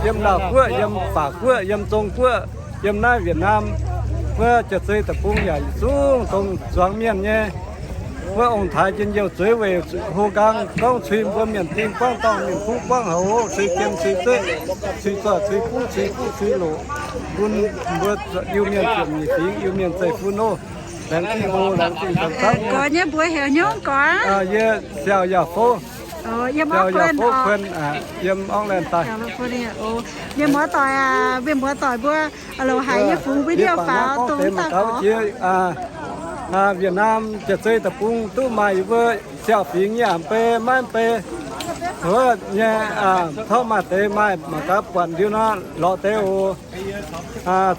yiem Laauh Guoqv, yiem Baac Guoqv, yiem Zong Guoqv, yiem naaiv Việt Nam wuov jaax-zei deic-bung yaac yietc zungv dongh zuangx mienh nyei. Wuov ong-taaix njien-youh zueiz weic hlo nqaang gorngv cui mbuo mienh ding buangv dorngh mienh kuv buangv houx, cui jiem cui zeqv, cui zorqv cui buv cui buv cui loqc, bun mbuo Iu-Mienh ziepc nyeic fingx, Iu-Mienh zeiv-fun oc. Laengz zingh oc, laengz zingh camv-camv. Gorx nyei mbuox heuc nyungc gorx? Yie Siaaux Yaac Fouv. Yiem Auckland, yiem Auckland daaih. Mienh muoz doic aac, mienh muoz doic mbuo longc haic yie fungx video faaux dongh dauh gorx. Việt Nam jaax-zei deic-bung duqv maaih yie mbuo siaaux fingx yaac mv bei maiv mv bei, wuov nyei, tov maaih deix maaih mangc gaax buatc liuz nor lorz deix oc.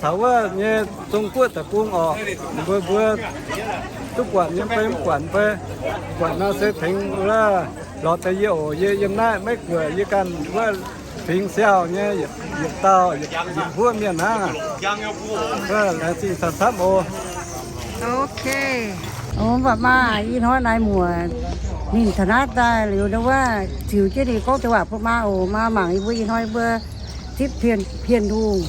Caux wuov nyei Zong Guoqv deic-bung oc, mbuo mbuo duqv buatc nyei mv bei mv buatc mv bei, buatc nor se tengx wuov lorz deix yie oc. Yie yiem naaiv Meiv Guoqv yie ganh wuov fingx siaaux nyei yietc dauh yietc huov mienh hnangv. Laengz zingh camv-camv oc. Ok. Mv baac maah, ih hnoi naaiv muoc ninh taux naaiv daaih liuz wuov ziux jienv ninh gorngv deix waac bun maah oc. Maah mangc yie mbuo ih hnoi mbuo zipv pien hungh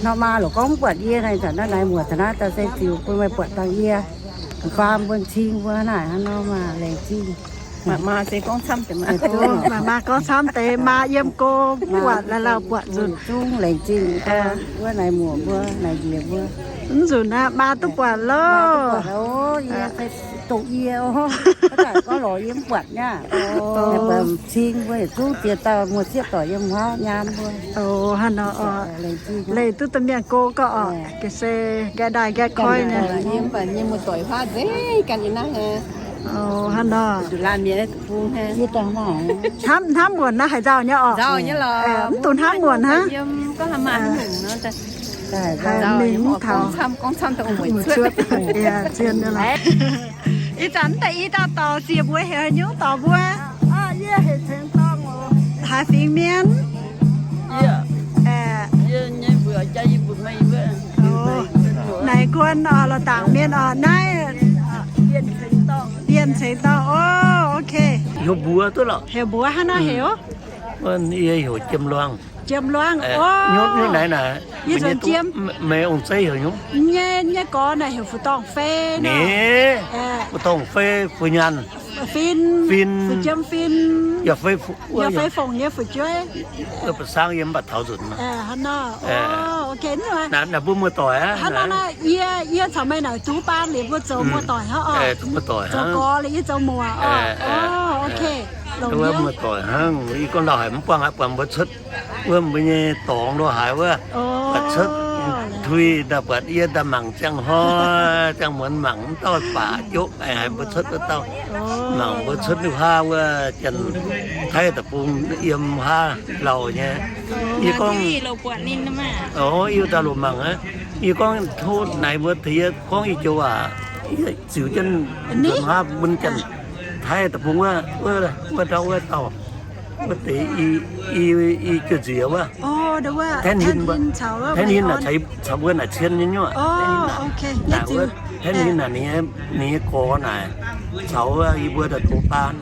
nor, maah lorqc gorngv mv buatc yie naaic, taux naaiv naaiv muoc taux naaiv daaih se ziux bun meih buatc dangh yie, faam bun cing mbuo naaic hnangv nor maah, laengz zingh. Maaih maah gorngv camv deix, maaih maah gorngv camv deix, maah yiem go buatc la'laauh buatc nzunc. Zungv laengz zingh wuov naaiv muoc mbuo, naaiv njiec mbuo. Mv nzunc aqv, maah duqv buatc loh. Yie dongh yie, gorngv lorz yie mv buatc nyei. Cing mbuo yietc zungv ziex dauh muoz-sieqv doic yiem wuov nyaam mbuo. Leih duqv domh mienh go gorqv oc, ga'sie nqaeqv ndaaih nqaeqv koiv nyei. Hnamv, hnamv muonc naaiv haaix nzauh nyei oc. Mv dungx hnamv muonc hnangv. Haiz mingh mv taux. Zien. Ih zanc mv deix i dauh dorc ziec mbuox heuc haaix nyungc dorc mbuo? Haaix fingx mienh? Naaic guon oc, la'dangc mienh oc, naaiv Bienh Ceng Dorngh oc. Ok. Heuc mbuox duqv lorqc. Heuc mbuox hnangv nor heuc. Yie heuc Jiem Luangh. Jiem Luangh oc. Nyungc naaiv naaic, yie nzuonx Jiem. Meih ong-zeiv heuc nyungc? Nyei, nyei gorx naaic heuc Fu Dorngh Fei nor. Fu Dorngh Fei, Fu Nyaanh. Fin, Fin, Fu Jiem Fin. Yaac fei, yaac fei Fongc nyei fu'jueiv. Ba'sangv yiem mv baac taux nzunc. Hnangv nor. Ok, naaiv mbuo muoz-doic aqv. Hnangv nor, yie, yie caux meih naaic duqv baan liuz mbuo zoux muoz-doic hnangv oc. Zoux gorx liuz yie zoux muoc oc. Ok. Muoz-doic hnangv, yie gorngv ndau haic mv buangh aqv, buangh mbuo cuotv wuov mbuo nyei dorngx lo haaix wuov, buatc cuotv Hui daaih buatc yie daaih mangc ziangh hnoi ziangh muonz mangc mv dauh baac jopv aengx haiz mbuo cuotv wuov dauh. Mangc mbuo cuotv wuov haav wuov Janx-Taiv deic-bung yiem haav lauh nyei. Yie gorngv, o, yie daaih loc mangc aqv. Yie gorngv tov naaic mbuo tengx yie gorngv, yie joux waac, yie ziux jienv nzuonx haav bun Janx-Taiv deic-bung wuov, wuov ndau wuov dauh, wuov deix i juoz nziex wuov, Tenv Hin, Tenv Hin naaic caux mbuo naaic cien nyei nyuoqc. Tenv Hin naaic ninh nyei gorx naaic caux yie mbuo daaih dox baan.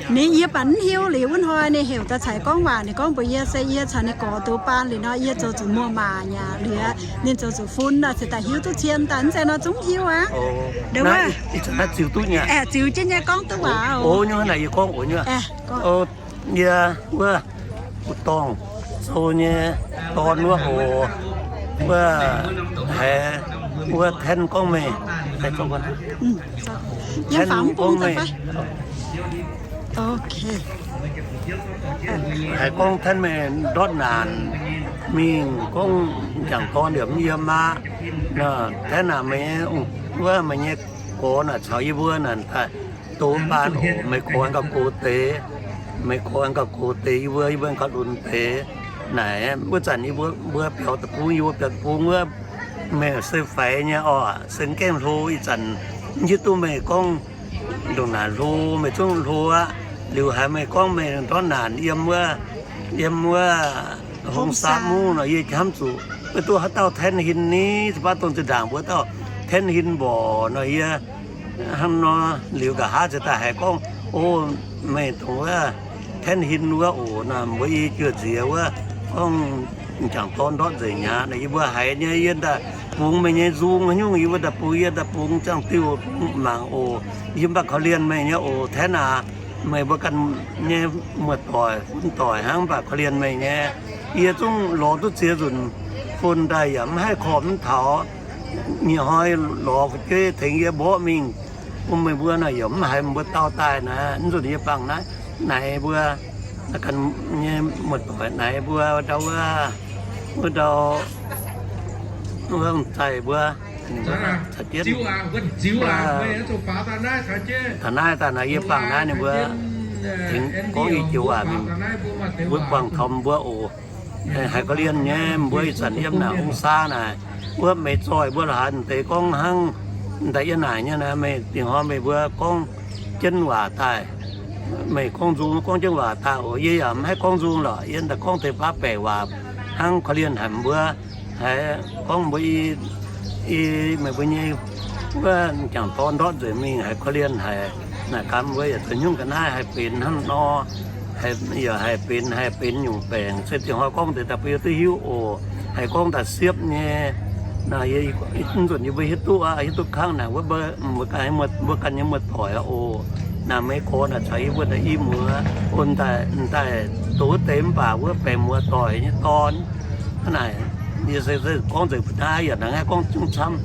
Ninh yie baac mv hiuv liuz wuov hnoi ninh heuc daaih caux gorngv waac, ninh gorngv mbuox yie se yie caux ninh gorx dox baan liuz nor, yie zoux zuqc muoz-maac nyei liuz, ninh zoux zuqc fun nor, se daaih hiuv duqv cien daaih, mv zeiz nor zungv hiuv aqv. Ziux jienv nyei gorngv duqv waac oc. Yie wuov, wuov dorngh sou nyei dorn wuov oc, wuov haiz wuov Tenv gorngv meih, Tenv gorngv meih haiz gorngv Tenv meih ndortv naanc mingh gorngv m'jangc dorn yaac mv yiem aqv. Tenv aac, meih wuov meih nyei gorx naaic caux yie mbuo naaic daaih dox baan oc. Meih gorx aengx gauh gox deix, meih gorx aengx gauh gox deix, yie mbuo, yie mbuo aengx gauh lunx deix. Naaic wuov zanc yie mbuo, mbuo biaux deic-bung, yie mbuo biaux deic-bung wuov, meih se faix nyei oc, se mv gaengh hlo. Ih zanc mv hiuv duqv meih gorngv ndongc naaic hlo, meih zungv hlo aqv. Liuz haiz meih gorngv meih ndortv naanc yiem wuov, yiem wuov hong saapv mungv nor, yie hnamv zuqc maiv duqv haaix dauh Tenv Hin ni, se baav dongh zinh ndaangc mbuo dauh Tenv Hin mborqc nor, yie hnangv nor. Liuz nqa'haav ziouc daaih haiz gorngv, o, meih dongh wuov Tenv Hin wuov oc. Naaic mbuo i juoz nziex wuov gorngv m'jangc dorn ndortv nzengc mi'aqv. Naaic yie mbuo haiz nyei, yie daaih bungx meih nyei nzung haaix nyungc, yie mbuo daaih bungx, yie daaih bungx ziangh diuh mangc oc. Yie mv baac korv-lienh meih nyei oc, Tenv aac. Meih mbuo ganh nyei muoz-doic fun-doic hnangv, mv baac korv-lienh meih nyei. Yie zungv lorz duqv ziex nzunc fun daaih yaac mv haih korv mv taux. Nyic hnoi lorz fu'jueiv tengx yie mborqv mingh bun meih mbuo nor, yaac mv haiz meih mbuo dauh daaih naaic. Mv nzunc yie bangc naaiv, naaic mbuo ganh nyei muoz-doic naaic mbuo ndau wuov, wuov ndau, wuov daaih mbuo caux jienv taux naaiv daaih naaic yie bangc naaiv ninh mbuo tengx gorngv i joux waac mingh, mbuo buangh taux mbuo oc. Haiz korv-lienh nyei, mbuo ih zanc yiem naaic hungh saa naaic, wuov meih zoih mbuo la'haaix deix gorngv hnangv daaih yie naaic nyei naaic, meih dingc hnoi meih mbuo gorngv jienv waac daaih, meih gorngv nzung gorngv jienv waac daaih oc. Yie yaac mv haih gorngv nzung lorqc, yie daaih gorngv deix baav baeqc waac hnangv korv-lienh haic mbuo. Haiz gorngv mbuo i, i meih mbuo nyei wuov m'jangc dorn ndortv nzengc mingh haiz korv-lienh haic. Naaic gan mbuo yaac zoux hnyouv ga'naaiv haih benx hnangv nor, yaac haih benx, haih benx nyungc baengc. Se dingc hnoi gorngv deix daaih mbuo yie duqv hiuv oc. Haih gorngv daaih siepv nyei. Naaic mv nzunc yie mbuo hiuv duqv aqv, hiuv duqv kangv naaic wuov, mbuo ganh nyei muoz-doic aqv oc. Naaic meih gorx naaic caux yie mbuo daaih i muoz, o, daaih doz deix mv baac wuov baengc muoz-doic nyei dorn. Hnangv naaic, yie se gorngv nzengc mbuo naaiv yaac naaiv gorngv zungv camv.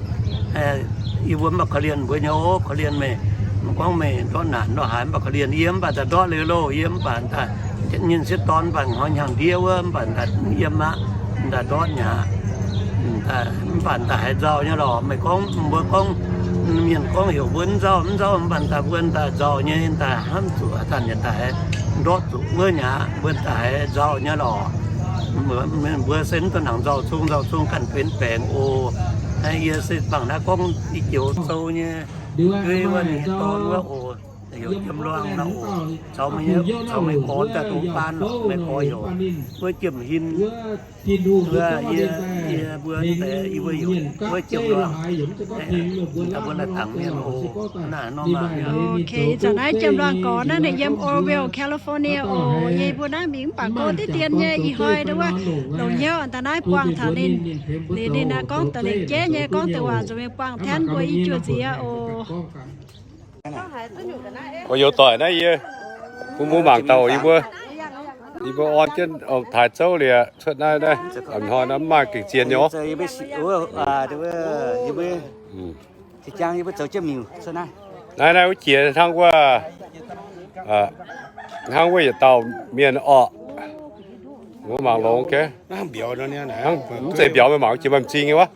Yie mbuo mv baac korv-lienh mbuo nyei oc, korv-lienh meih. Gorngv meih ndortv naanc ndortv haaix mv baac korv-lienh yie, mv baac daaih ndortv liuz loh, yie mv baac daaih nyinh sieqv dorn mv baac hnoi hnyangx-ndiev wuov mv baac daaih yiem aqv, daaih ndortv nyei aqv. Mv baac daaih haiz nzauh nyei lorqc. Meih gorngv mbuo gorngv, mienh gorngv heuc mbuo nzauh, mv nzauh mv baac daaih mbuo daaih nzauh nyei, daaih hnamv zuqc daaih nyei daaih haiz ndortv zuqc wuov nyei aqv, mbuo daaih haiz nzauh nyei lorqc. Mbuo se mv daaih nangc nzauh cung, nzauh cung ganh benx baengc oc. Yie se bangc naaiv gorngv i joux sou nyei, wuov ninh nyei dorn wuov oc, heuc Jiem Luangh nor oc, caux meih gorx daaih dox baan lorqc, meih gorx heuc wuov Jiem Hin. Yie mbuo deix yie mbuo heuc wuov Jiem Luangh. Daaih mbuo naaiv dangc mienh oc, naaiv norm maah. Ok, ih zanc naaiv Jiem Luangh gorx naaiv ninh yiem Oroville, California oc. Yie mbuo naaiv mingh mv baac go diqv dien nyei ih hnoi nduov wuov, longc hnyouv daaih naaiv buangh taux ninh. Liuz ninh naaiv gorngv daaih lengc jeiv nyei gorngv deix waac nzuonx mingh buangh Tenv mbuo i juoz nziex oc. Oix youz doic naaiv yie bun mbuo mangc taux yie mbuo, yie mbuo orn jienv taaix zouv liuz cuotv naaiv, naaiv hnoi naaiv mv maaih gengh zien nyei. Naaiv, naaiv wuov jiex hnangv wuov, hnangv wuov yietc dauh mienh orqc. Mbuo mangc longx, ok. Hnangv mv zeiz mbiauz, meih mangc jiex maaih m'zing nyei wuov.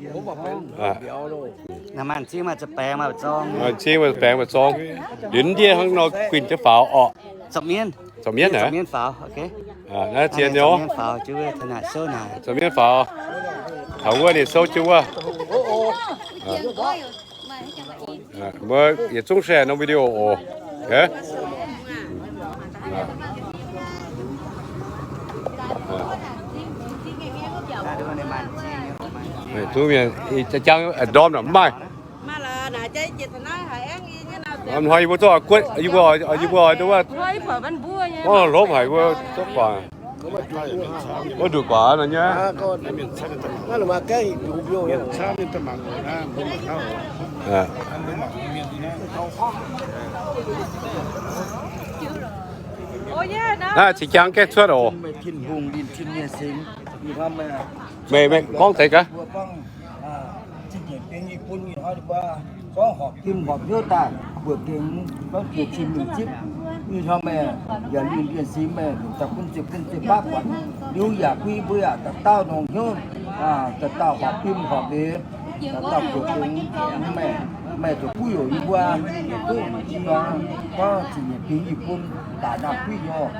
M'zing maaih baengx maaih zorng. Liuz ndiev hnangv nor guinh jienv faaux orqc. Zorqv mienv naaic. Naaiv zien nyei. Zorqv mienv faaux. Taux wuov ninh souv jienv wuov. Mbuo yietc zungv share norm video oc. Zungv mienh jang ndorm naaic mv maaih. Hnoi yie mbuo zorqv guotv, yie mbuo, yie mbuo oix duqv wuov, gorngv hlopv haic mbuo zorqv guangc. Wuov nduqc guangc nor nyei. Naaiv zinh jang gaengh cuotv oc. Meih, meih gorngv deix gaax. Gorngv horpc fim horpc hnyouv daaih, buoqc gengx gorngv jiex cin mingh zipv. Ih hnoi meih yaac lingh ndie-singx meih longc daaih bun ziepc bun ziepc baav buatc liuz yaac bun mbuo yaac dauh dauh longc hnyouv, dauh dauh horpc fim horpc leiz, dauh dauh buoqc gengx meih, meih zuqc buov heuc yie mbuo duqv gorngv zingh nyeic bingx yie bun daaih naaiv buov heuc.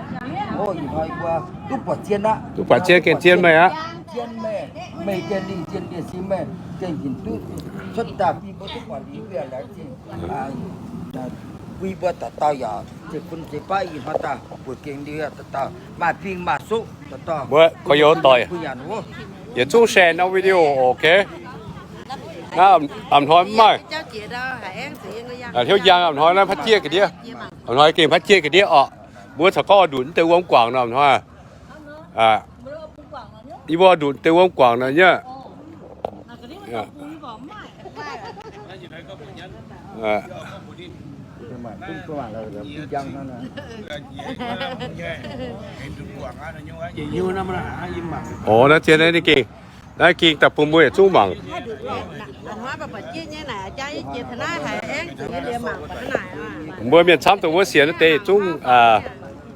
Ov, ih hnoi yie mbuo duqv buatc zien aqv. Duqv buatc zien, gengh zien meih aqv. Zien meih, meih gengh lingh zien ndie-singx meih gengh hinc duqv cuotv daaih bun mbuo duqv buatc liuz mbuo yaac laengz zingh. Bun mbuo dauh dauh yaac ziepc bun ziepc baav ih hnoi daaih buoqc gengx liuz dauh dauh maaih fing maaih suqv dauh dauh. Mbuo gorx-youz doic, yietc zungv share norm video, ok. Naaiv a'hnoi mv maaih. Hnyouv njang a'hnoi naaiv mbatv jieqv ga'ndiev. A'hnoi gengh mbatv jieqv ga'ndiev orqc. Mbuo caux gorngv ndutc deix wuom guangc nor a'hnoi. Yie mbuo ndutc deix wuom guangc nor nyei. Orv, naaiv zien naaiv ninh gengh, naaiv gengh daaih bun mbuo yietc zungv mangc. Mbuo mienh camv dongh wuov sienx deix yietc zungv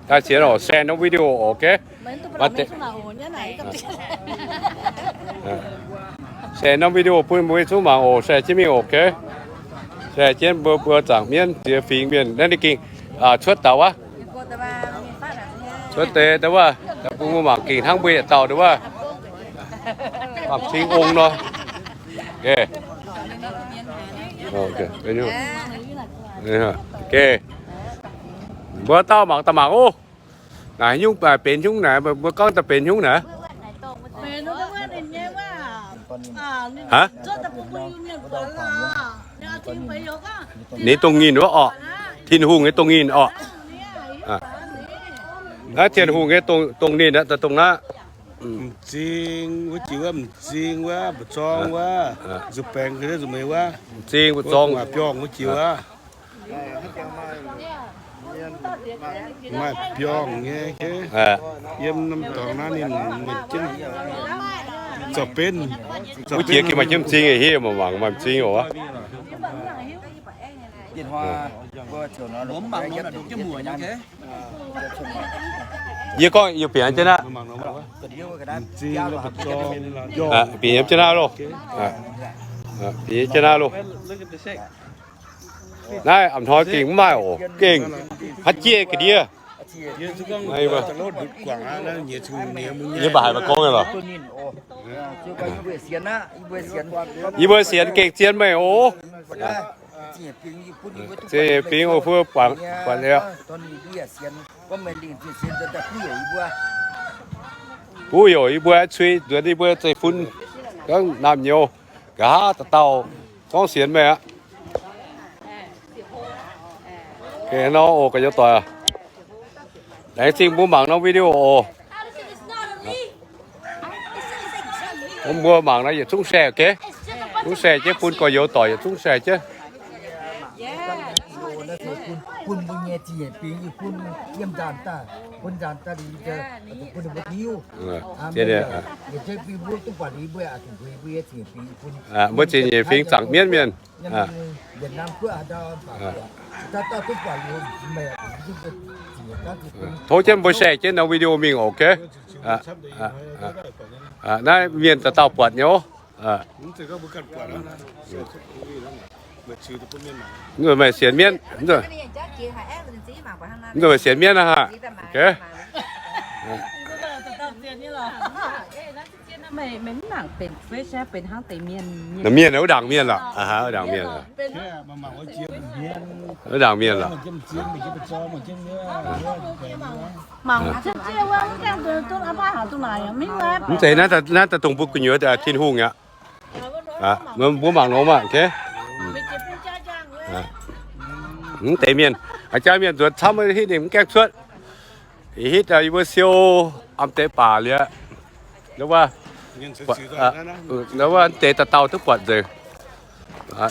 daaih sienx oc, share norm video oc, ok. Share norm video bun mbuo yietc zungv mangc oc, share jienv mingh oc, ok. Share jienv mbuo, mbuo zaangc mienv ziex fingx mienh naaiv ninh gengh cuotv daaih wuov. Cuotv deix daaih wuov, daaih bun mbuo mangc gengh hnangv mbuo yietc dauh daaih wuov. Mangc cing ong nor. Mbuo dauh mangc daaih mangc oc. Naaic nyungc benx nyungc naaic, mbuo gorngv daaih benx nyungc naaic. Hnangv? Ninh dongh ninh wuov orqc. Tin-Hungh nyei dongh ninh orqc. Naaiv Tin-Hungh nyei dongh ninh aqv, dongh naaiv. M'zing wuov, jiex wuov m'zing wuov, mba'zorng wuov, nzuih baengx ga'ndiev nzuih meix wuov. M'zing, mba'zorng, biorngh wuov jiex wuov. Maaih biorngh nyei, yiem norm dorngx naaiv ninh, ninh jienv zorqv benv. Wuov jiex gengh maaih jienv m'zing, hiev mangc mangc maaih m'zing oc. Yie gorngv yie bieqc jienv aqv. Bieqc yiem jienv aqv loh. Bieqc yiem jienv aqv loh. Naaiv a'hnoi gengh mv maaih oc, gengh haaix jieqv ga'ndiev. Yie mv baac haiz maiv gorngv nyei lorqc. Yie mbuo sienx gengh zien meih oc. Ziex nyeic fingx oc, buatc liuz. Buv heuc yie mbuo cui nzuonx yie mbuo zeiv-fun, gorngv naamh nyouz, nqa'haav dauh dauh gorngv sienx meih aqv. Gengh nor oc, ga'nyouz doic. Laengz zingh mbuo mangc norm video oc. Mbuo mangc naaiv yietc zungv share, ok? Zungv share jienv bun gorx-youz doic yietc zungv share jienv. Bun mbuo nyei zingh nyeic fingx yietc bun yiem nzaanx daaih, bun nzaanx daaih liuz, bun ninh mbuo hiuv. Mbuo zingh nyeic fingx zaangc mienv mienh. Tov jienv mbuo share jienv norm video mingh, ok? Naaiv mienh dauh dauh buatc nyei oc. Meih sienx mienv, meih sienx mienv aqv. Mienh wuov ndaangc mienh lorqc, wuov ndaangc mienh lorqc. Wuov ndaangc mienh lorqc. Mv zeiz naaiv daaih dongh mbuo gu'nyuoz Tin-Hungh aqv. Mbuo mangc nor maah, mv deix mienh, a'jang mienh nzuonx camv, hitv ninh mv gaengh cuotv. Hitv yie mbuo siou am deix baac liuz, wuov deix dauh dauh duqv buatc nzengc.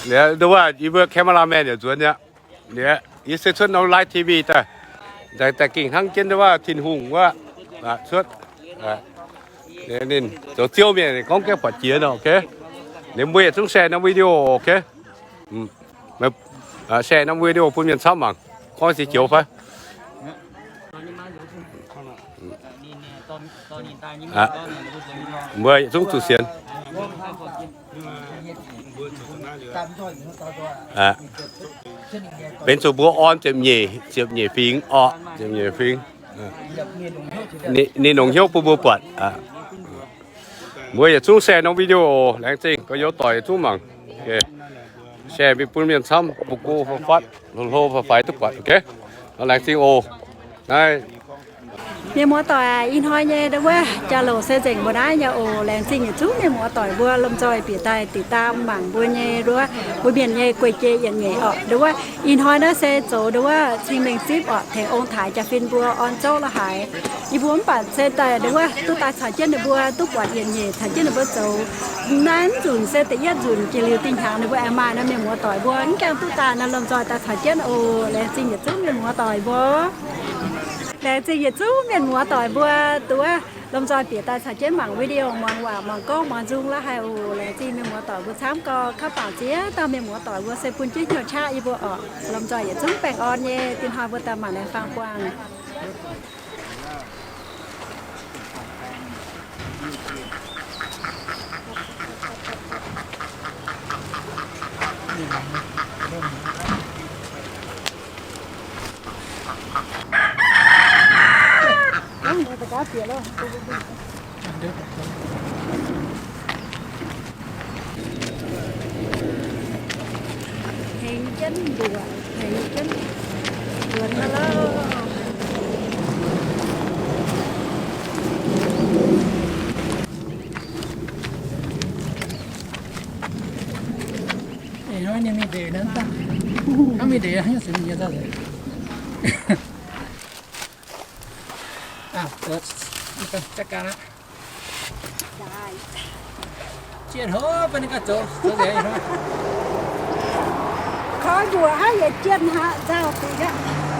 Liuz wuov yie mbuo cameraman yaac nzuonx aqv. Liuz yie se cuotv norm live T V daaih, daaih gengh hnangv jienv wuov Tin-Hungh wuov cuotv. Ninh zoux ziouv mienh, ninh gorngv gaengh buatc jiex nor, ok. Liuz mbuo yietc zungv share norm video, ok. Share norm video bun mienh camv mangc, gorngv se joux fai. Mbuo yietc zungv zuqc sienx. Benx zuqc mbuo orn ziepc nyeic, ziepc nyeic fingx orqc, ziepc nyeic fingx. Ninh longc hnyouv bun mbuo buatc. Mbuo yietc zungv share norm video oc. Laengz zingh gorx-youz doic yietc zungv mangc. Share mingh bun mienh camv, mbuo go fa'fatv, hlo fa'faix duqv buatc, ok. Laengz zingh oc. Naaiv mienh muoz-doic, ih hnoi nyei ndau wuov jauv-louc se nzengc mbuo naaiv nyei oc. Laengz zingh yietc zungv mienh muoz-doic mbuo lomh nzoih bieqc daaih deix daaih mangc mbuo nyei ndau wuov mbuo mienh nyei guei-jei yietc nyeic orqc. Ndau wuov ih hnoi naaiv se zoux ndau wuov cing-mengh zipv orqc, tengx ong-taaix jaa-fin mbuo orn zouv la'haaix. Yie mbuo mv baac se daaih ndau wuov duqv daaih caux jienv ninh mbuo duqv buatc yietc nyeic, caux jienv ninh mbuo zoux. Naaiv nzunc se da'yietv nzunc, jiex liuz dinh hnyangx ninh mbuo aengx maaih naaiv mienh muoz-doic mbuo mv gaengh duqv daaih naaiv lomh nzoih daaih caux jienv oc. Laengz zingh yietc zungv mienh muoz-doic mbuo. Laengz zingh yietc zungv mienh muoz-doic mbuo duqv lomh nzoih bieqc daaih caux jienv mangc video, muangx waac, muangx gorngv, muangx nzung la'haaix oc. Laengz zingh mienh muoz-doic mbuo camv gorx. Kaav bangc ziex dauh mienh muoz-doic mbuo se bun jienv hnyouv qaqv yie mbuo orqc. Lomh nzoih yietc zungv baengh orn nyei. Dinh hnoi mbuo daaih mangc laengz fangx buangh. Hengx jienv nduoqc, hengx jienv nduoqc mv lauh. Hnangv mingh ndeic, hnangv mingh ndeic, hnangv nyungc nyei daaih. Jiex hov, bun ninh ganh zoux, zoux nzengc. Koi mbuoqc haiv yietc jienh haic, nzauh diqc aqv.